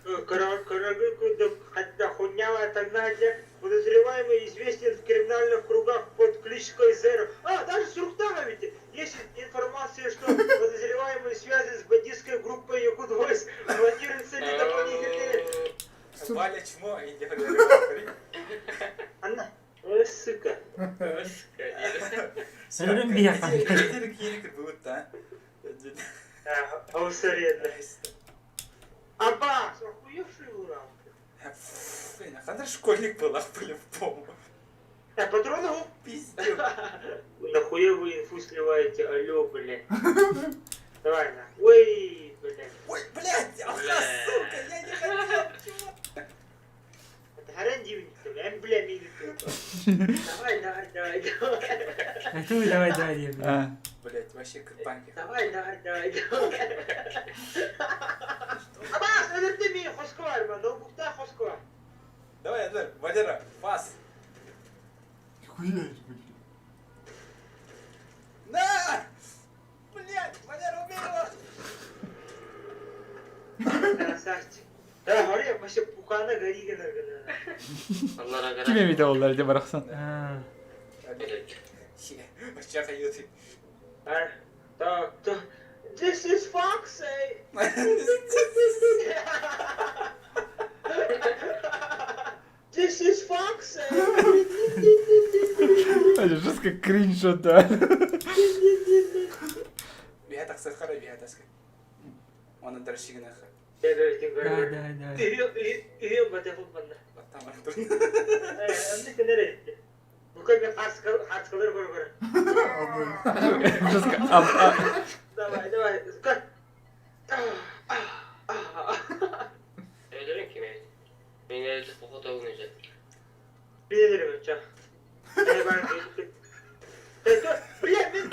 S9: бу. Карагы кудык, хатта хуйнява тагнадя, подозреваемый известен в криминальных кругах под кличкой Зеро. А, даже Суруктава ведь есть информация, что подозреваемый связан с бандитской группой Якут Войс, планируется ли дополнительные...
S2: Өлөрүм биһиэхэ.
S7: Киири кырбыбыт да.
S9: Аббас, охуевший урал.
S7: Ханна школьник была по-любому.
S9: А патроны
S7: Пиздец.
S9: Нахуя вы инфу сливаете, алло, блядь. Давай на. Ой, блядь.
S7: Ой, блядь, алхаз, сука, я не хотел, чувак.
S9: Это дивник, бля, мини Давай, давай, давай, давай.
S2: А ты давай, давай, диэн.
S1: А,
S7: Блядь, вообще кырбанья.
S9: Давай, давай, давай, давай. Аббас, өлөрдө миин хоско бар, ноутбукта хоско бар.
S7: Давай, Адлер, Валера, пас.
S3: Хуя, блядь.
S7: На! Блядь, Валера, убей его!
S9: Красавчик. Да, говори, вообще пукана гори гына гына.
S1: Ким эмитэ буоллар дии барахсан.
S2: А,
S7: Вообще хаюты.
S9: А, так, так. This is Foxy. This is Foxy.
S1: Это жестко кринж да.
S7: Биһэ тахсар биһэ таска. Оны дыршигына ха.
S2: да, да, да.
S9: Үйüm батахыл банна.
S7: Баттан бар тур.
S9: Бука мен харскалар көр көр.
S1: Жестко.
S9: Давай, давай. Ка.
S6: Өлөрүн ким Мен
S9: Билерим ча. Бля, мен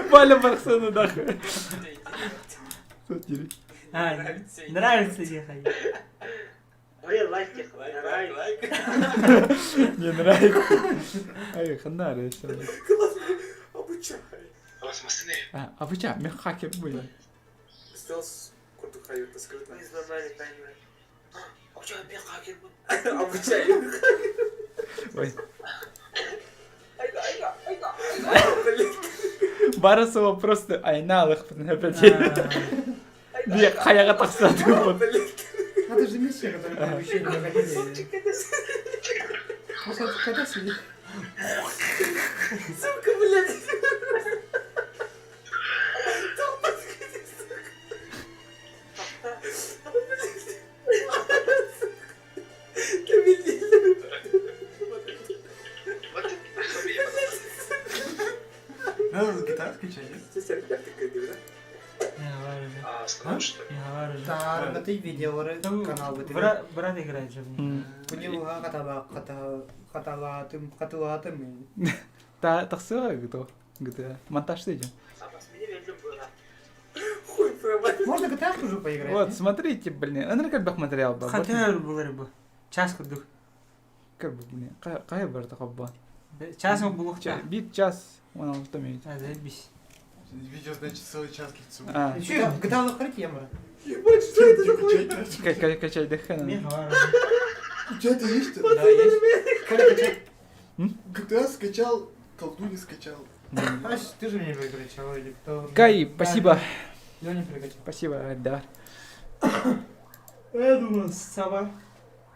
S1: Валя барахсаны нахуй.
S2: А, нравится ехать.
S9: Ой, лайк
S7: Лайк, лайк, лайк.
S1: Не нравится. Ай, ханна еще.
S7: Обучай.
S1: А, обучай, мен хакер буйын.
S7: Стелс курдук хаюта скрытно.
S9: Мы сломали таймер. Обучай, мен хакер бу.
S7: Обучай.
S1: Ой.
S7: Айда, айда, айда, айда. Блин.
S1: Барысова просто айналых опять. Би хаяга тахсады.
S7: Блин.
S4: Это же миссия, которую мы вообще не проходили. Просто когда сидит?
S7: Сука, блядь.
S3: Надо GTA скачать, нет?
S4: Тааргаты видеолары канал бытыгы.
S2: Брат, брат играет же в них.
S4: Куньюга катаба ката каталаатым катылаатым.
S1: Та тахсыга гто. GTA. Монтаж идем.
S7: Хуй поймать.
S4: Можно GTA уже поиграть?
S1: Вот, смотрите, блин. Аны как материал бар.
S2: Хатер булар бу. Час курдук.
S1: Как бы, блин. Кая бар такой
S2: Час булукча.
S1: Бит час 16 минут.
S2: А, заебись.
S3: Видео, значит, целый час длится.
S1: А,
S4: GTA GTA лыкырык емра.
S7: Ебать, что это за хуйня?
S1: качай, качай ДХ.
S2: Мен бар.
S3: У тебя-то есть что?
S4: Да, есть. Коля, качай.
S3: GTA скачал, колду не скачал.
S4: Аш, ты же мне перекачал или кто?
S1: Кай,
S4: Да,
S1: спасибо.
S4: Лёня перекачал.
S1: Спасибо, да.
S2: Я думал, сова.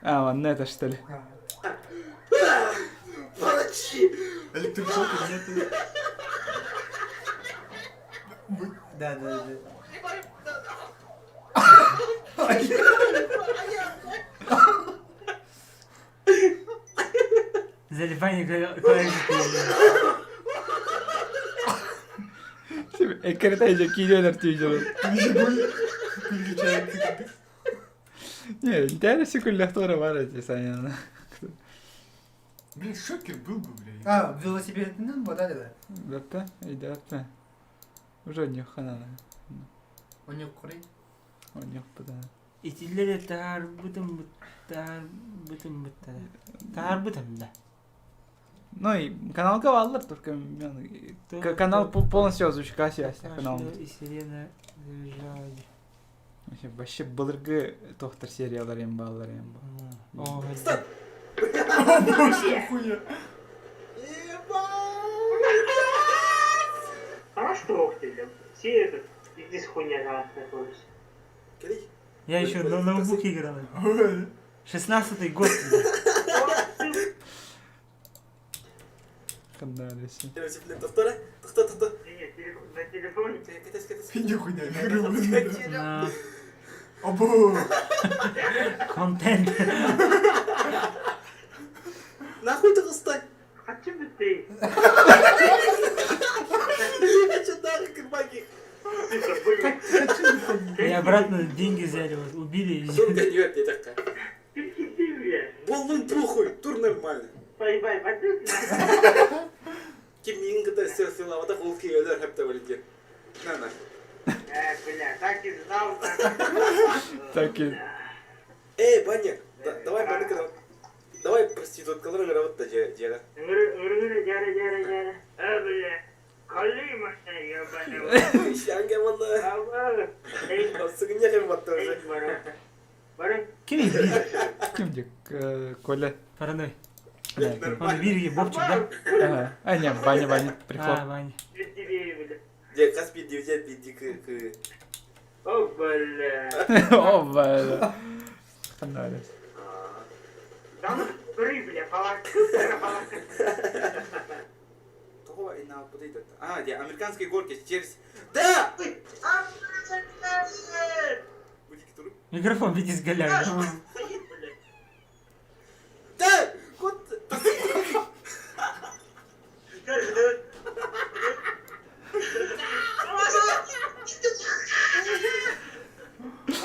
S1: А, ладно, это что ли?
S4: А.
S7: Палачи.
S3: Электрошока нету.
S4: Да, да, да.
S2: Залипание клавиши.
S1: Эккирэтэ киирэн тиийдэ. Не, интересно, күллэхтора бар эти Саня.
S3: Блин, шокер был бы, блядь.
S4: А, велосипед, ну, вот да, да.
S1: Да, да, Уже не хана.
S4: У него куры.
S1: У них пода.
S2: Итилere таар бытым таар бытым бытта. Таар бытым да.
S1: Ну и канал Каваллар, только канал полностью озвучка связь канал.
S2: И сирена завизжала.
S1: Вообще, вообще былыргы тохтар сериялар эм баллар эм ба.
S2: О,
S3: Боже, хуя.
S9: А что ты, Все этот, иди с хуйня на находишься.
S2: Я еще на ноутбуке играл. 16-й год.
S1: Ханна
S7: Тохтора, тохто, тохто.
S9: На телефоне.
S7: Кэтес, кэтес.
S3: Нихуя, гребаный.
S2: На
S3: Або!
S2: контент.
S7: Нахуй ты хыстай?
S9: Хочу бы ты.
S7: Хочу нахуй кырбаки.
S2: И обратно деньги взяли, вот, убили и
S7: Тур
S2: взяли.
S7: конверт, я такая. Боллун похуй, тур нормально.
S9: Бай-бай, пойдет
S7: Ким миин кытта селфилавата ол киэлер хэпте болите. На на.
S9: Э, бля, так и знал.
S1: Так и...
S7: Эй, Баня, давай баны Давай проституткалар работа дьиэҕэ.
S9: Ырыгыры, дьара, дьара, дьара. Э, бля, колы машина, ебаный.
S7: Шанга болла. Сыгынньах им батта уже.
S9: Бары.
S2: Ким бир?
S1: Ким дик? Коля.
S2: Параной.
S1: Да,
S2: Он бир Бобчик, да?
S1: Ага. А, не, Ваня, Ваня, прихлоп.
S2: А, Ваня.
S7: Дьэ, хас биирдии биирдии кы
S9: О, бля.
S1: О, бля. Ханна
S9: Там бри, бля, палак. Палак.
S7: Того и на А, где американские горки через... Да!
S2: Микрофон видишь голяк.
S7: Да! Вот!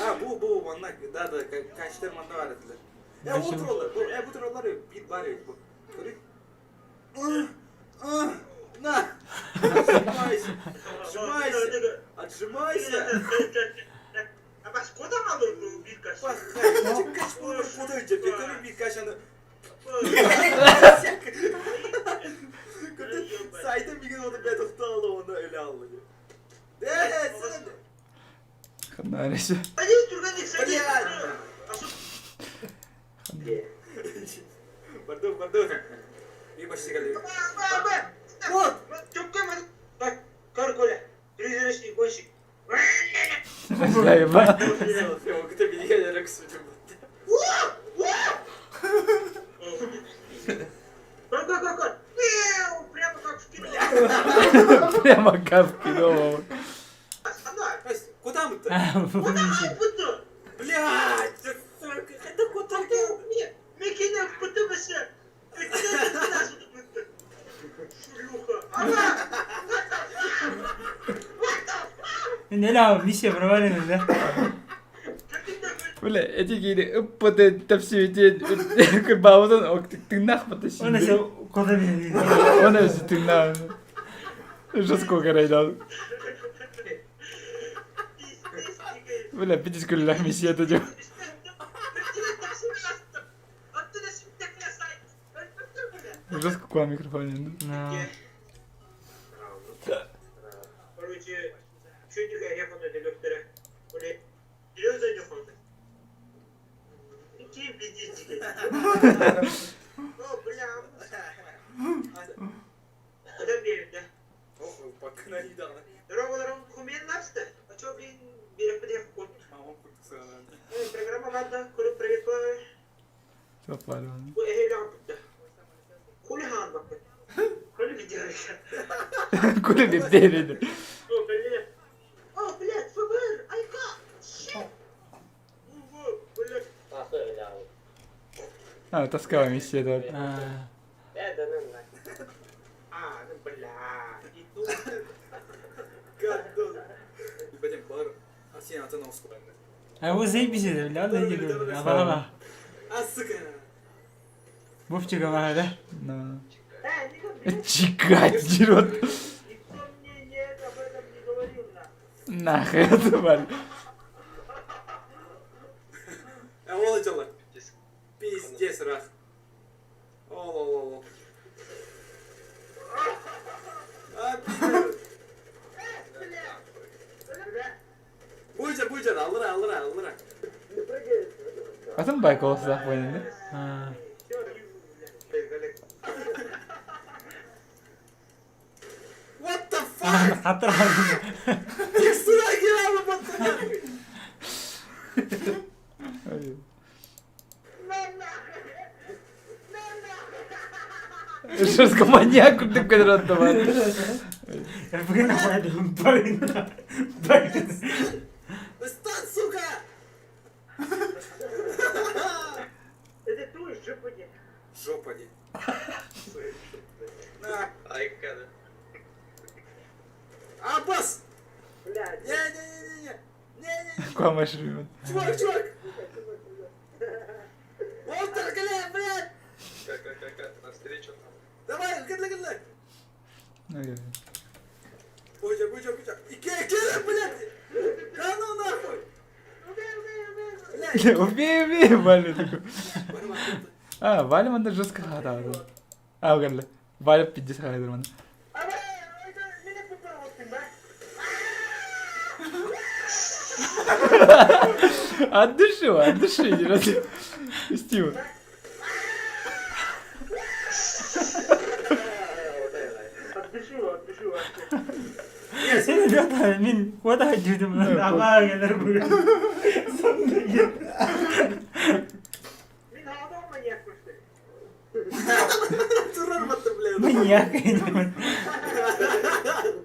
S7: А, бу, бу, манна, да, да, качтер манна бар этилер. Э, отуралар, бу, э, бу туралар, бир бар бу. Көрү. На! Отжимайся! Отжимайся! Отжимайся!
S9: А бас куда алыр бу бир каш?
S7: Кач буну куда өтеп, көрү бир кашаны. Сайда миген оны бет тоқталды, оны өле алды. Э, сен
S1: Ханна
S9: Садись, Турганик, садись.
S7: Пардон, пардон. И почти коллеги. Вот!
S9: Көр, Коля, призрачный гонщик.
S1: Заеба.
S7: Кто меня не раксудим.
S9: Көр, көр, көр, көр. Прямо как в кино.
S1: Прямо как в кино.
S7: Куда мы-то?
S9: Куда мы-то?
S7: Блядь! Это куда?
S9: Мекине кутыбысы. Шлюха.
S2: Не, миссия провалена, да?
S1: Бля, эти гири ыппыты тапсибитин кырбаабытын тыҥнах бата
S2: Он еще куда меня
S1: Он өсө тыҥнах. Жестко карайдан. Бля, пидис күллэх миссия это Жестко куа микрофон.
S9: Короче, чуть я ходу доктора. Серьезно не ходу. Какие пиздец О, бля. Куда берем, да?
S7: Пока не дала.
S9: Дорогу, дорогу, хумен лапста. А чё, блин, берем подъехал. Программа ладно, куры привет,
S1: Топарон.
S9: Бу эһэлэ бутта. Хули хаан бакка. Хули видео.
S1: Кули бибдерин.
S9: О, бля. О, блядь, ФБР, айка. Shit. О, блядь.
S1: А, тоскала миссия да.
S9: А, ну, бля. И тут.
S7: Гандон. Бәдем бар. А сен атын ауысып
S2: А его заебись это, бля, он иди, говорю. Ага,
S7: А, сука.
S2: Вовчик, ага, да?
S1: На.
S9: Э, не
S1: Чикать, дерет.
S9: Никто мне не об этом не говорил, на.
S1: Нахуй это, валь.
S7: А ол жолы. Пиздец, рах. Ол, ол, ол, ол. А, пиздец. Буйжар, буйжар, алыра, алыра, алыра.
S1: Атын байколсақ бойын, да?
S7: What the fuck?
S2: Хатыр
S7: Текстура келе баттı.
S1: Жестко маньяк курдук көтөр оттомат.
S2: Бүгүн
S7: Встань, сука!
S9: Это твой жопа не.
S7: Жопа не. На.
S9: Айкада.
S7: Аббас!
S9: Блядь.
S7: Не-не-не-не-не! Не-не-не!
S1: Куамаш рюмет.
S7: Чувак, чувак! Уолтер, глянь, блядь!
S9: Как-как-как, навстречу нам.
S7: Давай, гыдла, гыдла! Буча, буча, буча! Ике, ике, блядь! Да ну нахуй! Блядь!
S1: Убей, убей, Валя такой. А, Валя манна жестко хатаады. А, кэллэ. Валя пиздец хаайдыр манна. От души, от души, не Стива.
S9: От души, от души вообще.
S2: Сен ребята, мин куда дедим, ама келер бүгүн.
S9: Мин адам маньяк что ли?
S7: Турар батыр, блядь!
S2: Маньяк.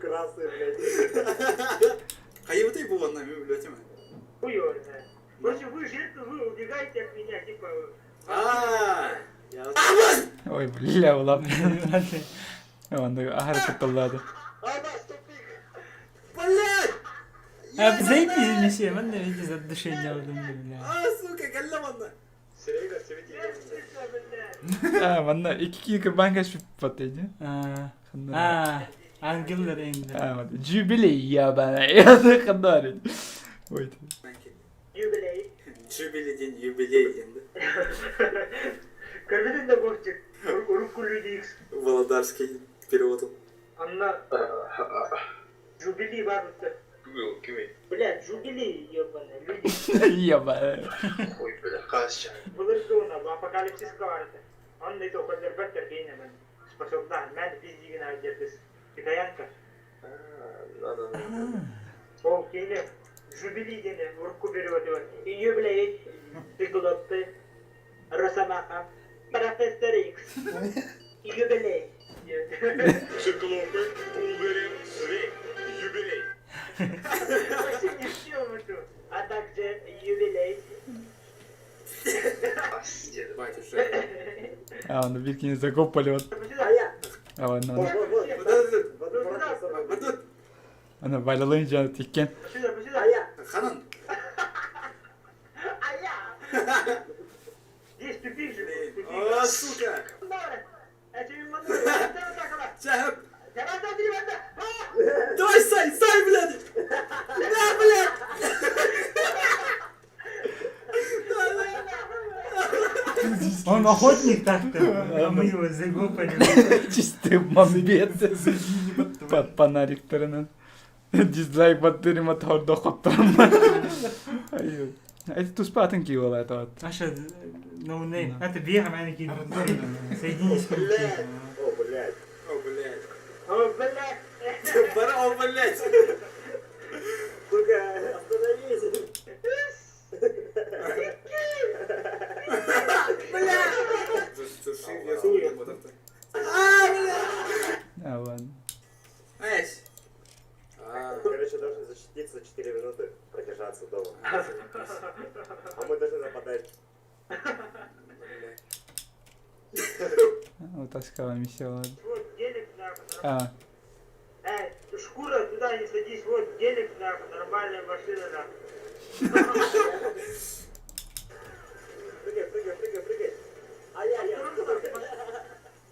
S9: Красный, блядь.
S7: Хайыбытай буолна, мен блядь, эме.
S9: Хуй его знает. Короче, вы жертвы, вы убегаете от меня, типа...
S7: А, я... Аббас!
S1: Ой, бля, улап. Онда ахара кытталлады.
S9: Аббас, тупик!
S7: Блядь!
S2: А заебись миссия, мен видите от души делдым, бля.
S7: А, сука, кэллэ манна.
S1: А, манна икки киһи банка шүппат ди.
S2: А, а, ангеллер энди.
S1: А, Jubilee ябана. Ханнары. Ой.
S9: Юбилей.
S7: Jubilee день, юбилей день, да?
S9: Көрбүтүн да Вовчик, Руку Люди Икс.
S7: Володарский перевод.
S9: Анна... Джубили бар Бля, Джубили, ебаный, люди.
S1: Ябана.
S9: Былыргы апокалипсис каварты. Он это көдөрбөттөр кейнемен. Способна, мен биздигин айдердис. Китаянка. Ол кейне Джубили дене урку берип Юбилей, Циклопты, Росомаха, Профессор Икс. Юбилей.
S11: Циклопы, Улверин, Свей, юбилей.
S9: Вообще не в тему тут. А также юбилей.
S7: Батюшка.
S1: А, ну биркини закопали вот. А, ладно.
S7: Вот тут.
S1: Ана байлалын жаны тиккен.
S7: Ханан.
S9: А я! Здесь тупик же. тупик.
S7: О, сука. Ча, Давай, сай, сай, блядь! На, блядь!
S2: Он охотник так-то, а мы его загопали.
S1: Чистый мамбет. Фонарик Дизлайк баттырыма тордо хоттарма. Это туспатын киола это.
S2: Аша, no name. Это бега, маленький. Соединись.
S9: О, блядь.
S7: О, блядь.
S9: О, блядь.
S7: Пора, о, блядь.
S9: Сука, остановись.
S7: Суши, я сука, вот это. А, блядь.
S1: А, ладно.
S7: Эсь. А,
S9: Короче, должен защититься 4 минуты, продержаться дома. А мы должны нападать.
S7: блядь.
S1: Вот таскала миссия, ладно.
S9: Вот гелик нахуй.
S1: А,
S9: Эй, шкура, туда не садись, вот гелик нахуй, нормальная машина нахуй. Прыгай, прыгай, прыгай, прыгай. А я, я.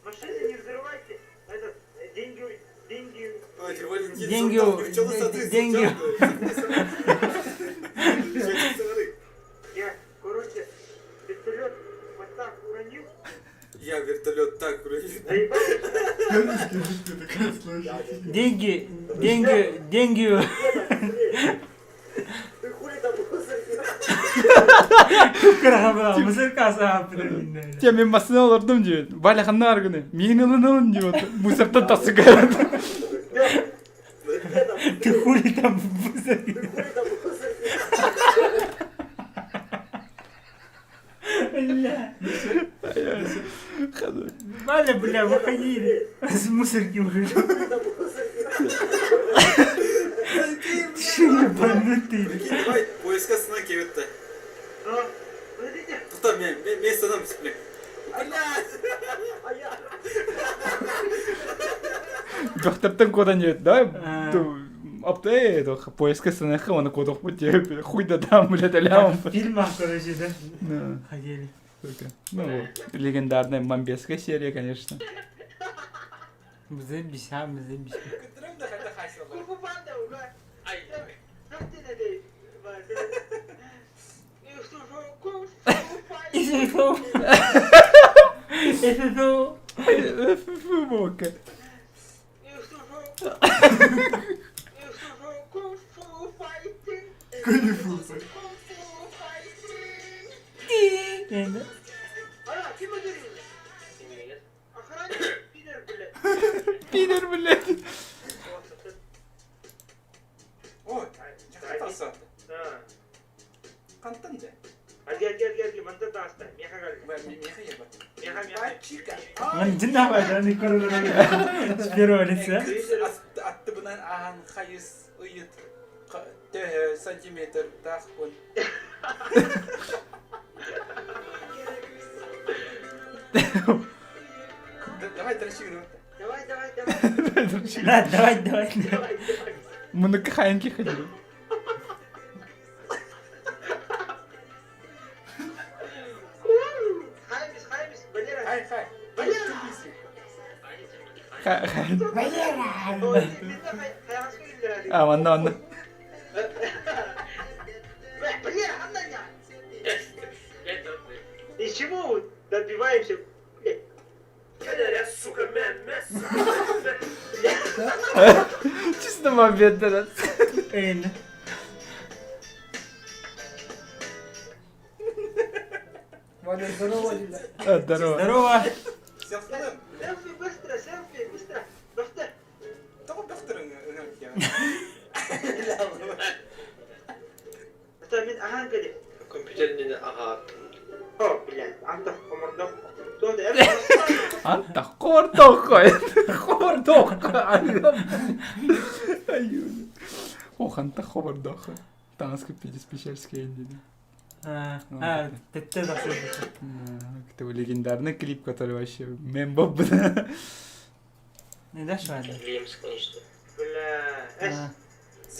S9: Машины не взрывайте. Этот, деньги, деньги.
S7: Ой, Валентин,
S2: Деньги-
S7: Султан, пчелы сады,
S2: деньги.
S7: Султан.
S9: Я, короче, вертолет вот так уронил.
S7: Я вертолет так уронил.
S9: Заебал.
S2: Деньги, деньги, деньги.
S9: Ты хули там
S2: Кыргабла, мусорка саап.
S1: Те мен машина олордум диэт. Валя ханна аргыны. Миин ылын диэт. Мусортан тасыгар.
S2: Ты хули там мусорка? Бля. Коля, бля, выходи. С мусорки выхожу. Ты ебанутый.
S7: Давай, поиска сына кебетті. Тоқта, мен, мен, мен санам, бля. Блядь!
S1: Дохтартан куда нет, да? Апты, поиска сынахы, оны кодох пути, хуй да там, блядь, алям.
S2: В фильмах, короче, да?
S1: Да.
S2: Ходили.
S1: Сука. Ну, легендарная мамбетская серия, конечно.
S2: Заебись, а, заебись.
S1: Фу, Пидор, блядь.
S7: Ой, жақта Қантан же.
S2: С первого лица.
S7: Аттыбынан ахан хайыс ыйыт төһө сантиметр тахпын. Давай дрочи,
S9: Давай, давай, давай.
S2: Да, давай, давай, давай.
S1: Мы на кахаенке ходили.
S7: Хай, хай.
S1: Хай. А, ладно, ладно.
S9: Из чего добиваемся?
S1: Чисто момент, да.
S4: Валя, здорово, Лиля.
S1: Здорово.
S2: Здорово.
S9: Селфи быстро, селфи быстро. Доктор. Это мин ахан кеди.
S8: Компьютернен ага.
S9: О, блядь, антах комордох.
S1: Антах комордох. Комордох. Ох, антах комордох. Танаска педиспечерская индия.
S2: А, ты
S1: Это легендарный клип, который вообще мем был.
S2: Не дашь ладно?
S9: Бля.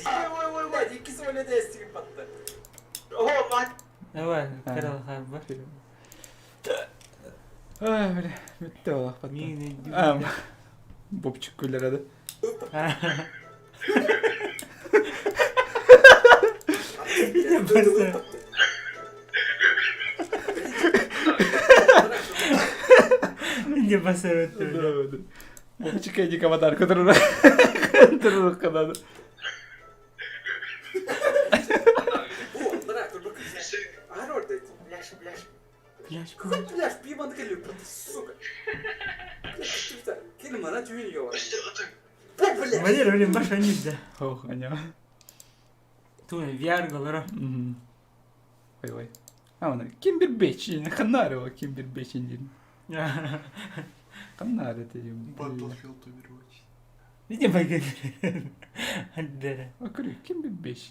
S7: Ой, ой, ой, ikisi öyle de estirip attı.
S9: О, мать.
S2: Давай, Карл Харбор.
S1: Ай, бля, бітті олақ батты. Бобчик күлер еді.
S2: Не посоветую.
S1: Бобчик эдик аватар, который тұрыр
S2: Пляж,
S7: Пляж, пьян келіп, сука. Келім ана түйін йо.
S2: Валера, блин, баша нельзя.
S1: Ох, аня.
S2: Ту, VR голора.
S1: Ой, ой. А, оны, Кимбербеч, Ханарева Кимбербеч дейін. Ханаре ты.
S3: Battlefield Overwatch.
S2: Иди пойди. Да.
S1: А, көрі, Кимбербеч.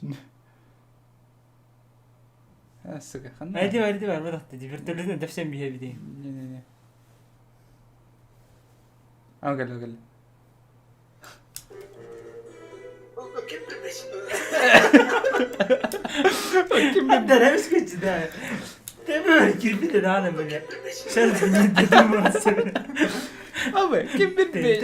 S1: А, сука,
S2: Айди, айди, бар, бар, ты вертолет это всем беги.
S1: Не-не-не. А, кел, кел.
S2: Да, скажи, да. Ты бы кирпич да, бля. Сейчас не додумался.
S1: Абы, Кимбербеч.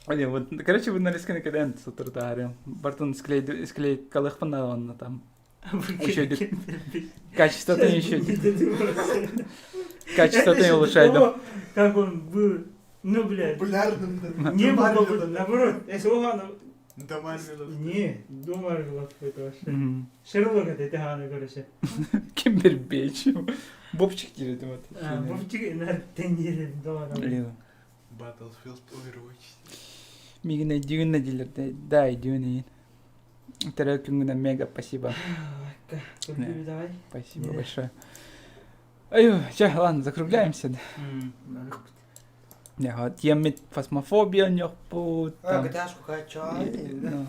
S1: Ой, вот, короче, вы нарисканы когда сутуртаары. Бартон склей склей калыхпын онна там. Еще качество-то еще. Качество-то не улучшает, да.
S2: Как он был, ну, блядь.
S3: Популярным, да.
S2: Не был, наоборот, если он...
S3: До Марвела.
S2: Не, до Марвела это вообще. Шерлок это, это Хана, короче.
S1: Кимбербеч. Бобчик делает вот.
S2: Бобчик на тенере дома.
S3: Battlefield Overwatch.
S1: Мигіне дүйін дилер, да, дүйін. Второй күнгүнэ мега спасибо.
S2: Давай.
S1: Спасибо большое. Ай, чэ, ладно, закругляемся. Тиэммит фасмофобия ньохпут.
S4: А, GTA сколько
S1: Ну,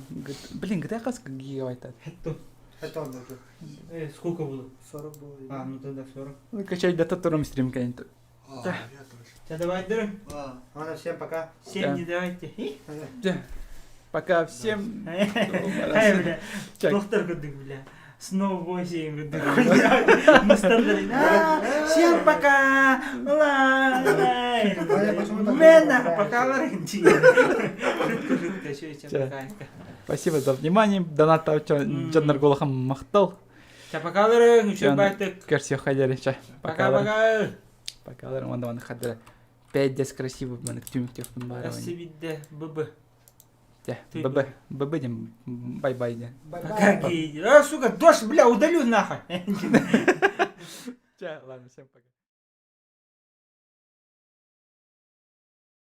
S1: Блин, GTA хас гигабайта?
S4: Это он
S2: Э, сколько было?
S4: 40 было.
S2: А, ну тогда 40.
S1: Ну, качай дата туром стрим конечно.
S3: А,
S1: Да.
S3: я тоже.
S2: Да давай, дырым.
S4: Ладно, всем пока.
S2: Всем не давайте.
S1: Да. Пока всем.
S2: Ай, бля.
S1: Чак.
S2: Доктор курдук, бля. Снова 8 курдук. Мы стандарт. Всем пока. Лай. Мена, пока, Ларин. Шутка, шутка, всё, всем пока.
S1: Спасибо за внимание. Донат дьоннор голохам махтал.
S2: Ча пока, Ларин. Үчүгэй байтык.
S1: Көрсө хадери. Ча.
S2: Пока, пока.
S1: Пока, Ларин. Вон давай хадери. Пять дес красивый маннык түмүктүөхпүн баарабын.
S2: Спасибо, ББ.
S1: Дьэ, ББ, ББ диэн бай-бай диэн.
S2: Пока, А, сука, дождь, бля, удалю нахуй.
S1: Чэ, ладно, всем пока.